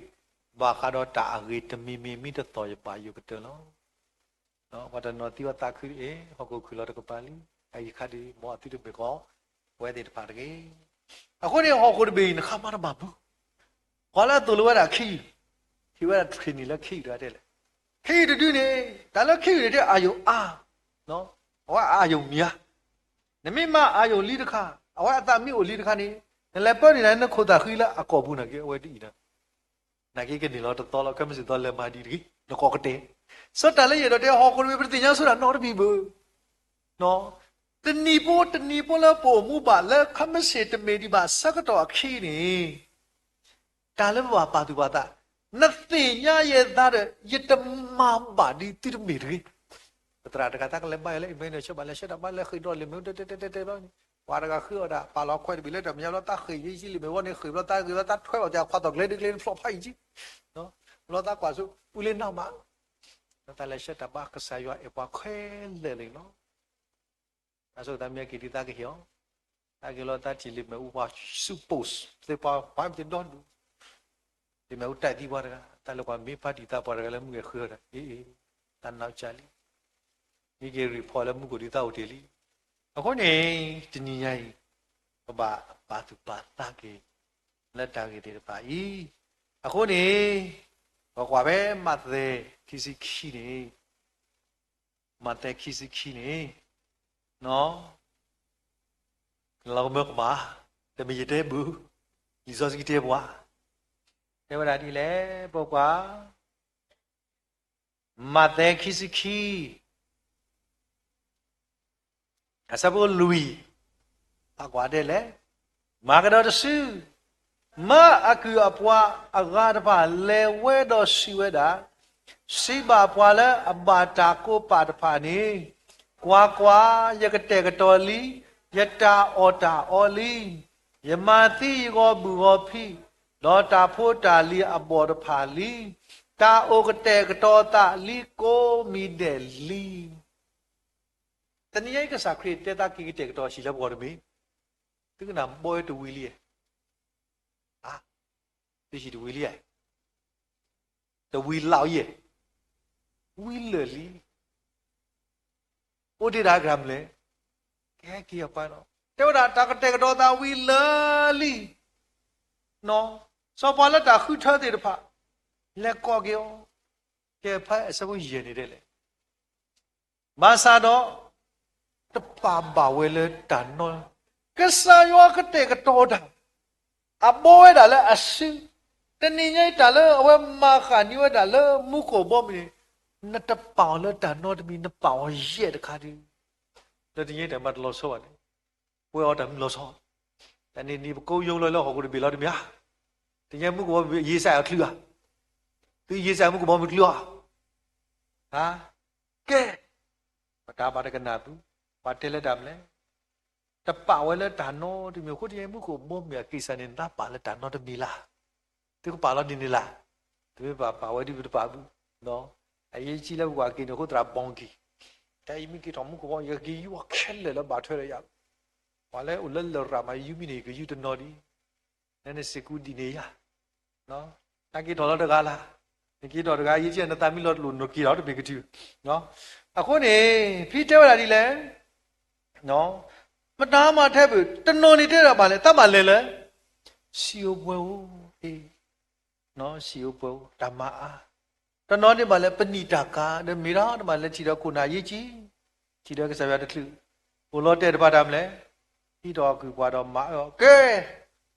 ဘၣ်ဃးဒီးတၢ်အဂ့ၤတမံၤမံၤ မ့ၢ်တသီၣ်ယဘၣ်ယိၣ်ကတၢၢ်လီၤ. ပှၤတနီၤသံဝဲသးခုအံၤ ဟီၣ်ခိၣ်ခုၣ်လီၤတကပၤလံ, အအံၤခါဒုး မ်အသုတမ့ၢ်ကီး ပဝဲသ့ၣ်တဖၣ်တဂ့ၤ. အဃိန့ၣ် ဟီၣ်ခိၣ်တဘ့ၣ်အံၤ နခါမၤတဘၣ်ဘၣ်. ပှၤလၢအသိၣ်လိဝဲဒၣ်ခ့ယုၢ်, ထံၣ်ဝဲဒၣ် training လၢခ့ယုၢ်တဂၤတဲလဲၣ်, ခ့ယုၢ်တဒုန့ၣ် တၢ်လၢခ့ယုၢ်န့ၣ် တဲအါယိာ်အါ, အဝဲအါယိာ်မံၤဧါ. နမ့ၢ်မၤအါယိာ်လံတခါ, အဝဲအသးမ့ၢ်အိၣ်လံတခါန့ၣ်, နလဲၤပၢနုာ်နၤ နခိၣ်သးဃံလၢအကိာ်ပူၤန့ၣ်က့ အဝဲဒ်အံၤန့ၣ် နာ်က့ကန့ၢ်လီၤတသီလီၤ, ခဲမုၢ်ဆ့ၣ်သီလဲၤမၤဒံးတဂ့ၤ, နကိးကတဲာ်. စီၤတၢ်လၢယအဲၣ်ဒိးတဲ ဟီၣ်ခိၣ်တဘ့ၣ် ပတသ့ၣ်ညါဆိတၢ်နီတမံၤဘၣ်. တနံၤဖိတနံၤဖိလၢပအိၣ်မူဘၣ်လၢ ခဲမုၢ်ဆ့ၣ်တမ့ၢ်ဒံးဘၣ်ဆၢကတီၢ်အခံန့ၣ်, တၢ်လၢပဘၣ်ပာ်သူၣ်ပာ်သး, နသ့ၣ်ညါယဲသးဒီး ယတမၤဘၣ်ဒံးသုတမ့ၢ်တဂ့ၤ. ပသရၣ်တဂၤ တၢ်ကလဲၤဘါယွၤလၢ Emmanuel Church ဘၣ်လဲၤဆှၢတၢ်ဘါလဲၤဃ့ၢ်ဒီးလံာ်မ့ၣ်အူ တဲတဲတဲတဲဘျီန့ၣ်, ပှၤတဂၤဃ့အီၣ်ဒၣ် ပာ်လီၤခွဲးတဘ့ၣ်လၢတၢ်မဲာ်ညါဘျီ သးဃ့ၢ်ယံၤယံၤလံာ်မ့ၣ်အူန့ၣ် ဃ့ၢ်ဘျီ သးဂ့ၤဘျီ သးထွဲအီၤ တၢ်ခွါသီၣ်ကျဲဒ်ကျဲ နဖျိးဖးယံၤကံ ဘျီသးကွၢ်ဆူ ပူလ့နီၢ်မး, သးလဲၤဆှၢတၢ်ဘါ ကစၢ်ယွၤအဲၣ်ပှၤခဲလၢာ်န့ၣ်လီၤ. တၢ်ဆိၣ်သးမ့ၢ်က့ၤဒ်သးကဟ့ၣ်အီၤ, သးက့ၤလီၤ သးထံၣ်လံာ်မ့ၣ်အူပှၤ ဆူ post သ့ၣ်ပှၤ ပှၤမ့ၢ်တဒီဒူၣ်, လံာ်မ့ၣ်အူတၢ်သံပှၤတဂၤ, တၢ်လၢပှၤမ့ၢ်ဖးတံၢ်သးပှၤတဂၤလၢမုၢ်ဂဲၤဃုအီၤဒီး အ့ အ့ တၢ်နီၢ်ကၠၢလံ, မ့ၢ်က့ၤ report လၢမူခိၣ်ဒ်သးအိၣ်တ့ၢ်လံ. အဃိန့ၣ် တနံၤညါအံၤ ပဘၣ်ပာ်သူၣ်ပာ်သးက့ၤ လၢတၢ်ဂ့ၢ်သ့ၣ်တဖၣ်အံၤ, အဃိန့ၣ် ပကွၢ်ဖဲမးသဲ ခံဆံခံန့ၣ်, မးသဲ ခံဆံခံန့ၣ်, လီၤကမၢကမၣ်, တမ့ၢ်ယတဲဘၣ်, လံာ်စီဆှံတဲပှၤ, တဲဝဲဒၣ်ဒ်လဲၣ်, ပကွၢ် မးသဲ ခံဆံခံ အဆၢဖိလွံၢ်, ပကွၢ်ဒ်လဲၣ်, မၤကဒီးတစု, မၢအကုၢ်အပှၤအဂၤတဖၣ်လဲၤဝဲဒီးစံးဝဲဒၣ်, စံးဘၣ်ပှၤလၢအဘၣ်တၢ်ကိးပာ်တဖၣ်န့ၣ်, ကွၢ်ကွၢ်, ယကတဲာ်ကတီၤလံ, ယတၢ်အီၣ်တၢ်အီလံ, ယမၤသံယဂီၤဘုၣ်ဂီၤဖံး, ဒီးတၢ်ဖိတၢ်လံၤအဘီၣ်တဖၣ်လံ, တၢ်အိၣ်ကတဲာ်ကတီၤသးလံကိးမံၤဒဲးလံ. တနံၤအံၤ ကစၢ်ခရံာ်တဲသးက့ၤကတဲာ်ကတီၤဆံးလၢပဂီၢ်တမ့ၢ်, သုကနၣ်ဘီဝဲတဝံၤလံ, သုဟံၣ်တဝံၤလံ, တဝံၤလၢ်အံၤ, ဝံၤလၢာ်လံ. အိၣ်ဒံးဒၣ်ကရၢမလဲၣ်, ကဟဲက့ၤအပၢ်လီၤ. တဲဝဲဒၣ်တၢ်ကတဲာ်ကတီၤသးဝံၤလၢာ်လံ. နီၢ်, စီၤပှၤလၢတၢ်ဃုထၢသ့ၣ်တဖၣ် လဲၤကိးက့ၤအီၤ, ကဲဖဲအဆၢဖိယဲၢ်န့ၣ်ဒ်လဲၣ်. ဘၣ်ဆၣ်ဒီး တပာ်ဘၣ်ဝဲလၢတၢ်နီ, ကစၢ်ယွၤကတဲာ်ကတီၤတၢ် အဘီဝဲဒၣ်လၢအစု, တနံၤညါအံၤတၢ်လၢအဝဲမၤဃာ်န့ၢ်ဝဲဒၣ်လၢမူခိၣ်ဘီမုၢ်န့ၣ်, နတပာ်အီၤလၢတၢ်နီတမံၤ, နပာ်အီၤယဲၢ်တခါဒုး, လၢတနံၤညါအံၤတၢ်မၤတလီၤဆီဘၣ်န့ၣ်, ပှဲၤအီၤတၢ်မံလီၤဆီ, တၢ်န့ၣ်န့ၣ်ပကိယိလီၤလၢဟီၣ်ခိၣ်တဘ့ၣ်လီၤတမ့ၢ်ဧါ, တနံၤညါမူခိၣ်ဘီမုၢ်ယ့စဲးအချုးဧါ, သုယ့စဲးမူခိၣ်ဘီမုၢ်ချုးဧါ, ကဲ ပတၢ်ဘၣ်တကနၣ်ပူၤ, ပှၤတဲလၢတၢ်မနုၤလဲၣ်, တပာ်ဝဲလၢတၢ်နီတမံၤ, အဃိတနံၤညါမူခိၣ်ဘီမုၢ်အက့ၢ်စၢ်န့ၣ် နတပာ်လၢတၢ်နီတမံၤလၢ်, သုကပာ်လီၤဒ်န့ၣ်လၢ်, တမ့ၢ်ဘၣ်ပာ်ဝဲဒ်ပတပာ်ဘၣ်, အရေးကြီးလၢပကွၢ်က့ၤန့ၣ် အဃိသတး ဘီကံၤ, တၢ်အံၤမ့ၢ်က့ၤထီၣ်မူကဝီၤ ယကက့ၤယူၢ်အီၤခဲလၢာ်လၢဘၣ်ထွဲဒီးယၤလီၤ. ပှၤလၢအိၣ်လၢလရာ်မၤယူမံန့ၣ် ကယူၢ်တနီၤဒံး, နစ့ၢ်ကီးဒ်န့ၣ်ယၤ နက့ၤထီၣ်လီၤတဂၤလၢ်, နက့ၤထီၣ်တဂၤ အရေးကြီး နသးမ့ၢ်လီၤတလိၣ် နက့ၤထီၣ်တဘ့ၣ်ကတုၤ. အဃိန့ၣ် ဖဲတဲဝဲဒၣ်ဒ်လဲၣ်, မတၤမၤထဲပၢၢ် တနီၤန့ၣ်တဲဒၣ်ဘၣ်လဲၣ်, တၢ်မၤလဲၤလၢ စံာ်ဧိၤပှဲၤဧိၤ, စံာ်ဧိၤပှဲၤဧိၤ တၢ်မၤအါ, တနီၤန့ၣ်ဘၣ်လဲၣ် ပနံာ်တၢ်ကါ ဒီးမ့ၢ်ဒၣ်တမၤလဲၣ် ထံၣ်ဒီးခိၣ်နၢ်အရေးကြီး, ထံၣ်ဒီးကစၢ်ယွၤတချုး, အိၣ်လီၤတဲာ်တဖၣ်တၢ်မနုၤလဲၣ်, ဟံးထီၣ်အကုၢ်ပှၤဒီးမၤအၢအီၤကဲ,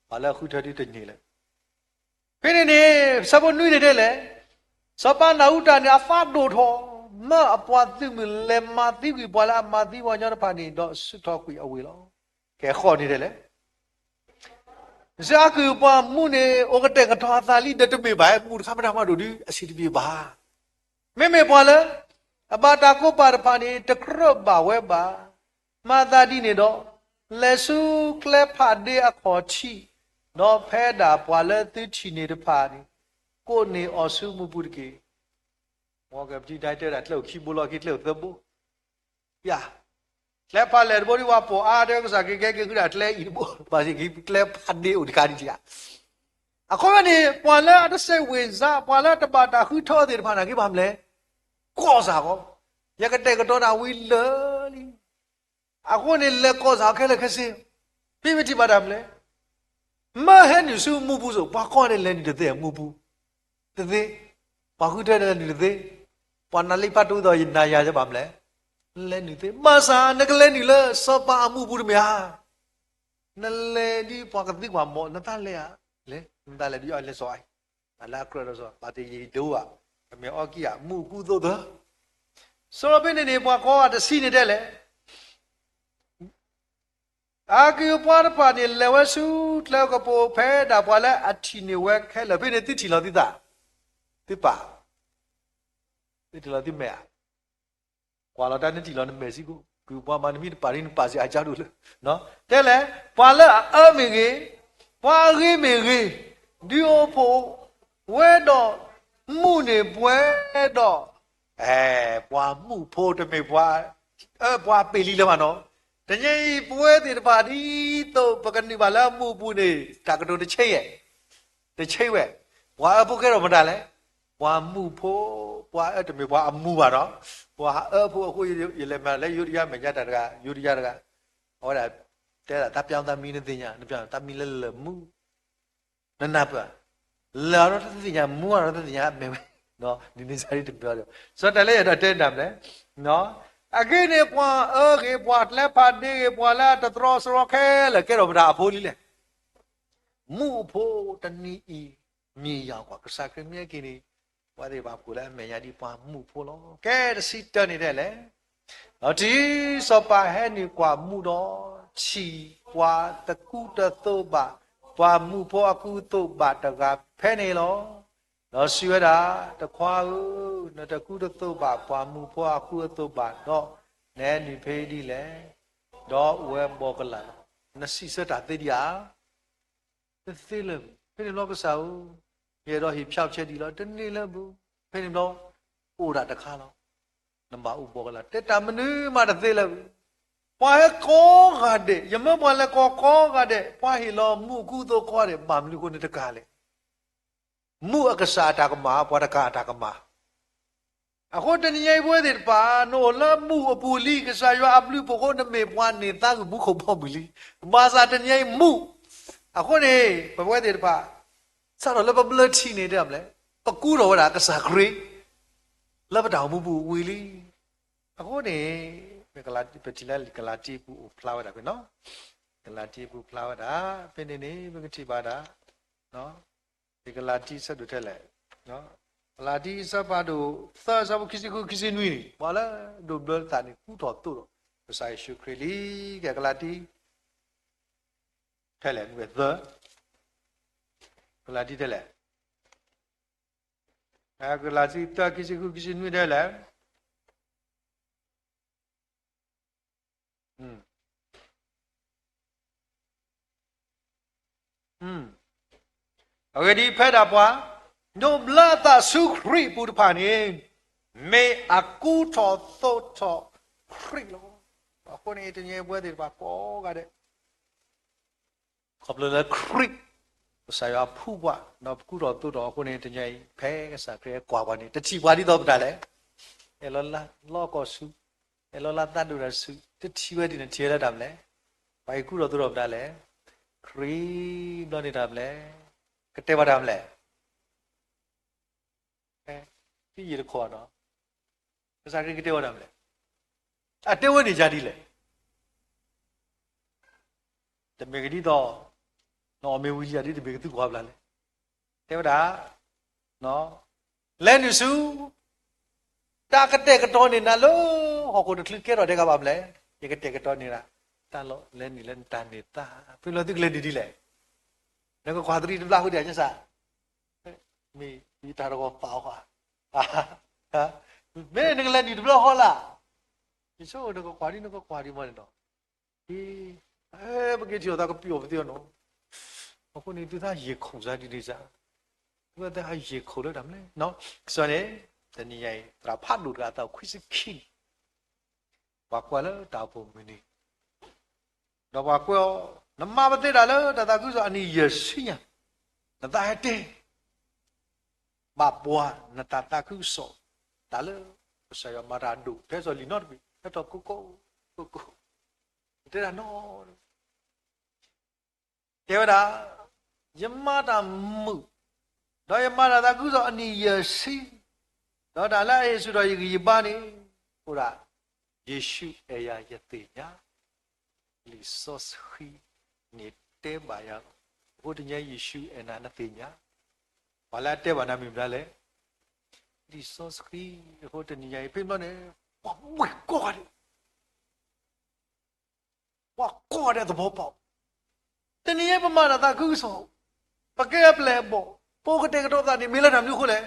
ပှၤလၢအဃုထၢဒ်တန့ၢ်လၢ ဖဲန့ၣ်န့ၣ် ဆၢဖိနွံန့ၣ်တဲလဲၣ်, စီၤပၤနၢ်အူတၢ်န့ၣ် အသးဒိၣ်ထီၣ်, မၢအပှၤသုးမုၢ်လဲၤမၤသံကွံာ်ပှၤလၢအမၤသံပှၤကညီတဖၣ်န့ၣ် ဒီးဆူၣ်ထီၣ်ကွံာ်အဝ့ၢ်လီၤ. ကဲဃီန့ၣ်တဲလဲၣ်, စ့အကုၢ်ပှၤမူးန့ၣ် အိၣ်ကတဲာ်ကတီၤအသးလံ ဒီးတမ့ၢ်ဘၣ် မူးတခါမတၤမးဒိၣ်ဒုး အဆံးတပျ့ၤဘၣ် မ့မ့ၢ်ပှၤလၢ အဘၣ်တၢ်ကိးပာ်တဖၣ်န့ၣ် တကြၢးဘၣ်ဝဲဘၣ်. မၤသးဒ်န့ၣ်ဒီး လဲၤဆူကျဲဖးဒ့အခီၣ်ထံး, ဒီးဖဲဒၣ်ပှၤလၢသုထံၣ်န့ၢ်တဖၣ်န့ၣ် ကိးန့ၢ်အီၤဆူမူပူၤတက့ၢ်. မ်ကပထံၣ်တၢ်တဲဝဲဒၣ် ကျဲအိၣ်ခံဘိလီၤက့ၤ ကျဲအိၣ်သၢဘိ, ယၤ ကျဲဖးလဲၢ်တဘိဒ်ဝဲပိာ်အါ တဲကစၢ်က့ၤကဲက့ၤဃုဒၣ်ကျဲအံၤတဘိ, ဘၣ်စ့ၢ်ကီးကျဲဖးဒ့အိၣ်တခါဒံးဧါ. အခီပညီန့ၣ် ပှၤလၢအတစဲးဝ့ၤစး ပှၤလၢတဘၣ်တၢ်ဃုထၢသ့ၣ်တဖၣ်န့ၣ်က့ၤဘၣ်မနုၤလဲၣ်, ကီၢ်စၢ်ဃီ, ယကတဲာ်ကတီၤတၢ်ဝံၤလၢာ်လံ. အဃိန့ၣ် လဲၤကီၢ်စၢ်ခဲလၢာ်ခဲဆ့, ဖဲမ့ၢ်ထံၣ်ဘၣ်တၢ်မနုၤလဲၣ်, မၢဟဲနုာ်ဆူမူပူၤစိး ပှၤကီၢ်န့ၣ်လဲၤနုာ်တသ့ မူပူၤ, တသ့, ပှၤဃုထၢန့ၣ်လဲၤနုာ်တသ့, ပှၤနၢ်လံဖးတူသီးယနၤယၤယဘၣ်မနုၤလဲၣ်, လဲၤနုာ်တသ့, ဘၣ်ဆၣ်နကလဲၤနုာ်လၢစီၤပၤအမူပူၤတမ့ၢ်ဧါ. နလဲၤဒ်ပှၤကသံကွၢ်မး နတၢ်လဲၤဧါ, လဲၤ နတၢ်လဲၤဒ်အီၤလဲၤစီၤအံၤ, တၢ်လၢအကြၢးဒီးစီၤ ဘၣ်တယံၤဒိဧါ, အမဲာ်အီကံၢ်ဧါ, မူအကူအသိးသၢ. စီၤပ့န့ၣ်န့ၣ် ပှၤကိးဂၤတဆံန့ၣ်တဲလဲၣ် အကုၢ်ပှၤတဖၣ်န့ၣ် လဲၤဝဲဆူကျဲကပိာ်ဖဲဒၣ်ပှၤလၢအထံၣ်န့ၢ်ဝဲခဲလၢာ် ဖဲန့ၣ်သုထံၣ်လီၤသုသး, သုပာ်, သုထံၣ်လီၤသုမဲာ်ဧါ, ကွၢ်လီၤတၢ်နထံၣ်လီၤနမဲာ်စ့ၢ်ကီး, ကုၢ်ပှၤမၤနမံၤတပာ်ဒ်နပာ်စ့ၢ်အကါဒိၣ်လၢ, တဲလဲၣ်, ပှၤလၢအအၢမ့ၢ်ဂ့ၤ, ပှၤအဂ့ၤမ့ၢ်ဂ့ၤ, ဒုးအိၣ်ဖှိၣ်ဝဲဒီး မူးန့ၢ်ပှဲၤဒီး ပှၤမူးဖိတမ့ၢ်ပှၤ, အၢပှၤပ့ၢ်လံလၢၤဘၣ်နီၤ, တနံၤအံၤပဝဲသ့ၣ်တဖၣ်ဒ်သိး ပကနုာ်ဘၣ်လၢမူးအပူၤန့ၣ် တၢ်ကတိၤတဆံးယဲၢ်, တဆံးဝဲ, ပှၤအၢဖိကဲထီၣ်မတၤလဲၣ်, ပှၤမူးဖိ, ပှၤအၢတမ့ၢ်ပှၤအမူးဘၣ်နီၤ, ပှၤအၢဖိအဃိ ယလဲၤမၤလၢယိၤဒယါမဲာ်ညါတၢ်တဂၤ, ယိၤဒယါတဂၤ, အဝဲဒၣ်တဲဒၣ် တၢ်ပျီသးမံနသ့ၣ်ညါ, တၢ်မံလၢလၢာ်မူး နနၢ်ပၢၢ်, လၢာ်အီၤဒီးတသ့ၣ်ညါ, မူးအီၤဒီးတသ့ၣ်ညါ အမဲာ်ဝဲ, ဒ်န့ၣ်စ့ၢ်တမ့ၢ်အီၤဒီး, စီၤတၢ်လၢယအဲၣ်ဒိးတဲဒၣ်မနုၤလဲၣ်, အဂ့ၢ်န့ၣ် ပှၤအၢဂ့ၤ, ပှၤကျဲဖးဒ့ဂ့ၤ, ပှၤလၢအတတြီစရီခဲလၢာ် ကဲထီၣ်မတၤအဖိလံလဲၣ်, မူးအဖိတနံၤအံၤ, မ့ၢ်ယၤကွၢ် ကစၢ်ခရံာ်မ့ၢ်ဟဲက့ၤန့ၣ်, ပှၤသ့ၣ်တဖၣ်ကိးလၢအမဲာ်ညါဒ်ပှၤမူးဖိလီၤ. ကဲတဆံတၢန့ၣ်ဒ်လဲၣ် ဒီးတုၤစီၤပၤဟဲနုာ်ကွၢ်မူးဒီး, ထံၣ်ပှၤတကူတသိးဘၣ်, ပှၤမူးဖိအကူအသိးဘၣ်တဂၤဖဲန့ၣ်လီၤ. ဒီးစံးဝဲဒၣ်, တခွါဧၢ, နတကူတသိးဘၣ်ပှၤမူးဖိအကူအသိးဘၣ်ဒီး, နဟဲနုာ်ဖဲဒ်လဲၣ်, ဒီးအိၣ်ဝဲဘီကလၢ်လီၤ. နစံးဆၢတၢ်သ့ဒံးဧါ တသ့လၢၤဘၣ်. ဖဲန့ၣ်ဘျီကစၢ်ဧၢ, ယအဲၣ်ဒိးဟ့ၣ်ဖျါဖျဲးဒံးလီၤ, တန့ၢ်လၢၤဘၣ်. ဖဲန့ၣ်ဘျီ, အိၣ်ဒၣ်တခါလီၤ. နဘၣ်အိၣ်ဘီကလၢ်, တဲတၢ်မနုၤမးတသ့လၢၤဘၣ်. ပှၤဟဲကိးဂၤဒဲး, ယမၢပှၤလဲၤကိးကိးဂၤဒဲး, ပှၤဟ့ၣ်လီၤမူးအကူအသိးကိးဂၤဒဲး, ဘၣ်မနုၤအဃိန့ၣ်တကးလဲၣ်. မူးအကစၢ်အတၢ်ကမၣ်, ပှၤတကးအတၢ်ကမၣ် အဃိတနံၤအံၤပဝဲသ့ၣ်တဖၣ် နအိၣ်လၢမူးအပူၤလံ, ကစၢ်ယွၤအဘျုးအဖှိၣ်အဃိ နမ့ၢ်ပှၤန့ၢ်သါဂုၢ်မူခိၣ်ဘီမုၢ်လံ. ဘၣ်ဆၣ်တနံၤအံၤမူး, အဃိန့ၣ် ပဝဲသ့ၣ်တဖၣ် စးထီၣ်လၢပဘျၢထံန့ၣ်တဲမလဲၣ်, ပကူထီၣ်ဝဲဒၣ်ကစၢ်ခရံာ် လၢပတၢ်အိၣ်မူပူၤဝံၤလံ. အဃိန့ၣ် ပထံၣ်လၢကလၤတံအပူၤအိၣ်ဖျါဝဲဒၣ်ဖဲနီၤ, ကလၤတံအပူၤဖျါဝဲဒၣ် ဖဲန့ၣ်န့ၣ် ပကထံၣ်ဘၣ်ဒၣ် ကလၤတံဆၢဒိၣ်ထဲလဲၣ်, ကလၤတံဆၢဖးဒိၣ်သၢ ဆၢဖိခံဆံဃု ခံဆံနွံန့ၣ် ပှၤလၢဒိးဘျၢသးန့ၣ် ကူထီၣ်သိးဒီး ကစၢ်ယ့ၣ်ၡူးခရံာ်လံ. ကဲကလၤတံ ထဲလဲၣ်, မ့ၢ်သၢ, ကလၤတံထဲလဲၣ်, ကလၤတံသၢ ခံဆံဃု ခံဆံနွံထဲလဲၣ်. အဂ့ၢ်ဒ်အံၤ, ဖဲဒၣ်ပှၤ ဒိးဘျၢအသးဆူခရံာ်အပူၤတဖၣ်န့ၣ် မ့ၢ်အကူထီၣ်သိးထီၣ်ခရံာ်လီၤ. အဃိန့ၣ် တနံၤအံၤပဝဲသ့ၣ်တဖၣ်ကိးဂၤဒဲး ခီဖျိလၢခရံာ် ကစၢ်ယွၤဖှူပှၤ ဒီးပကူထီၣ်သိးထီၣ်အဃိန့ၣ် တနံၤအံၤ ဖဲကစၢ်ခရံာ်ကွၢ်ပှၤန့ၣ် တထံၣ်ပှၤဒ်သိးပတၢ်လဲၣ်. အဲၣ်လီၤလၢလီၢ်ကီၢ်ဆူၣ်, အဲၣ်လီၤလၢသးဒိၣ်တၢ်ဆူၣ်, တထံၣ်ဝဲဒ်န့ၣ် ထံၣ်ဝဲလၢတၢ်မနုၤလဲၣ်. ပှၤအံၤကူထီၣ်သိးထီၣ်ပတၢ်လဲၣ်. ခရံာ်ဘျီန့ၣ်တၢ်မနုၤလဲၣ်. ကတဲပှၤတၢ်မနုၤလဲၣ်. ဖဲ ဖဲယံာ်တခီနီၤ, ကစၢ်ခရံာ်ကတဲဝဲဒၣ်မနုၤလဲၣ်. အတဲဝဲန့ၣ်ယၤဒ်လဲၣ်. တမ့ၢ်ကဒ်သိး နအီၣ်မ့ၤဝံၤလံယၤဒ် တမ့ၢ်ကသုကွၢ်ဘျါလဲၣ်. တဲဝဲဒၣ် လဲၤနုာ်ဆူ တၢ်ကတဲာ်ကတီၤန့ၢ်နၤလၢ ဟီၣ်ခိၣ်တချုးကဲထီၣ်တဲကဘၣ်မနုၤလဲၣ်. ယကတဲာ်ကတီၤန့ၢ်နၤ တၢ်လီၢ်လဲၤနုာ်လၢနတၢ်န့ၢ်သါ. ဖဲလီၤသုကလဲၤနုာ်ဒ်လဲၣ်. နကကွၢ်သရံၣ်တဘျီဃီဒံး ကစၢ် မ့ၢ်ယတၢ်တဂီၤပာ်အီၤဧါ. မ့ၢ်နကလဲၤနုာ်တဘျီဃီလၢ်. ယဆိကမိၣ်နကကွၢ်ဒ် နကကွၢ်ဒ်မ့ၢ်န့ၣ်ဒီး ပက့ၤထံၣ်အီၤသးကပံာ်အီၤပသ့အီၤနီၤ. အဃိန့ၣ် သုသးယံာ်ခိၣ်စါဒ်န့ၣ်စ့ၢ်, သုသးယံာ်ခိၣ်လၢတၢ်မနုၤလဲၣ်. ကစီၣ်န့ၣ် တနံၤညါအံၤ သရၣ်ဖးဒိၣ်တဂၤအသးအိၣ်ခွံဆံခံနံၣ် ပှၤကွၢ်လၢတၢ်အိၣ်ဖှိၣ်မုၢ်နံၤ, ဒီးပှၤကွဲးအီၤ, နမၤပသ့တၢ်လၢတၢ်သးခုကစီၣ်အနံၣ်ယဲၢ်ဆံညါ, နသးဟဲတဲ ဘၣ်ပှၤနတၢ်သးခုကစီၣ်, တၢ်လၢကစၢ်ယွၤမၤတၢ်ဒိၣ် ဖဲစီၤလံာ်နီတဘ့ၣ် ဟဲထီၣ်ကိးကိးကိးကိး, တဲတၢ်နီၤ တဲဝဲဒၣ်, ယမၤတၢ်မုာ်, ဒီးယမၤတၢ်သးခုကစီၣ်အနံၣ်ယဲၢ်ဆံ, ဒီးတၢ်လၢအဟ့ၣ်ဆူၣ်ထီၣ်ယဂံၢ်ယဘါန့ၣ် အိၣ်ဒၣ် ယ့ၣ်ၡူးအဲၣ်ယၤယသ့ၣ်ညါ, လံာ်စီဆှံန့ၣ်တဲဘၣ်ယၤ, အဃိတနံၤအံၤယ့ၣ်ၡူးအဲၣ်နၤနသ့ၣ်ညါ, ပှၤလၢအတဲဘၣ်နၤမ့ၢ်မတၤလဲၣ်, လံာ်စီဆှံ, အဃိတနံၤညါအံၤ ဖဲမ့ၢ်န့ၣ် ပှၤဝဲၢ်ကိးဂၤဒဲး ပှၤကိးဂၤဒဲးသဘီပီၣ်, တနံၤအံၤပမၤတၢ်သးခုကစီၣ်, ပကဲအပျဲၢ်အဘီၣ်, ပအိၣ်ကတဲာ်ကတီၤသးန့ၣ် မ့ၢ်လၢတၢ်မနုၤအဃိလဲၣ်.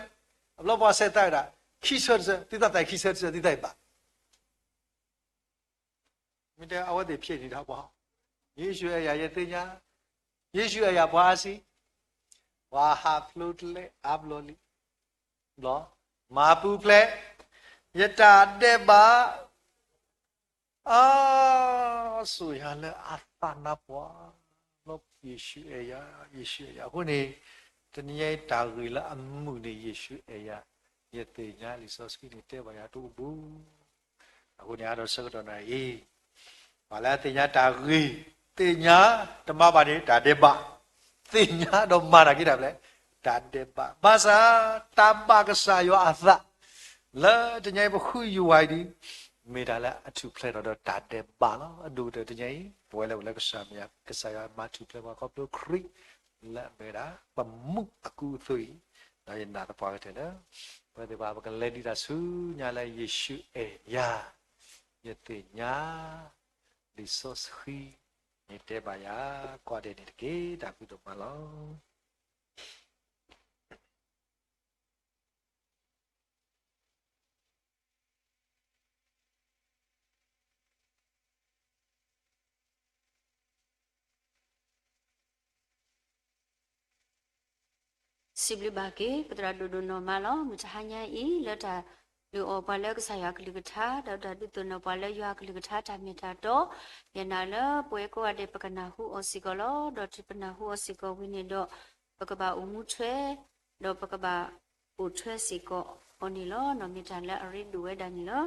အဘျီပှၤစဲးသးဝဲဒၣ်, ခံဆၢတဆၢ, သုသးသးခံဆၢတဆၢ သုသးအံၤဘၣ် မ့ၢ်တဲအဝဲသ့ၣ်ဖျဲးန့ၣ်တၢ်ပှၤ, ယ့ၣ်ၡူးအဲၣ်ယၤယသ့ၣ်ညါ, ယ့ၣ်ၡူးအဲၣ်ယၤပှၤအါဆံ, ပှၤဟးဖျိးတလဲအါဘျီလံ, ဘျီ, မၤပူၤဖျဲး, ယတၢ်ဒဲးဘး, အါ, စိာ်ယၤလၢအသးနါပှၢ်, ဘျီယ့ၣ်ၡူးအဲၣ်ယၤ, ယ့ၣ်ၡူးအဲၣ်ယၤ, အဃိန့ၣ်, တနံၤအံၤတၢ်ဂ့ၢ်လၢအမုာ်န့ၣ် ယ့ၣ်ၡူးအဲၣ်ယၤ, ယသ့ၣ်ညါလံာ်စီဆှံန့ၣ်တဲဘၣ်ယၤတအိၣ်ဘူး အဃိန့ၣ် အါဒီးဆၢကတီၢ်နၤအံၤ, ပှၤလၢအသ့ၣ်ညါတၢ်ဂ့ၤ, သ့ၣ်ညါတမၤဘၣ်န့ၣ် တၢ်ဒဲးဘး, သ့ၣ်ညါဒီးမၤတၢ်က့ၤတၢ်ဖျဲး, တၢ်ဒဲးဘး, ဘၣ်ဆၣ်, တၢ်ဘၣ်ကစၢ်ယွၤအသး, လၢတနံၤအံၤပဃုယွၤအံၤဒ်, မ့ၢ်တၢ်လၢအထူၣ်ဖျဲးထီၣ်ဒီးတၢ်ဒဲးဘးလီၤ. အဒိၣ်ကတၢၢ်တနံၤအံၤ, ပဝဲလၢပှၤလၢကစၢ်မ့ၢ်ယၤ, ကစၢ်ယွၤမၤထူၣ်ဖျဲးပှၤခီဖျိခရံာ်, လၢအမ့ၢ်ဝဲဒၣ်, ပမူအကူအသိးအံၤ, ဒီးယနာ်သပှၢ်ကတၢၢ်လၢ ပဝဲသ့ၣ်တဖၣ်ပကလဲၤဒံးတၢ်ဆူညါလၢယ့ၣ်ၡူးအဲၣ်ယၤ, ယသ့ၣ်ညါ, လံာ်စီဆှံ, န့ၣ်တဲဘၣ်ယၤ, ကွၢ်ဒဲးန့ၣ်တက့ၢ်, တၢ်ဖံးဒိၣ်မးလီၤ. စံးဘျုးဘၣ်က့ၤ ပသရၣ်ဒိၣ်ဒိၣ်နီၢ်မးလီၤ. မုၢ်တဟါညါအံၤ လၢတၢ်လုၢ်အီၣ်ပှၤလၢကစၢ်ယွၤကလုၢ်ကထါ ဒီးတၢ်ဒုးသိၣ်နီၣ်ပှၤလၢယွၤကလုၢ်ကထါတၢ်မ့ၢ်တၢ်တီ, ယနာ်လၢပဝဲကိးဂၤဒဲး ပကနၢ်ဟူအီၤစ့ၢ်ကီးလီၤ. ဒီးတုၤပနၢ်ဟူအီၤစ့ၢ်ကီးဝံၤန့ၣ်ဒီး ပကဘၣ်အိၣ်မူထွဲ ဒီးပကဘၣ်အိၣ်ထွဲစ့ၢ်ကီးအီၤန့ၣ်လီၤ. နီၢ်မ့ၢ်တၢ်လၢအရ့ဒိၣ်ဝဲဒၣ်န့ၣ်လီၤ.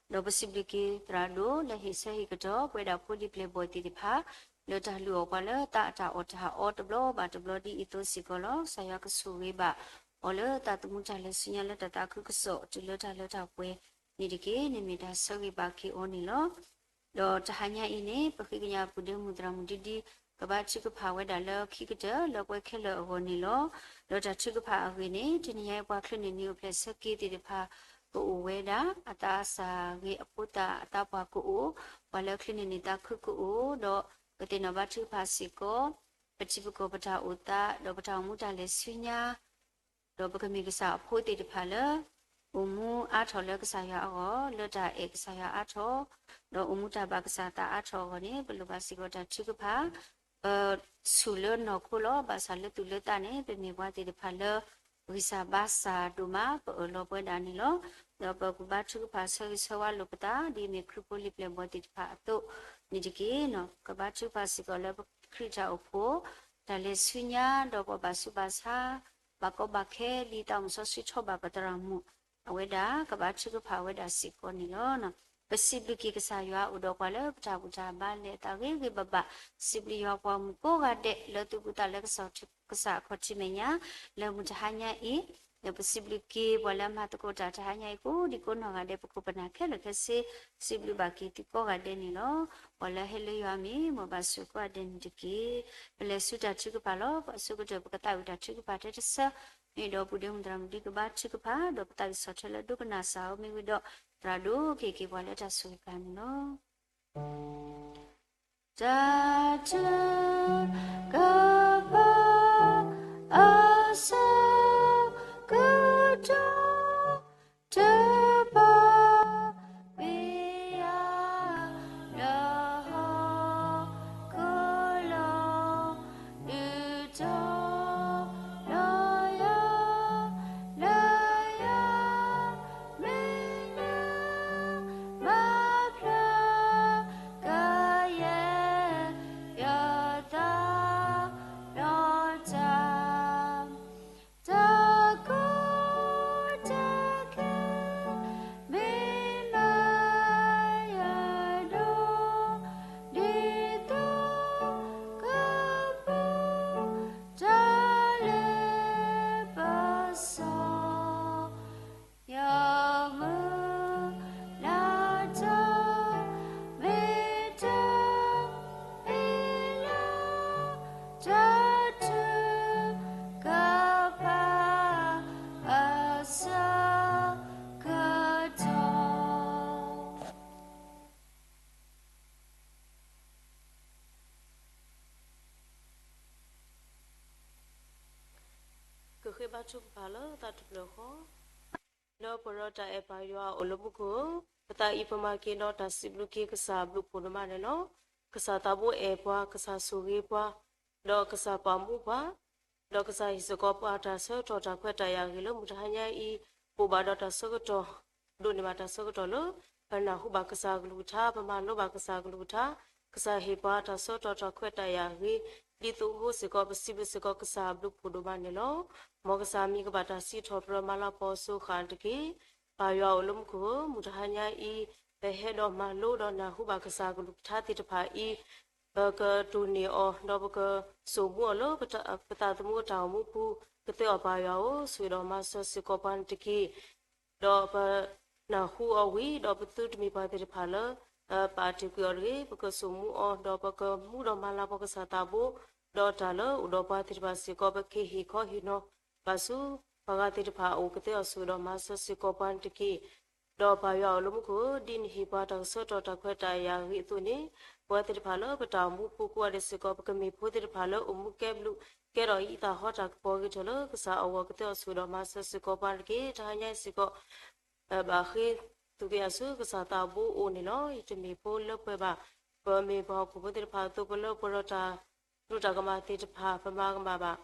ဒီးပစံးဘျုးက့ၤသရၣ်ဒိၣ်လၢဟ့ၣ်ဆၢဟ့ၣ်ကတီၤ ပဝဲဒၣ်ဖိလံၤပျဲၢ်ဘီၣ်သ့ၣ်တဖၣ် လၢတၢ်လုၢ်အီၣ်ပှၤလၢသးအတၢ်အီၣ်တၢ်အီတဘျီဘၣ်တဘျီဒ်အံၤအသိးစ့ၢ်ကီးလီၤ. ကစၢ်ယွၤကဆိၣ်ဂ့ၤဘၣ်အီၤလၢသးသမူတၢ်လဲၤဆူညါလၢတၢ်သးခုကစီၣ် တုၤလၢတၢ်လၢတၢ်ပှဲၤန့ၣ်တက့ၢ်. န့ၣ်မ့ၢ်တၢ်ဆၢဂ့ၤဘၣ်က့ၤအီၤန့ၣ်လီၤ. ဒီးတဟါညါအံၤန့ၣ် ပဃ့ကညးပှၤဒ့မုၣ်သရၣ်မုၣ်ဒံဒံ ကဘၣ်ထုကဖၣ်ဝဲဒၣ်လၢခံကတၢၢ်လၢပဝဲခဲလၢာ်အဂီၢ်န့ၣ်လီၤ. ဒီးတၢ်ထုကဖၣ်အဂ့ၢ်န့ၣ် တနံၤညါအံၤပှၤချုးန့ၢ်နံၤအိၣ်ဖျဲၣ်ဆၢက့ၤသ့ၣ်တဖၣ် ကအိၣ်ဝဲဒၣ် အသးစၢ်ဂ့ၤအဖိသၣ်အသးပှၢ်ကအိၣ်, ပှၤလၢချုးန့ၢ်နံၤသးခုကအိၣ်, ဒီးပသ့ၣ်နီၣ်ဘၣ်ထုကဖၣ်စ့ၢ်ကီး ပထံပကီၢ်ပတၢ်အိၣ်သး ဒီးပတၢ်အိၣ်မူတၢ်လဲၤဆူညါ ဒီးပကမ့ၢ်ကစၢ်အဖိသ့ၣ်တဖၣ်လၢ အိၣ်မူအါထီၣ်လၢကစၢ်ယွၤအဂီၢ် လၢတၢ်အဲၣ်ကစၢ်ယွၤအါထီၣ်, ဒီးအိၣ်မူတၢ်ဘၣ်ကစၢ်သးအါထီၣ်အဂီၢ်န့ၣ် ပလိၣ်ဘၣ်စ့ၢ်ကီးတၢ်ထုကဖၣ်, ပဆူၣ်လၢနီၢ်ခိလီၤ. ဘၣ်ဆၣ်လၢသူၣ်လၢသးန့ၣ် ပမ့ၢ်ပှၤသ့ၣ်တဖၣ်လၢ ဂံၢ်စၢ်ဘါစၢ်ဒိၣ်မး ပအၢၣ်လီၤပဝဲဒၣ်န့ၣ်လီၤ. ဒီးပကဘါထုကဖၣ်ဆၢဂ့ၤဆၢဝါလိာ်ပသး ဒ်အမ့ၢ်ခရံာ်ဖိလံာ်ပျဲၢ်ဘီၣ်သ့ၣ်တဖၣ်အသိးန့ၣ်တက့ၢ်. ကဘါထုကဖၣ်စ့ၢ်ကီးလၢပခရံာ်တၢ်အိၣ်ဖှိၣ် တၢ်လဲၤဆူညါ ဒီးပှၤဘၣ်ဆူးဘၣ်ဆါ ဘၣ်ကီဘၣ်ခဲ ဒ်သးမုၣ်စီဆှံထီၣ်ဘၣ်ပသရၣ်မုၣ် အဝဲဒၣ်ကဘါထုကဖၣ်ဝဲဒၣ်စ့ၢ်ကီးန့ၣ်လီၤ. ပစံးဘျုးက့ၤကစၢ်ယွၤအိၣ်ဒီးပှၤလၢပတၢ်ဘူၣ်တၢ်ဘါလဲၤအသးဂ့ၤဂ့ၤဘၣ်ဘၣ်, စံးဘျုးယွၤပှၤမုၣ်ကိးဂၤဒဲး လၢသူၣ်ပူၤသးလၢကစၢ်ခီၣ်ထံးမဲာ်ညါ လၢမုၢ်တဟါညါအံၤ, ဒီးပစံးဘျုးက့ၤပှၤလၢအမၤသကိးတၢ်တဟါညါအံၤ ကိးဒံကိးနီၢ်ဂၤဒဲး ပခိၣ်ပနၢ်ခဲလၢာ်ခဲဆ့, စံးဘျုးဘၣ်က့ၤသုကိးဂၤဒဲးန့ၣ်လီၤ. ပှၤလၢဟဲလၢယွၤမ့ၢ် မ်ဘၣ်ဆိၣ်ဂ့ၤကိးဂၤဒဲးန့ၣ်တက့ၢ်. ပလဲၤဆူတၢ်ထုကဖၣ်လီၤ. ပှၤအဆိကတၢၢ် ပကသးဝံၣ်တၢ်ထုကဖၣ်ထဲတဆၢ မ့ၢ်ဒီးပုၢ်ဒ့မုၣ်သရၣ်မုၣ်ဒ်ကဘါထုကဖၣ် ဒီးပသးဝံၣ်ဆီၣ်ထွဲလၢဒိကနၣ်စၢ်အီၤမ့ၢ်ဝံၤဒီး သရၣ်ဒိၣ်က့ၤက့ၤပှၤလၢတၢ်ဆိၣ်ဂ့ၤကၤန့ၣ်လီၤ. တၢ်ထုကဖၣ် အဆၢကတီၢ် တပာ်ကွံာ်ယၤ လၢဟီၣ်ခိၣ်လီၤ. ဒုးတီၤလီၤယၤ လၢယမဲာ်ညါ မၤဖျါကယဲၢ် ယသးဒီးတၢ် တၢ်ကီတၢ်ခဲ မ့ၢ်မၤယၤဒီး ဒ်သိးကပူၤ တၢ်လၢပစီ ယမုၢ်လၢ်တၢ်မ့ၢ်တၢ်အ့ၣ်လၢ တၢ်ထုကဖၣ် အဆၢကတီၢ် ကဃ့ဘါထုကဖၣ်လၢသးတဖျၢၣ်ဃီ လၢပှဲၤဒီးတၢ်အဲၣ်ပၢ်ယွၤအိၣ်လၢမူခိၣ်ဧၢ, ပသးအံၤပမၤက့ၤဒီးတၢ်စံးဘျုးက့ၤကစၢ်ဘျုးဖှိၣ်ဒိၣ်မးန့ၣ်လီၤ. ကစၢ်သးဘိအဲၣ်ပှၤ, ကစၢ်ဆိၣ်ဂ့ၤပှၤ, ဒီးကစၢ်ပာ်မူပှၤ, ဒီးကစၢ်ဟ့ၣ်စ့ၢ်ကီးပှၤတၢ်ဆၢကတီၢ်တၢ်ခွဲးတၢ်ယာ်ဂ့ၤလၢမုၢ်တဟါညါအံၤ, ပအိၣ်ဘၣ်ဒီးတၢ်ဆၢကတီၢ် ဒိးန့ၢ်ဘၣ်တၢ်ဆၢကတီၢ်လၢ ပနၢ်ဟူဘၣ်ကစၢ်အကလုၢ်ကထါ, ပမၤလိဘၣ်ကစၢ်အကလုၢ်ကထါ, ကစၢ်ဟ့ၣ်ပှၤတၢ်ဆၢကတီၢ်တၢ်ခွဲးတၢ်ယာ်ဂ့ၤ, ဒ်သိးအဃိစ့ၢ်ကီး ပစံးဘျုးစ့ၢ်ကီးကစၢ်အဘျုးဖှိၣ်ဒိၣ်မးန့ၣ်လီၤ. မ်ကစၢ်မံၤကဘၣ်တၢ်စံးထီၣ်ပတြၢၤမၤလၤကပီၤအစိၤဃၣ်တက့ၢ်. ပၢ်ယွၤအိၣ်လၢမူခိၣ်ဧၢ, မုၢ်တဟါညါအံၤ ပဟဲဒီးမၤလိဒီးနၢ်ဟူဘၣ်ကစၢ်အကလုၢ်ကထါသ့ၣ်တဖၣ်အံၤ, ပကတိၢ်န့ၢ်အီၤ ဒီးပကစိာ်မူအီၤလၢ ပသးသမူအတၢ်အိၣ်မူပူၤ, ကသ့အီၣ်ပၢ်ယွၤဧၢ, ဆိၣ်ဂ့ၤဒီးမၤစၢၤစ့ၢ်ကီးပှၤန့ၣ်တက့ၢ်. ဒီးပနၢ်ဟူအီၤဝံၤ ဒီးပသုတမ့ၢ်ပှၤသ့ၣ်တဖၣ်လၢ ပာ်တ့ၢ်ကွံာ်အီၤတဂ့ၤ, ပကစိာ်မူအီၤ ဒီးပကမူဒီးမၤလၤကပီၤကစၢ်သးဘိ, ဒီးတၢ်လၢအိၣ်ဒီးပှၤသ့ၣ်တဖၣ်စ့ၢ်ကီး ပကဟ့ၣ်ခီဟ့ၣ်နီၤဘၣ်ဆူ ပှၤဂၤသ့ၣ်တဖၣ်အအိၣ် ကသ့အီၣ်ဆိၣ်ဂ့ၤဒီးမၤစၢၤစ့ၢ်ကီးပှၤန့ၣ်တက့ၢ်. ဒီးပၢ်ယွၤအိၣ်လၢမူခိၣ်ဧၢ, ဒ်နဟ့ၣ်ပှၤတၢ်ကဆၢကတီၢ်တၢ်ခွဲးတၢ်ယာ်အဂ့ၢ်အသိးန့ၣ်, ပဝဲသ့ၣ်တဖၣ်လၢပတၢ်အိၣ်မူပူၤကိးဂၤဒဲးစ့ၢ်ကီး ပကမ့ၢ်ဖိသ့ၣ်တဖၣ်လၢအိၣ်မူကဲဘျုး ကဲထီၣ်အံၤသးဟီတၢ်ကပီၤဂ့ၤထီၣ်လၢကစၢ်အဂီၢ် ကသ့အီၣ်ဆိၣ်ဂ့ၤဒီးမၤစၢၤစ့ၢ်ကီးပှၤန့ၣ်တက့ၢ်. တဟါညါအံၤစ့ၢ်ကီး ဘၣ်ဃ့သုးက့ယၤဆူကစၢ်သးဘိအအိၣ်န့ၣ်လီၤ. ယတမ့ၢ်ဖိလၢပှဲၤဘၣ်, ပမ့ၢ်ပှၤဟီၣ်ခိၣ်ဖိသ့ၣ်တဖၣ်အသိး ပလၢပှဲၤဒီးတၢ် ဒုးတၢ်ကမၣ်သ့ၣ်တဖၣ် ပမၤကမၣ်ဘၣ်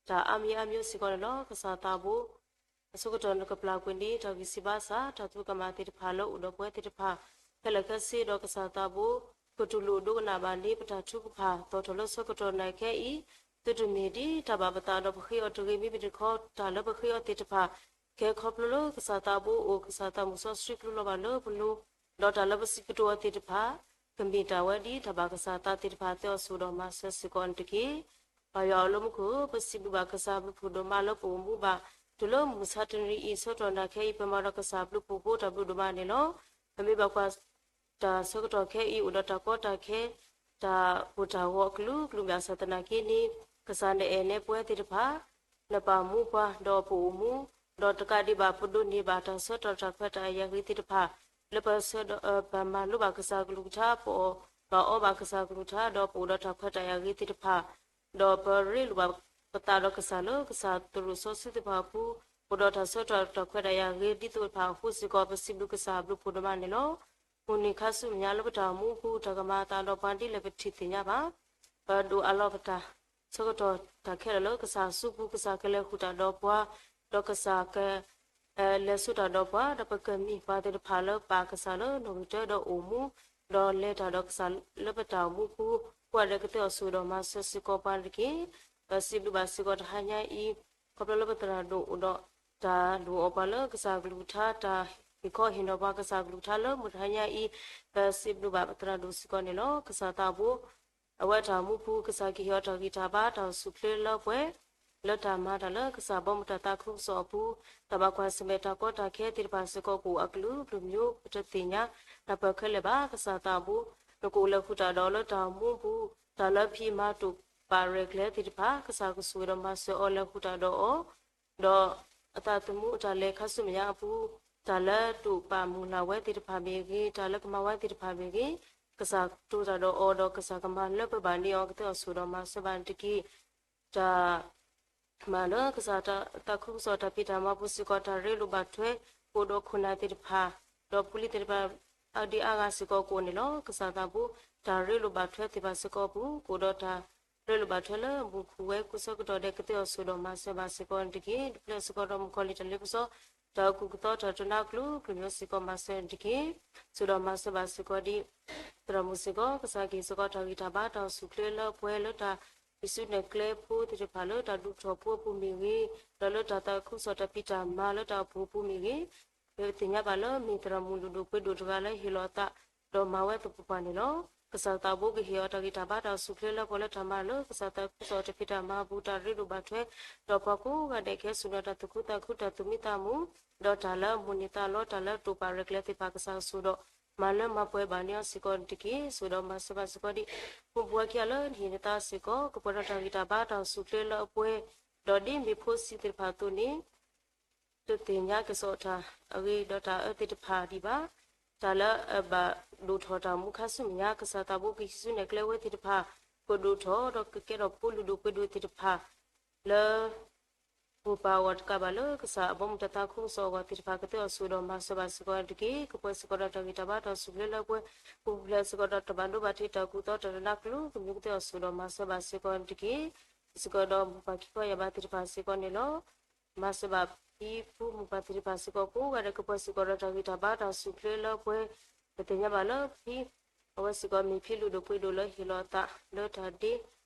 တၢ်အါမံၤအါမံၤစ့ၢ်ကီးန့ၣ်လီၤ. ကစၢ်သးဘိ အဆိကတၢၢ်နကပျၢ်ကွံာ်န့ၣ် တၢ်ဂံၢ်စၢ်ဘါစၢ် တၢ်သရူးကမၣ်သ့ၣ်တဖၣ်လၢအိၣ်ဒီးပဝဲသ့ၣ်တဖၣ် ခဲလၢာ်ခဲဆ့ဒီးကစၢ်သးဘိ ကတူၢ်လိာ်ဒိကနၣ်ဘၣ်န့ၣ် ပတၢ်ထုကဖၣ်သီၣ်ထီၣ်လၢဆၢကတီၢ်နၢ်ခဲအံၤ သုတမ့ၢ်ဒ်တၢ်ဘၣ်ပသးဒီးပဃ့အီၤတဂ့ၤ, မ့မ့ၢ်တခီ တၢ်လၢပဃ့အီၤသ့ၣ်တဖၣ် ကဲခီဖျိလၢကစၢ်သးဘိအိၣ်, ကစၢ်သးမုၣ်စီဆှံကျူလီၤဘၣ်လၢပလိၤ, ဒီးတၢ်လၢပစံးကတိၤအီၤသ့ၣ်တဖၣ် ကမ့ၢ်တၢ်ဝဲဒ်တၢ်ဘၣ်ကစၢ်သးသ့ၣ်တဖၣ် သ့အီၣ်ဆိၣ်ဒီးမၤစၢၤစ့ၢ်ကီးန့ၣ်တက့ၢ်. ပၢ်ယွၤအိၣ်လၢမူခိၣ်ဧၢ, ပစံးဘျုးဘၣ်ကစၢ်ဘျုးဖှိၣ်ဒိၣ်မးလၢပအိၣ်မူဘၣ် တုၤလၢမုၢ်မဆါတနံၤအံၤ ဆၢကတီၢ်နၢ်ခဲအံၤ ပမၤဒီးကစၢ်ဘျုးဖှိၣ်ဖိတၢ်ဘျုးဒိၣ်မးန့ၣ်လီၤ. ပမ့ၢ်ဘၣ်ကွၢ် တၢ်ဆၢကတီၢ်ခဲအံၤ အိၣ်ဒီးတၢ်ကီတၢ်ခဲ တၢ်ကိၢ်တၢ်ဂီၤအကလုာ်ကလုာ် ဘၣ်ဆၣ်သနာ်က့န့ၣ် ကစၢ်နအဲၣ်နဲပဝဲသ့ၣ်တဖၣ်, နပာ်မူပှၤ ဒီးပအိၣ်မူ, ဒီးတကးဒံးဘၣ် ပဒိးန့ၢ်ဘၣ်တၢ်ဆၢကတီၢ်တၢ်ခွဲးတၢ်ယာ်ဂ့ၤသ့ၣ်တဖၣ် လၢပဆၢဒီး ပမၤလိဘၣ်ကစၢ်ကလုၢ်ကထါ, ပအီၣ်ဘၣ်အီဘၣ်ကစၢ်ကလုၢ်ကထါ ဒီးပအိၣ်ဒီးတၢ်ခွဲးတၢ်ယာ်ဂ့ၤသ့ၣ်တဖၣ် ဒီးပရ့လိာ်ဘၣ်ပသးဒီးကစၢ်လၢကစၢ်သရူးစီဆှံသ့ၣ်တဖၣ်အပူၤ, အိၣ်ဒီးတၢ်ဆၢကတီၢ်တၢ်ခွဲးတၢ်ယာ်ဂ့ၤဒ်သိးတဖၣ်အဃိစ့ၢ်ကီး ပစံးဘျုးကစၢ်ဘျုးဖှိၣ်ဒိၣ်မးန့ၣ်လီၤ. မုၢ်နံၤခါဆူမဲာ်ညါလၢပတၢ်အိၣ်မူအပူၤ တၢ်ကမၤအသးဒီးပှၤဒ်လဲၣ်ပထံၣ်သ့ၣ်ညါဘၣ်. ပဒိးအးလီၤပတၢ်ဆၢကတီၢ်တၢ်ခဲလၢာ်လၢကစၢ်အစုပူၤ, ကစၢ်ကလဲၤဃုာ်တၢ်ဒီးပှၤ, ဒီးကစၢ်က လဲၤဆူတၢ်ဒီးပှၤ, ဒီးပကမ့ၢ်ပှၤသ့ၣ်တဖၣ်လၢပာ်ကစၢ်လၢနီၣ်ဂံၢ်တၢဒီးအိၣ်မူ, ဒီးလဲၤတၢ်ဒီးကစၢ်လၢပတၢ်အိၣ်မူပူၤ, ကိးဂၤဒဲးကသ့အီၤဆိၣ်ဒီးမၤစၢၤစ့ၢ်ကီးပှၤတက့ၢ်. ဒီးစံးဘျုးဘၣ်စ့ၢ်ကီးတဟါညါအံၤ, ခီဖျိလၢပသရၣ်ဒိၣ်အိၣ်ဒီးတၢ်ဒိၣ်အီၣ်ပှၤလၢကစၢ်ကလုၢ်ကထါ, တၢ်ဟ့ၣ်ခီဟ့ၣ်နီၤပှၤ ကစၢ်ကလုၢ်ကထါလၢမုၢ်တဟါညါအံၤ, ပစံးဘျုးဘၣ်ပသရၣ်ဒိၣ်စ့ၢ်ကီးန့ၣ်လီၤ. ကစၢ်သးဘိ အဝဲတၢ်အိၣ်မူပူၤ ကစၢ်ကဟ့ၣ်အီၤတၢ်ဂံၢ်တၢ်ဘါ တၢ်အိၣ်ဆူၣ်ချ့လၢပှဲၤ လၢတၢ်မၤတၢ်လၢကစၢ်ဘီမုၢ်တၢ်သးခုကစီၣ်အပူၤ, တၢ်ဘၣ်ကွၢ်ဆၢၣ်မဲာ်တၢ်ကီတၢ်ခဲသ့ၣ်တဖၣ်စ့ၢ်ကီးကအိၣ်အကလုာ်ကလုာ် ပတသ့ၣ်ညါနၢ်ပၢၢ်ခဲလၢာ်ဘၣ်. ကစၢ်သးဘိ နကအိၣ်လၢဃုာ်တၢ်ဒီးလၢတၢ်အိၣ်မူပူၤ, တၢ်လၢဖံးမၤတိာ်ပာ်ရဲၣ်ကျဲၤသ့ၣ်တဖၣ် ကစၢ်ကဆိၣ်ဂ့ၤဒီးမၤစၢၤအီၤလၢဃုာ်တၢ်ဒီးအီၤ ဒီးအသးသမူအတၢ်လဲၤခါဆူမဲာ်ညါအပူၤ, တၢ်လၢတိာ်ပာ်မုၢ်လၢ်ဝဲသ့ၣ်တဖၣ်မ့ၢ်ဂ့ၤ, တၢ်လၢကမၤဝဲသ့ၣ်တဖၣ်မ့ၢ်ဂ့ၤ, ကစၢ်ကတိၤတၢ်ဒီးအီၤဒီးကစၢ်ကမၤလၢပဘၣ်န့ၢ်အီၤ ကသ့အီၤဆိၣ်ဒီးမၤစၢၤဘၣ်တက့ၢ်. တၢ် မၤလၢကစၢ်သးခုကစီၣ်တၢ်ဖံးတၢ်မၤပူၤစ့ၢ်ကီး တၢ်ရ့လိာ်ဘၣ်ထွဲ ကအိၣ်ဒီးခိၣ်နၢ်သ့ၣ်တဖၣ်, ဒီးဖိလံၤသ့ၣ်တဖၣ် အါဒံအါဂၤစ့ၢ်ကီးကအိၣ်န့ၣ်လီၤ. ကစၢ်သးဘိ တၢ်ရ့လိာ်ဘၣ်ထွဲသ့ၣ်တဖၣ်စ့ၢ်ကီးပူၤ ကအိၣ်ဒီးတၢ်ရ့လိာ်ဘၣ်ထွဲလၢမူခိၣ်ဝဲ ကိးဆၢကတီၢ်ဒဲး ကသ့အီၤဆိၣ်ဒီးမၤစၢၤဘၣ်စ့ၢ်ကီးန့ၣ်တက့ၢ်. ဒုးပျဲစ့ၢ်ကီးဒီးမုၣ်ကီၤလံၢ်တၢ်လ့ပစီ တၢ်အီၣ်ကူၣ်ကသီ တၢ်တနါကလုာ်ကလုာ်မ့ၢ်စ့ၢ်ကီးမၤစၢၤန့ၣ်တက့ၢ်. ဆိၣ်ဒီးမၤစၢၤဘၣ်စ့ၢ်ကီးဒ် သရၣ်မုၣ်စ့ၢ်ကီး ကစၢ်ကဟ့ၣ်စ့ၢ်ကီးတၢ်ဂံၢ်တၢ်ဘါ တၢ်အိၣ်ဆူၣ်ချ့လၢပှဲၤလၢတၢ်ဟံးစုနဲၣ်ကျဲဖိသ့ၣ်တဖၣ် လၢတၢ်ဒုးထီၣ်ဖိအပူၤမ့ၢ်ဂ့ၤ, ဒီးလၢတၢ်သးခုကစီၣ်တၢ်ဖံးတၢ်မၤလၢတၢ်အိၣ်ဖှိၣ်အပူၤမ့ၢ်ဂ့ၤ, ပသ့ၣ်ညါဘၣ်လၢမ့ၢ်သရၣ်မုၣ်လုၢ်ဒိၣ်ပှ့ၤဒိၣ်တဂၤလၢဟ့ၣ်လီၤအသး ဒီးမၤဝဲသပှၢ်ပှၢ်န့ၣ်လီၤ. ကစၢ်သးဘိကဟ့ၣ်အီၤတၢ်ဂံၢ်တၢ်ဘါ တၢ်အိၣ်ဆူၣ်ချ့လၢပှဲၤလၢတၢ်မၤလၢကစၢ်သးခုကစီၣ်တၢ်ဖံးတၢ်မၤအပူၤ တၢ်ရ့လိာ်ဘၣ်ထွဲ ဒီးပှၤကိးဂၤဒဲးကဟဲဆူၣ်နီၤတၢ်သူၣ်ခုသးခု တၢ်သူၣ်မံသးမုာ်, ဒီးတၢ်လၢအမိၣ်န့ၢ်သးလီ တၢ်လၢတိာ်ပာ်ရဲၣ်ကျဲၤသ့ၣ်တဖၣ်ကစၢ်ကဆိၣ်ဒီး မၤလၢမၤပှဲၤဘၣ်န့ၢ်အီၤစ့ၢ်ကီးန့ၣ်တက့ၢ်. ဆိၣ်ဒီးမၤစၢၤဘၣ်စ့ၢ်ကီးဒ် မူပူၤဝဲခံဂၤလၢနဟ့ၣ်နသးစ့ၢ်ကီး ကပှဲၤဒီးတၢ်ဂံၢ်တၢ်ဘါ တၢ်အိၣ်ဆူၣ်ချ့လၢအပှဲၤ, ဒီးဒ်မ့ၢ်ဖိဆံးသ့ၣ်တဖၣ်အသိးန့ၣ် တသ့ၣ်ညါကစီၣ်တၢ်အဂ့ၤဒီးတၢ်အၢသ့ၣ်တဖၣ်ဒံးဘၣ်. တၢ်လၢအဘၣ်ဒိၣ်ထီၣ်တၢ်အိၣ်မူခါဆူမဲာ်ညါ ကစၢ်သးဘိကဟံးစုနဲၣ်ကျဲဝဲသ့ၣ်တဖၣ် ကဒိၣ်ထီၣ်ဒီးကကဲထီၣ်ဖိလုၢ်ဒိၣ်ပှ့ၤဒိၣ်သ့ၣ်တဖၣ် လၢ မိၢ်ပၢ်အဂီၢ်တကးဘၣ်လၢကစၢ်အဘီမုၢ်တၢ်သးခုကစီၣ်အဂီၢ်သ့ၣ်တဖၣ် ကသ့အီၤဆိၣ်ဒီးမၤစၢၤဘၣ်စ့ၢ်ကီးတက့ၢ်. ကပှဲၤစ့ၢ်ကီးဒီးတၢ်ဂံၢ်တၢ်ဘါတၢ်အိၣ်ဆူၣ်ချ့လၢပှဲၤ, ပူၤဖျဲးစ့ၢ်ကီးဒီးတၢ်ဘၣ်ဒိဘၣ်ထံးတၢ်ကူၣ်သီတၢ်တနါကလုာ်ကလုာ် ကသ့အီၤဆိၣ်ဒီးမၤစၢၤဘၣ်စ့ၢ်ကီးတက့ၢ်. စ့ၢ်ကီးဒီးမိၢ်ပၢ်ခံခီယၢ်ဘါသ့ၣ်တဖၣ်စ့ၢ်ကီးန့ၣ်လီၤ. မၤစၢၤဘၣ်ဖံဖုမိၢ်ပၢ်သ့ၣ်တဖၣ်စ့ၢ်ကီးကိးဂၤဒဲး ကပှဲၤစ့ၢ်ကီးဒီးတၢ်ဂံၢ်တၢ်ဘါတၢ်အိၣ်ဆူၣ်ချ့လၢပှဲၤ, ပသ့ၣ်ညါဘၣ်လၢဖံ အဝဲစ့ၢ်ကီးမ့ၢ်ဖံလုၢ်ဒိၣ်ပှ့ၤဒိၣ်လၢဟ့ၣ်လီၤအသးလၢတၢ်ဒ့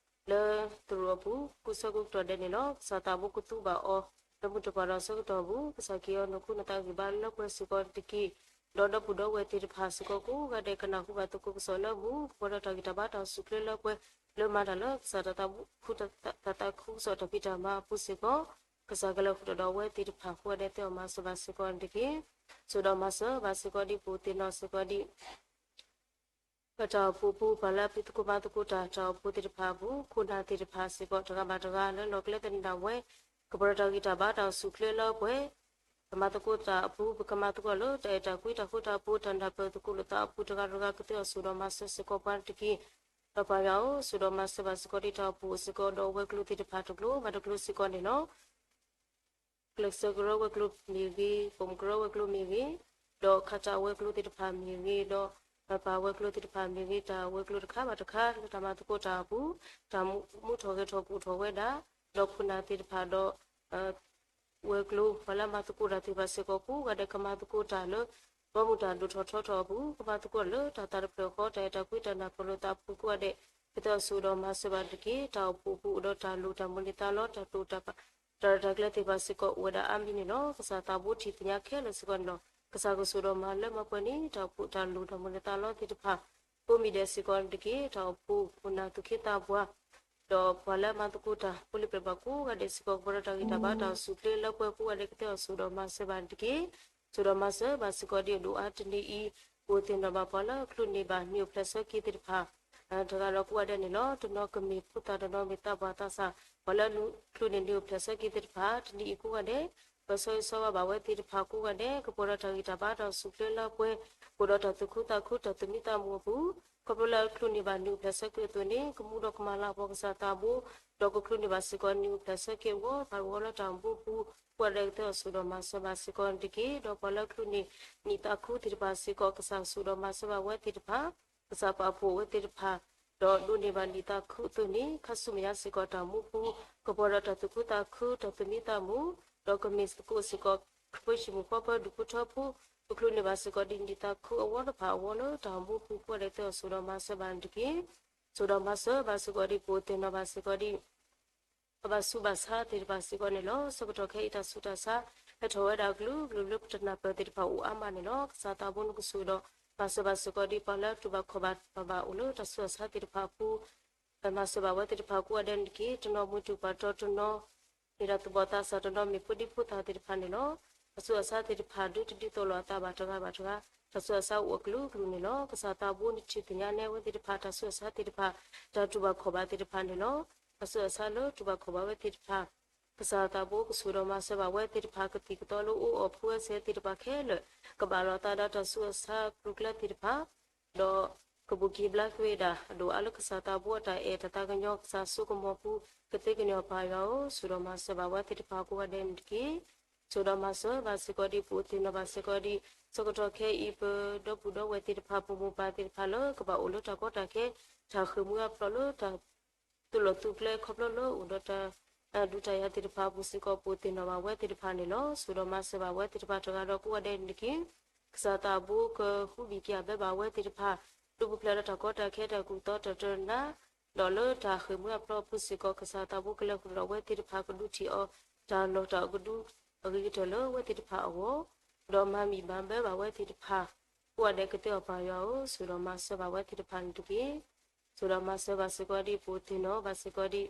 လၢသရူးအပူၤ ကိးဆၢကတီၢ်ဒဲးန့ၣ်လီၤ. ကစၢ်သးဘိကသူဘၣ်အီၤ လၢမုၢ်တပှၢ်ဒီးဆၢကတီၢ်အပူၤ ကစၢ်က့ၤအီၤနီၢ်ခိနသးဂံၢ်ဘါလၢပှဲၤစ့ၢ်ကီးတက့ၢ်. ဒီးဒီပုၢ်ဒီဝဲၢ်သ့ၣ်တဖၣ်စ့ၢ်ကီးကိးဂၤဒဲး ကနၢ်ဟူဘၣ်သကိးကစီၣ်လၢမူ ကပှဲၤဒီးတၢ်ဂံၢ်တၢ်ဘါတၢ်အိၣ်ဆူၣ်ချ့လၢပှဲၤ လၢမၤတၢ်လၢကစၢ်တၢ်သးခု တၢ်သးခုကစီၣ်တၢ်ဖံးတၢ်မၤအပူၤစ့ၢ်ကီး ကစၢ်ကလဲၤဃုာ်ဒီးဒီးအဝဲသ့ၣ်တဖၣ် ကိးဂၤဒဲးသ့အီၤမၤစၢၤဘၣ်စ့ၢ်ကီးန့ၣ်တက့ၢ်. ဆိၣ်ဒီးမၤစၢၤဘၣ်စ့ၢ်ကီးဒ်ပူၤသ့ၣ်နီၣ်စ့ၢ်ကီးဒ် ပတၢ်အိၣ်ဖှိၣ်အပူၤ ပှၤလၢအဖံးသကိးမၤသကိးတၢ် တၢ်အိၣ်ဖှိၣ်သ့ၣ်တဖၣ်အပူၤ ခိၣ်နၢ်သ့ၣ်တဖၣ်စ့ၢ်ကီး တဂၤဘၣ်တဂၤလၢလီၢ်ကျဲသနၢ်ဝဲ ကပှဲၤဒီးတၢ်ဂံၢ်တၢ်ဘါတၢ်အိၣ်ဆူၣ်ချ့လၢပှဲၤ ပမၤသကိးတၢ်အပူၤ ပကမၤသကိးလၢတၢ်အဲၣ်တၢ်ကွံ တၢ်ဃူတၢ်ဖိး တၢ်နၢ်ပၢၢ်သကိးလိာ်သးအပူၤ တဂၤတဂၤကသ့အီၤဆိၣ်ဒီးမၤစၢၤစ့ၢ်ကီးပှၤတက့ၢ်. ဒီးပၢ်ယွၤဧၢ, ဆိၣ်ဒီးမၤစၢၤဘၣ်စ့ၢ်ကီးဒ်တၢ်အိၣ်ဖှိၣ်စ့ၢ်ကီး ဒီးဝဲၤကျိၤသ့ၣ်တဖၣ်တကျိၤဘၣ်တကျိၤစ့ၢ်ကီးန့ၣ်လီၤ. ကျဲးစၢးကရၢဝဲၤကျိၤမ့ၢ်ဂ့ၤ, ပိာ်မုၣ်ကရၢဝဲၤကျိၤမ့ၢ်ဂ့ၤ, ဒီးခးတၢ်ဝဲၤကျိၤသ့ၣ်တဖၣ်မ့ၢ်ဂ့ၤ, ဒီးပၢ်ဝဲၤကျိၤသ့ၣ်တဖၣ်မ့ၢ်ဂ့ၤ, တၢ်ဝဲၤကျိၤတခါဘၣ်တခါ လၢတၢ်မၤသကိးတၢ်အပူၤ, တၢ်မူထီၣ်ဂဲၤထီၣ်ကိၣ်ထီၣ်ဝဲဒၣ်, ဒီးခိၣ်နၢ်သ့ၣ်တဖၣ်ဒီး ဝဲၤကျိၤ ပှၤလၢမၤသကိးတၢ်သ့ၣ်တဖၣ်စ့ၢ်ကီး ကိးဂၤဒဲးကမၤသကိးတၢ်လၢ ဘီမုၢ်တၢ်ဒိၣ်ထီၣ်ထီထီၣ်အပူၤ, ကမၤသကိးတၢ်လၢတၢ်သးတဖျၢၣ်ဃီ တၢ်အဲၣ်တၢ်ကွံ တၢ်နၢ်ပၢၢ်လိာ်သးအပူၤကိးဂၤဒဲး ကသ့အီၤဆိၣ်ဒီးမၤစၢၤဘၣ်တက့ၢ်. တၢ်အိၣ်ဖှိၣ်အပူၤအိၣ်ဒီးတၢ်လိၣ်တၢ်မုၢ်လၢ်သးလီ တၢ်တိာ်တၢ်ပာ် တၢ်ရဲၣ်တၢ်ကျဲၤသ့ၣ်တဖၣ်စ့ၢ်ကီး အိၣ်ဝဲဒၣ်အါမံၤန့ၣ်လီၤ. ကစၢ်သးဘိထံၣ်သ့ၣ်ညါခဲလၢာ်စ့ၢ်ကီးန့ၣ်လီၤ. ကစၢ်ကဆိၣ်ဒီးမၤလၢမၤပှဲၤန့ၢ် တၢ်အိၣ်ဖှိၣ်တၢ်လိၣ်တၢ်မုၢ်လၢ်သးလီသ့ၣ်တဖၣ် ကိးမံၤဒဲးစ့ၢ်ကီးန့ၣ်တက့ၢ်. တၢ်အိၣ်ဖှိၣ်ခိၣ်နၢ်သူၣ်က့သးပှၢ် ဒီးပှၤလၢမၤသကိးတၢ် ဖိလံၤပျဲၢ်ဘၣ်ကိးဂၤဒဲးစ့ၢ်ကီး ကပှဲၤဒီးတၢ်ဂံၢ်တၢ်ဘါတၢ်အိၣ်ဆူၣ်ချ့လၢပှဲၤကိးဂၤဒဲး ကသ့အီၤဆိၣ်ဒီးမၤစၢၤဘၣ်န့ၣ်တက့ၢ်. ဆိၣ်ဒီးမၤစၢၤဘၣ်စ့ၢ်ကီးဒ်အဒိၣ်အါတနံၤအံၤ အိၣ်သ့ၣ်နီၣ်ဘၣ်ပှၤလၢအချုးန့ၢ်ဘၣ်နံၣ်အိၣ်ဖျဲၣ်ဆၢက့ၤသ့ၣ်တဖၣ် တဂၤဒီးကိးဂၤဒဲးန့ၣ်လီၤ. တနီၤကမ့ၢ်ဖိသၣ် တနီၤမ့ၢ်သးပှၢ်သးစၢ် ပှၤလၢချုးန့ၢ်နံၣ်အိၣ်ဖျဲၣ်ဆၢက့ၤသ့ၣ်တဖၣ် တနံၤအံၤကိးဂၤဒဲး ပၢၤဆၢဂ့ၤဆၢဝါဘၣ်ဝဲသ့ၣ်တဖၣ်ကိးဂၤဒဲး ကပှဲၤဒီးတၢ်ဂံၢ်တၢ်ဘါတၢ်အိၣ်ဆူၣ်ချ့လၢပှဲၤ အိၣ်ဒီးတၢ်သူၣ်ခုသးခု တၢ်သူၣ်မံသးမုာ်အပူၤ ခီဖျိလၢအချုးန့ၢ်ဘၣ်နံၣ်အိၣ်ဖျဲၣ်ဆၢက့ၤအသိးန့ၣ် ကမူဒီးကမၤလၤကပီၤကစၢ်သးဘိ ဒီးကချုးန့ၢ်ဘၣ်စ့ၢ်ကီးနံၣ်အိၣ်ဖျဲၣ်ဆၢက့ၤအဂီၢ် ဖးဂီၤလၢတၢ်အိၣ်မူပူၤ ကိးဂၤဒဲးကသ့အီၤဆိၣ်ဒီးမၤစၢၤဘၣ်စ့ၢ်ကီးန့ၣ်တက့ၢ်. ဒီးပှၤလၢချုးန့ၢ်နံၣ်သးခုသ့ၣ်တဖၣ်စ့ၢ်ကီး ကစၢ်ဆိၣ်ဒီးမၤစၢၤဘၣ်ဝဲသ့ၣ်တဖၣ် ကစၢ်ပာ်ဖှိၣ်ဝဲသ့ၣ်တဖၣ် ဒီးဒိးန့ၢ်ဘၣ်နံၣ်သးခုအသိးန့ၣ် ခါဆူမဲာ်ညါစ့ၢ်ကီးတၢ်အိၣ်မူပူၤ ကပှဲၤဒီးတၢ်သူၣ်ခုသးခု တၢ်သူၣ်မံသးမုာ် ဒီးကမ့ၢ်သကိးစ့ၢ်ကီး ပှၤဟံၣ်မုၢ်ဃီပၢၤ ဒူၣ်ဖိထၢဖိ ပချုးန့ၢ်ဘၣ်စ့ၢ်ကီးဒ်နံၣ်သးခုအဝီတဖၣ်အဝီလၢတၢ်အိၣ်မူပူၤ ကိးဂၤဒဲးကသ့အီၤ ဆိၣ်ဒီးမၤစၢၤဘၣ်န့ၣ်တက့ၢ်. ဆိၣ်ဒီးမၤစၢၤဘၣ်စ့ၢ်ကီးဒ် ပအိၣ်သ့ၣ်နီၣ်ဘၣ်စ့ၢ်ကီးဒ် ပဘၣ်ဆူးဘၣ်ဆါသ့ၣ်တဖၣ်စ့ၢ်ကီးန့ၣ်လီၤ. ဆၢကတီၢ်ခဲအံၤတၢ်ဆူးတၢ်ဆါ ဟဲထီၣ်ဝဲဒၣ်ကလုာ်ကလုာ်လၢပတနၢ်ပၢၢ်သ့ၣ်တဖၣ်အိၣ်အါမးန့ၣ်လီၤ. ကစၢ်သးဘိနကဆိၣ်ဒီး မၤစၢၤဘၣ်စ့ၢ်ကီးဒ်ပှၤလၢတူၢ်ဘၣ်ခီၣ်ဘၣ်တၢ်ဘၣ်အိၣ်လၢတၢ်ဆူးတၢ်ဆါသ့ၣ်တဖၣ်အပူၤ မၤစၢၤဘၣ်ဝဲသ့ၣ်တဖၣ်ကိးဂၤဒဲးန့ၣ်တက့ၢ်. တနီၤမ့ၢ်တူၢ်ဘၣ်တီၤ တနီၤ မ့ၢ်ဒၣ်သူၣ်ဘီၣ်သးစၢ် တနီၤမ့ၢ်ဖိဒံဖိသၣ်သ့ၣ်တဖၣ်န့ၣ်လီၤ. တၢ်ဆူးတၢ်ဆါသ့ၣ်တဖၣ်ဒုးတဒ်သိးလိာ်အသးဘၣ်တဂၤဘၣ်တဂၤ, တၢ်ဆူးတၢ်ဆါအိၣ်အကလုာ်ကလုာ်န့ၣ်လီၤ. ကစၢ်သးဘိနထံၣ်သ့ၣ်ညါနဲအဝဲသ့ၣ်တဖၣ် တၢ်ဆူးတၢ်ဆါသ့ၣ်တဖၣ်, တၢ်တူၢ်ဘၣ်ခီၣ်ဘၣ်သ့ၣ်တဖၣ်န့ၣ်လီၤ. တၢ်ဆူးတၢ်ဆါလၢတူၢ်ဘၣ်ခီၣ်ဘၣ်ဝဲသ့ၣ်တဖၣ် ကစၢ်သးဘိကဆိၣ်ဒီးမၤစၢၤဘၣ်ဝဲသ့ၣ်တဖၣ် ကသံၣ်ကသီလၢအိၣ်အီၣ်ဖိဝဲစဲးသ့ၣ်တဖၣ်ခဲလၢာ် ကဘၣ်လိာ်သးဒီးတၢ်ဆူးတၢ်ဆါကျိၤကျဲသ့ၣ်တဖၣ် ဒီးကဘူးက့ၤဘျါက့ၤဝဲဒၣ် အဒိၣ်အါလၢကစၢ်သးဘိအတၢ်အဲၣ်တၢ်သးကညီၤ ကစၢ်စိကမီၤပူၤ ကသ့ကန့ၢ်အီၤပၢ်ယွၤဧၢ, ဆိၣ်ဒီးမၤစၢၤဘၣ်ဝဲသ့ၣ်တဖၣ်ကိးဂၤဒဲးန့ၣ်တက့ၢ်. ဆိၣ်ဒီးမၤစၢၤဘၣ်စ့ၢ်ကီးဒ် ပအိၣ်သ့ၣ်နီၣ်ဘၣ်စ့ၢ်ကီးဒ် ဆၢကတီၢ်ခဲအံၤ ပဒီပုၢ်ဒီဝဲၢ်သ့ၣ်တဖၣ် ပမိၢ်ပၢ်သ့ၣ်တဖၣ်လၢ ကဘၣ်အိၣ်လၢတၢ်ကီတၢ်ခဲ တၢ်ဃ့ၢ်မှံဟးဖျိးလၢတၢ် သိၣ်လီၤသုးကျဲခီဖျိလၢအိၣ်ဒီးတၢ် ဒုးတၢ်ယၤသ့ၣ်တဖၣ်အပူၤစ့ၢ်ကီး ပအိၣ်သ့ၣ်နီၣ်ဘၣ်ဝဲသ့ၣ်တဖၣ်န့ၣ်လီၤ. ဆိၣ်ဒီးမၤစၢၤဘၣ်ဝဲသ့ၣ်တဖၣ်တဂၤဒီးကိးဂၤဒဲးန့ၣ်တက့ၢ်. ကစၢ်သးဘိကဃုဘံၣ်က့ၤအဘဲဘၣ်ဝဲသ့ၣ်တဖၣ် လၢပူၤဖျဲးဒီးတၢ်ကီတၢ်ခဲ တၢ်ကူၣ်သီတၢ်တနါ ဒီးလၢတၢ်ဃ့ၢ်မှံဟးဖျိးအပူၤစ့ၢ်ကီး ကစၢ်သးဘိကလဲၤဃုာ်ဒီးဝဲသ့ၣ်တဖၣ် ကဒုးထံၣ်အီၤ တၢ်လီၢ်တၢ်အကဒု အဂ့ၤကတၢၢ်လၢဝဲသ့ၣ်တဖၣ်အဂီၢ်, ဒီးမၤမံၤမၤဘဲဘၣ်ဝဲသ့ၣ်တဖၣ် ကိးဂၤဒဲးကသ့အီၤပၢ်ယွၤဧၢ, ဆိၣ်ဒီးမၤစၢၤဘၣ်ဝဲသ့ၣ်တဖၣ်န့ၣ်တက့ၢ်. ဆိၣ်ဒီးမၤစၢၤဘၣ်စ့ၢ်ကီးဒ် ပအိၣ်သ့ၣ်နီၣ်ဘၣ်စ့ၢ်ကီးဒ်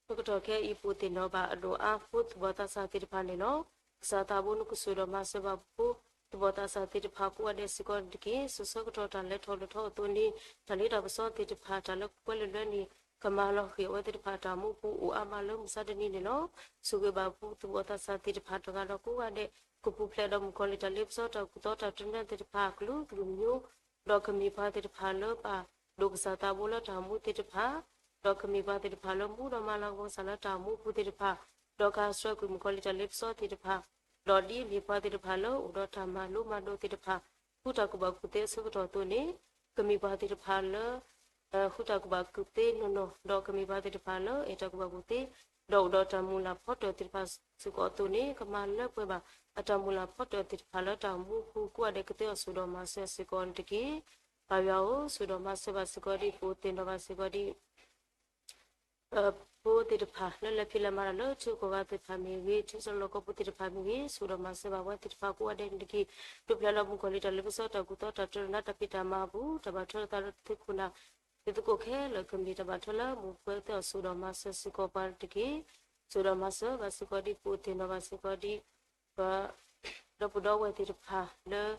ဆၢကတီၢ်ခဲအံၤ ပအိၣ်သ့ၣ်နီၣ်ဘၣ်အဒိၣ်အါ ဖိသူၣ်ဘီၣ်သးစၢ်သ့ၣ်တဖၣ်န့ၣ်လီၤ. ကစၢ်သးဘိနကဆိၣ်ဒီးမၤစၢၤဘၣ်ဖိ သူၣ်ဘီၣ်သးစၢ်သ့ၣ်တဖၣ်ကိးဂၤဒဲးစ့ၢ်ကီးန့ၣ်တက့ၢ်. ဆၢကတီၢ်တၢ်လဲၤထီၣ်လဲၤထီအသိးန့ၣ် တၢ်လ့တၢ်ပစီသ့ၣ်တဖၣ် တၢ်လၢကွဲးလၢလွဲန့ၣ် ကမၤလီၤဃံၤအဝဲသ့ၣ်တဖၣ်တၢ်မူအပူၤအိၣ်အါမးလၢမုၢ်မဆါတနံၤန့ၣ်လီၤ. ဆိၣ်ဂ့ၤဘၣ်ဖိသူၣ်ဘီၣ်သးစၢ်သ့ၣ်တဖၣ်တဂၤဒီးကိးဂၤဒဲး ကပူၤဖျဲးဒီးမုၣ်ကီၤလံၢ်တၢ်လ့ပစီတၢ်ကူၣ်သီတၢ်တနါသ့ၣ်တဖၣ် ကလုာ်ကလုာ်မံၤ ဒီးကမ့ၢ်ပှၤသ့ၣ်တဖၣ်လၢပာ်ဒိၣ်ကစၢ်သးဘိလၢတၢ်မူသ့ၣ်တဖၣ်, ဒီးကမ့ၢ်ပှၤသ့ၣ်တဖၣ်လၢမူဒီးမၤလၤကပီၤကစၢ်လၢတၢ်မူအပူၤသ့ၣ်တဖၣ်, ဒီးကဟးဆှဲးကွံာ်မုၣ်ကီၤလံၢ်တၢ်လ့ပစီသ့ၣ်တဖၣ်, ဒီးဒ်အမ့ၢ်ပှၤသ့ၣ်တဖၣ်လၢအိၣ်ဒီးတၢ်မၤလိမၤဒိးသ့ၣ်တဖၣ်, ဃုတၢ်ကူၣ်ဘၣ်ကူၣ်သ့အဆၢကတီၢ်အသိးန့ၣ် ကမ့ၢ်ပှၤသ့ၣ်တဖၣ်လၢ ဃုတၢ်ကူၣ်ဘၣ်ကူၣ်သ့နီၢ်နီၢ်, ဒီးကမ့ၢ်ပှၤသ့ၣ်တဖၣ်လၢအဲၣ်တၢ်ကူၣ်ဘၣ်ကူၣ်သ့, ဒီးအိၣ်ဒီးတၢ်မုၢ်လၢ်ဖီတၢၢ်သ့ၣ်တဖၣ်စ့ၢ်ကီးအသိးန့ၣ် ကမၤလၢပှဲၤဘၣ် အတၢ်မုၢ်လၢ်ဖီတၢၢ်သ့ၣ်တဖၣ်လၢတၢ်မူအပူၤ ကိးဂၤဒဲးကသ့အီၤ ဆိၣ်ဒီးမၤစၢၤစ့ၢ်ကီးန့ၣ်တက့ၢ်. ပၢ်ယွၤဧၢ, ဆိၣ်ဒီးမၤစၢၤဘၣ်စ့ၢ်ကီးဒ် ပအိၣ်သ့ၣ်နီၣ်ဘၣ်စ့ၢ်ကီးဒ် ဖိသ့ၣ်တဖၣ် လၢလဲၤဖံးလဲၤမၤတၢ်လၢထံဂုၤကီၢ်ဂၤသ့ၣ်တဖၣ်မ့ၢ်ဂ့ၤ, ထံဆၢလီၢ်ကီၢ်ပူၤသ့ၣ်တဖၣ်မ့ၢ်ဂ့ၤ, ဆိၣ်ဒီးမၤစၢၤဘၣ်ဝဲသ့ၣ်တဖၣ်ကိးဂၤဒဲးန့ၣ်တက့ၢ်. ဒုးဖျဲးလၢမုၣ်ကီၤလံၢ်တၢ်လ့ပစီတၢ်ကူၣ်သီတၢ်တနါတၢ်ဖံးတၢ်မၤအပူၤ တၢ်ဘၣ်ထွဲလိာ်သးဒီးတၢ်သ့ခိၣ်နၢ် သ့ၣ်သကိးခဲလၢာ် ကမ့ၢ်တၢ်ဘၣ်ထွဲလၢမူပှဲၤသ့အီၤ ဆိၣ်ဒီးမၤစၢၤစ့ၢ်ကီးပှၤတက့ၢ်. ဆိၣ်ဒီးမၤစၢၤဘၣ်စ့ၢ်ကီးဒ် ပအိၣ်သ့ၣ်နီၣ်ဘၣ်စ့ၢ်ကီးဒ် ပဒီပုၢ်ဒီဝဲၢ်သ့ၣ်တဖၣ်လၢ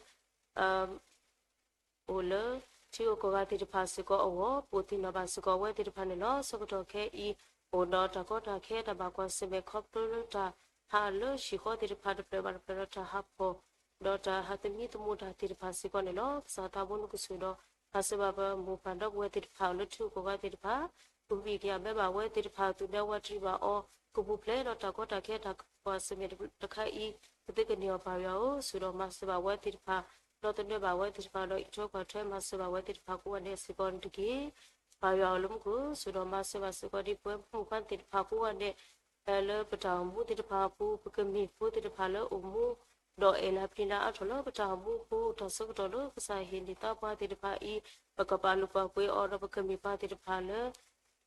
အိၣ်လၢ ထံဂုၤကီၢ်ဂၤသ့ၣ်တဖၣ်စ့ၢ်ကီးအဂီၢ် ပအိၣ်သ့ၣ်နီၣ်ဘၣ်စ့ၢ်ကီးအဝဲသ့ၣ်တဖၣ်န့ၣ်လီၤ. ဆၢကတီၢ်ခဲအံၤ အိၣ်ဒီးတၢ်ကီတၢ်ခဲ တၢ်ဘၣ်ကွၢ်ဆၢၣ်မဲာ်ခီဖျိလၢတၢ်ဟးလၢဟံၣ်ဃီသ့ၣ်တဖၣ် တဖျၢၣ်ဘၣ်တဖျၢၣ်ဒီးတၢ်ဟးဖီၣ် ဒီးတၢ်ဟးသမံသမိးတၢ်သ့ၣ်တဖၣ်စ့ၢ်ကီးန့ၣ်လီၤ. ကစၢ်သးဘိနကဆိၣ်ဒီး မၤစၢၤဘၣ်ပမိၢ်ပၢ်ဒီပုၢ်ဝဲၢ်သ့ၣ်တဖၣ်လၢထံဂုၤကီၢ်ဂၤသ့ၣ်တဖၣ် ကဘံၣ်က့ၤအဘဲဘၣ်ဝဲသ့ၣ်တဖၣ် သူၣ်ဒဲဝးတရံးဘၣ်အီၤ ကပူၤဖျဲးဒီးတၢ်ကီတၢ်ခဲတၢ်ကွၢ်ဆၢၣ်မဲာ်တခါအံၤ ကသ့ကန့ၢ်အီၤပၢ်ယွၤဧၢ, ဆိၣ်ဒီးမၤစၢၤဘၣ်ဝဲသ့ၣ်တဖၣ် ဒီးသဒၢဘၣ်ဝဲသ့ၣ်တဖၣ်ဒီး အံးထွဲကွၢ်ထွဲမၤစၢၤဘၣ်ဝဲသ့ၣ်တဖၣ်ကိးဂၤဒဲးစ့ၢ်ကီးန့ၣ်တက့ၢ်. ပၢ်ယွၤဧၢလၢမူခိၣ် ဆိၣ်ဒီးမၤစၢၤဘၣ်စ့ၢ်ကီးဒ်ပဝဲမိၢ်ပၢ်သ့ၣ်တဖၣ်ကိးဂၤဒဲး လၢပတၢ်အိၣ်မူသ့ၣ်တဖၣ်အပူၤ ပကမ့ၢ်ဖိသ့ၣ်တဖၣ်လၢအိၣ်မူ ဒီးအဲၣ်နၤပျံၤနၤအါထီၣ်လၢပတၢ်အိၣ်မူအပူၤ တၢ်ဆၢကတီၢ်လၢကစၢ်ဟ့ၣ်န့ၢ်သါပှၤသ့ၣ်တဖၣ်အံၤ ပကပာ်လုၢ်ပာ်ပှ့ၤအီၤ ဒီးပကမ့ၢ်ပှၤသ့ၣ်တဖၣ်လၢ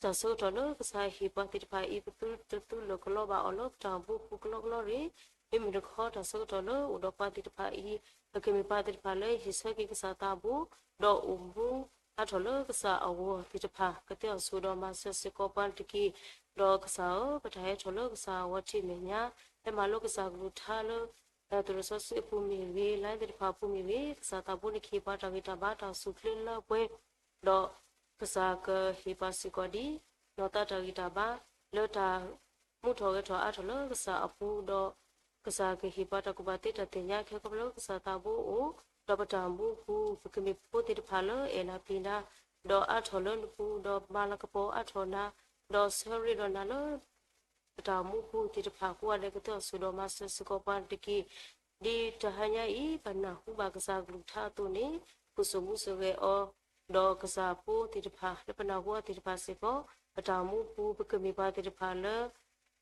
တၢ်ဆၢကတီၢ်လၢကစၢ်ဟ့ၣ်ပှၤသ့ၣ်တဖၣ်အံၤ ပသုတသူလၢာ်ကလီဘၣ်အီၤလၢပတၢ်အိၣ်မူပူၤကလီကလီရ့ၣ်, မ့မ့ၢ်တခီတၢ်ဆၢကတီၢ်လၢအိၣ်ဒီးပှၤသ့ၣ်တဖၣ်အံၤ ပကမ့ၢ်ပှၤသ့ၣ်တဖၣ်လၢဟ့ၣ်ဆၢက့ၤကစၢ်သးဘိ ဒီးအိၣ်မူအါထီၣ်လၢကစၢ်အဂီၢ်သ့ၣ်တဖၣ် ကသ့အီၤဆိၣ်ဒီးမၤစၢၤစ့ၢ်ကီးပှၤတက့ၢ်. ဒီးကစၢ်ဧၢ ပတၢ်ဟဲထီၣ်လၢကစၢ်အဂီၢ်ထံၣ်မဲာ်ညါ ဟဲမၤလိကစၢ်ကလုၢ်ကထါလၢ သရိာ်စီဆှံအပူၤမ့ၢ်ဂ့ၤ လိုင်းသ့ၣ်တဖၣ်အပူၤမ့ၢ်ဂ့ၤ ကစၢ်သးဘိန့ၣ်ကဟ့ၣ်ပှၤတၢ်ဂံၢ်တၢ်ဘါတၢ်စူၢ်ချ့လၢပှဲၤ ဒီးကစၢ်ကဟ့ၣ်ပှၤစ့ၢ်ကီးဒ် နီၢ်သးတၢ်ဂံၢ်တၢ်ဘါ လၢတၢ်မူထီၣ်ဂဲၤထီၣ်အါထီၣ်လၢကစၢ်အပူၤ ဒီးကစၢ်ကဟ့ၣ်ပှၤတၢ်ကူၣ်ဘၣ်သ့တၢ်သ့ၣ်ညါခဲခီဖျိလၢကစၢ်သးဘိအိၣ် ဒီးပတၢ်မူပူၤ ပကမ့ၢ်ဖိသ့ၣ်တဖၣ်လၢအဲၣ်နၤပျံၤနၤ ဒီးအါထီၣ်လၢနပူၤ ဒီးမၤလၤကပီၤအါထီၣ်နၤ ဒီးဆၢရ့ဒီးနၤလၢ ပတၢ်မူပူၤသ့ၣ်တဖၣ်ကိးဂၤဒဲးကသ့အီၤဆိၣ်ဒီးမၤစၢၤစ့ၢ်ကီးပှၤတက့ၢ်. ဒ်တဟါညါအံၤ ပနၢ်ဟူဘၣ်ကစၢ်ကလုၢ်ကထါအသိးန့ၣ် ပစိာ်မူစိာ်ဂဲၤအီၤ ဒီးကစၢ်ဖိသ့ၣ်တဖၣ် လၢပနၢ်ဟူအီၤသ့ၣ်တဖၣ်စ့ၢ်ကီး ပတၢ်မူပူၤ ပကမ့ၢ်ပှၤသ့ၣ်တဖၣ်လၢ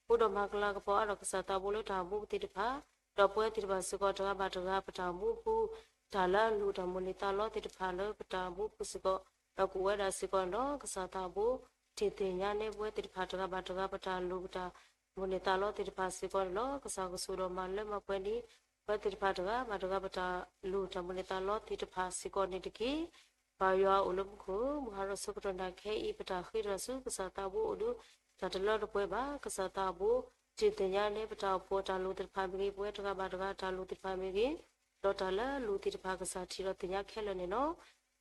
အိၣ်ဒီးမၤကလၤကပီၤအါဒီးကစၢ်သးဘိလၢတၢ်အိၣ်မူပူၤသ့ၣ်တဖၣ်, ဒီးပဝဲသ့ၣ်တဖၣ်စ့ၢ်ကီးတဂၤဘၣ်တဂၤ ပတၢ်အိၣ်မူပူၤ တၢ်လၢအလိၣ်တၢ်မိၣ်န့ၢ်သးလီသ့ၣ်တဖၣ်လၢပတၢ်အိၣ်မူပူၤစ့ၢ်ကီး, ဒီးကအိၣ်ဝဲဒၣ်စ့ၢ်ကီးန့ၣ်လီၤ. ကစၢ်သးဘိ တ့ၢ်သ့ၣ်ညါန့ၢ်ပဝဲသ့ၣ်တဖၣ်တဂၤဘၣ်တဂၤ ပတၢ်လိၣ်ပတၢ်မိၣ်န့ၢ်သးလီသ့ၣ်တဖၣ်စ့ၢ်ကီးန့ၣ်လီၤ. ကစၢ်ကဆိၣ်ဒီးမၤလၢမၤပှဲၤန့ၢ် ပဝဲသ့ၣ်တဖၣ်တဂၤဘၣ်တဂၤ ပတၢ်လိၣ်တၢ်မိၣ်န့ၢ်သးလီသ့ၣ်တဖၣ်စ့ၢ်ကီးန့ၣ်တက့ၢ်. ပၢ်ယွၤအိၣ်လၢမူခိၣ်, မုၢ်ဟါဒီးဆၢကတီၢ်နၤခဲအံၤ ပတၢ်ဃ့တၢ်ဆူကစၢ်သးဘိအိၣ်ဒီး တၢ်တလၢတပှဲၤဘၣ်. ကစၢ်သးဘိ တ့ၢ်သ့ၣ်ညါန့ၢ်ပတၢ်အိၣ်ဖှိၣ်တၢ်လိၣ်သ့ၣ်တဖၣ်မ့ၢ်ဂ့ၤ, ပဝဲတဂၤဘၣ်တဂၤတၢ်လိၣ်သ့ၣ်တဖၣ်မ့ၢ်ဂ့ၤ, ဒီးတၢ်လၢအလိၣ်သ့ၣ်တဖၣ် ကစၢ်ထံၣ်ဒီးသ့ၣ်ညါခဲလၢာ်န့ၣ်လီၤ.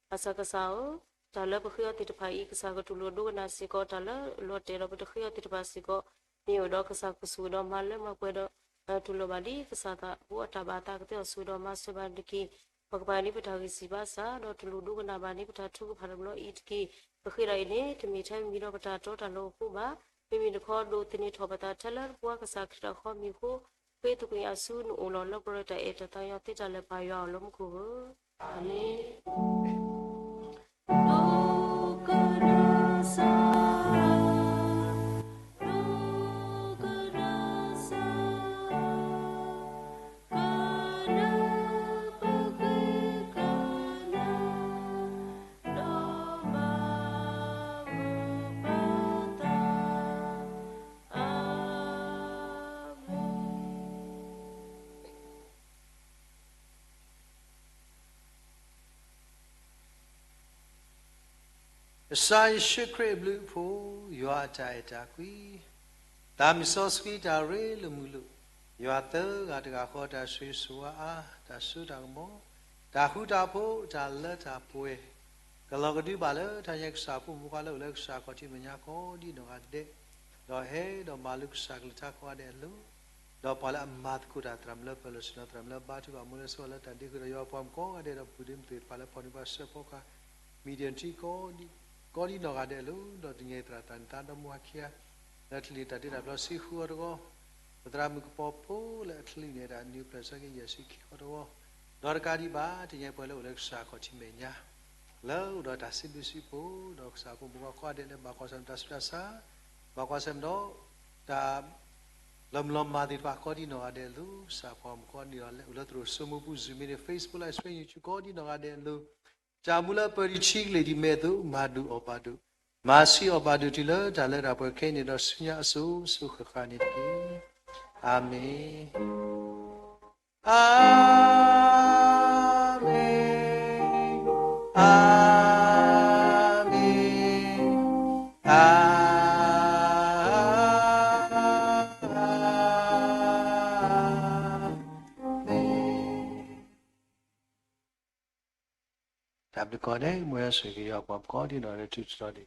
ဘၣ်ဆၣ်ကစၢ်ဧၢ, တၢ်လၢပဃ့အီၤသ့ၣ်တဖၣ်အံၤ ကစၢ်ကတူၢ်လိာ်ဒိကနၣ်စ့ၢ်ကီး, တၢ်လၢအလီၤတဲာ်ဒီးပတဃ့အီၤသ့ၣ်တဖၣ်စ့ၢ်ကီး မ့ၢ်အိၣ်ဒီးကစၢ်ကဆိၣ်ဒီးမၤလၢမၤပှဲၤဒီး တူၢ်လိာ်ဘၣ်ဒ်ကစၢ်သးဘိအတၢ်ဘၣ်သးကသ့အီၤဆိၣ်ဒီးမၤစၢၤဘၣ်န့ၣ်တက့ၢ်. ပကပာ်န့ၢ်ပတၢ်ဂံၢ်စၢ်ဘါစၢ် ဒီးတူၢ်လိာ်ဒိကနၣ်ဘၣ်န့ၢ်ပတၢ်ထုကဖၣ်တဘျီအံၤတက့ၢ်. ပဃ့ဒၣ်အံၤန့ၣ် တမ့ၢ်ထဲမံၤဒီးပတၢ်တီတၢ်လိၤအဃိဘၣ်. မ့မ့ၢ်နခီဒိးသန့ၤထီၣ်ပသးထဲလၢပှၤကစၢ်ခရံာ်တၢ်ခီမ့ၢ်အဃိ, ဃ့သကွံာ်အစုနအိၣ်လီၤလၢပရၢတၢ်အဲၣ်တၢ်သးကညီၤသ့တၢ်လၢပၢ်ယွၤအိၣ်လၢမူခိၣ်ဧၢ, အၤမ့ၣ်. ကစၢ်ယ့ၣ်ၡူးခရံာ်အဘျုးအဖှိၣ်, ယွၤအတၢ်အဲၣ်တၢ်ကွံ, သးမံစီဆှံတၢ်ရ့လိာ်မုာ်လိာ်, ယွၤသၢဂၤတဂၤဃီတၢ်ဆိၣ်ဂ့ၤဆိၣ်ဝါအါ, တၢ်စိတၢ်ကမီၤ, တၢ်ဃူတၢ်ဖိး, တၢ်လၢတၢ်ပှဲၤ, ကလီၤကဒုဘၣ်လၢတၢ်ညါကစၢ်ဖိမုၣ်ဖိခွါလၢအိၣ်လၢကစၢ်ခီၣ်ထံးမဲာ်ညါကိးဒ်နီၢ်ဂၤဒဲး, ဒီးဟဲဒီးမၤလိကစၢ်ကလုၢ်ကထါကိးဂၤဒဲးအလိၤ, ဒီးပှၤလၢအမၤသကိးတၢ်သရၣ်မုၣ်လၢပၢၤလီၢ်ဆ့ၣ်နီၤ သရၣ်မုၣ်လၢဘါထုကဖၣ်မူလၢစ့ၢ်ကီးလၢတၢ်ဒ့ဃုာ်ဒီးယွၤပှၤမုၣ်ကိးဂၤဒဲးဒီးပုၢ်ဒ့မုၣ်သ့ၣ်တဖၣ်လၢဖီၣ်န့ၢ်ပှၤစၢဖီကဟၣ် မံၤဒံထံ ကိးဒ်နီၢ်ဂၤဒဲးအလိၤ, ဒီးတနံၤအံၤသရၣ်သးန့ၣ်သးဒီမါဝၤခံဂၤ လၢအချံးန့ၢ်တၢ်ဒ့တၢ်ဖျီဆံဃုာ်အီၤတဂီၢ်, ပသရၣ်မုၣ်ကပီၤဖိလၢအချံးန့ၢ်တၢ်နံၤဖျၢၣ်ဆၢက့ၤယဲၢ်ဆံခံဃီတဂီၢ်, ဒီးတကးဒံးဘၣ် တနံၤအံၤပှၤလၢအိၣ်လၢကစၢ်ခီၣ်ထံးမဲာ်ညါ လၢအိၣ်ဒီးတၢ်စံးဘျုးစံးဖှိၣ် ဒီးကစၢ်ဖိမုၣ်ဖိခွါကိးဂၤဒဲးလၢဘၣ်ကွၢ်ဆၢၣ်မဲာ်တၢ်ဆူးတၢ်ဆါ, ဘၣ်ကွၢ်ဆၢၣ်မဲာ်ဒီး တၢ် လီၤမုၢ်လီၤမၢ်သ့ၣ်တဖၣ်ကိးဒ်နီၢ်ဂၤဒဲးအလိၤ, ကစၢ်ပှၤမုၣ်ကိးဒ်နီၢ်ဂၤဒဲးလၢအိၣ်လၢသရိာ်စိမိၢ်ပူၤ Zoom မ့ၢ်ဂ့ၤ Facebook Live Stream YouTube ကိးဒ်နီၢ်ဂၤဒဲးအလိၤ, တၢ်မူလၢပၢၤဒံးဆံကလ့ၢ်ဒံးမဲာ်အသိး မၤဒုးအီၣ်ဘၣ်ဒိး, မၤဆံးအီၣ်ဘၣ်ဒိးတုၤလၢတၢ်လၢတၢ်ပှဲၤခဲအံၤန့ၣ်ဒီးဆူညါအစိၤစိၤဃၣ်ဃၣ်န့ၣ်တက့ၢ်. အၤမ့ၣ်. အၤမ့ၣ်, အၤမ့ၣ်, အၤမ့ၣ်. တၢ်ဘျုးကိးဂၤဒဲး မ်ယွၤဆိၣ်ဂ့ၤက့ၤယွၤပှၤကိးဒ်နီၢ်ဂၤဒဲး ထူၣ်ထီၣ်ဒံး.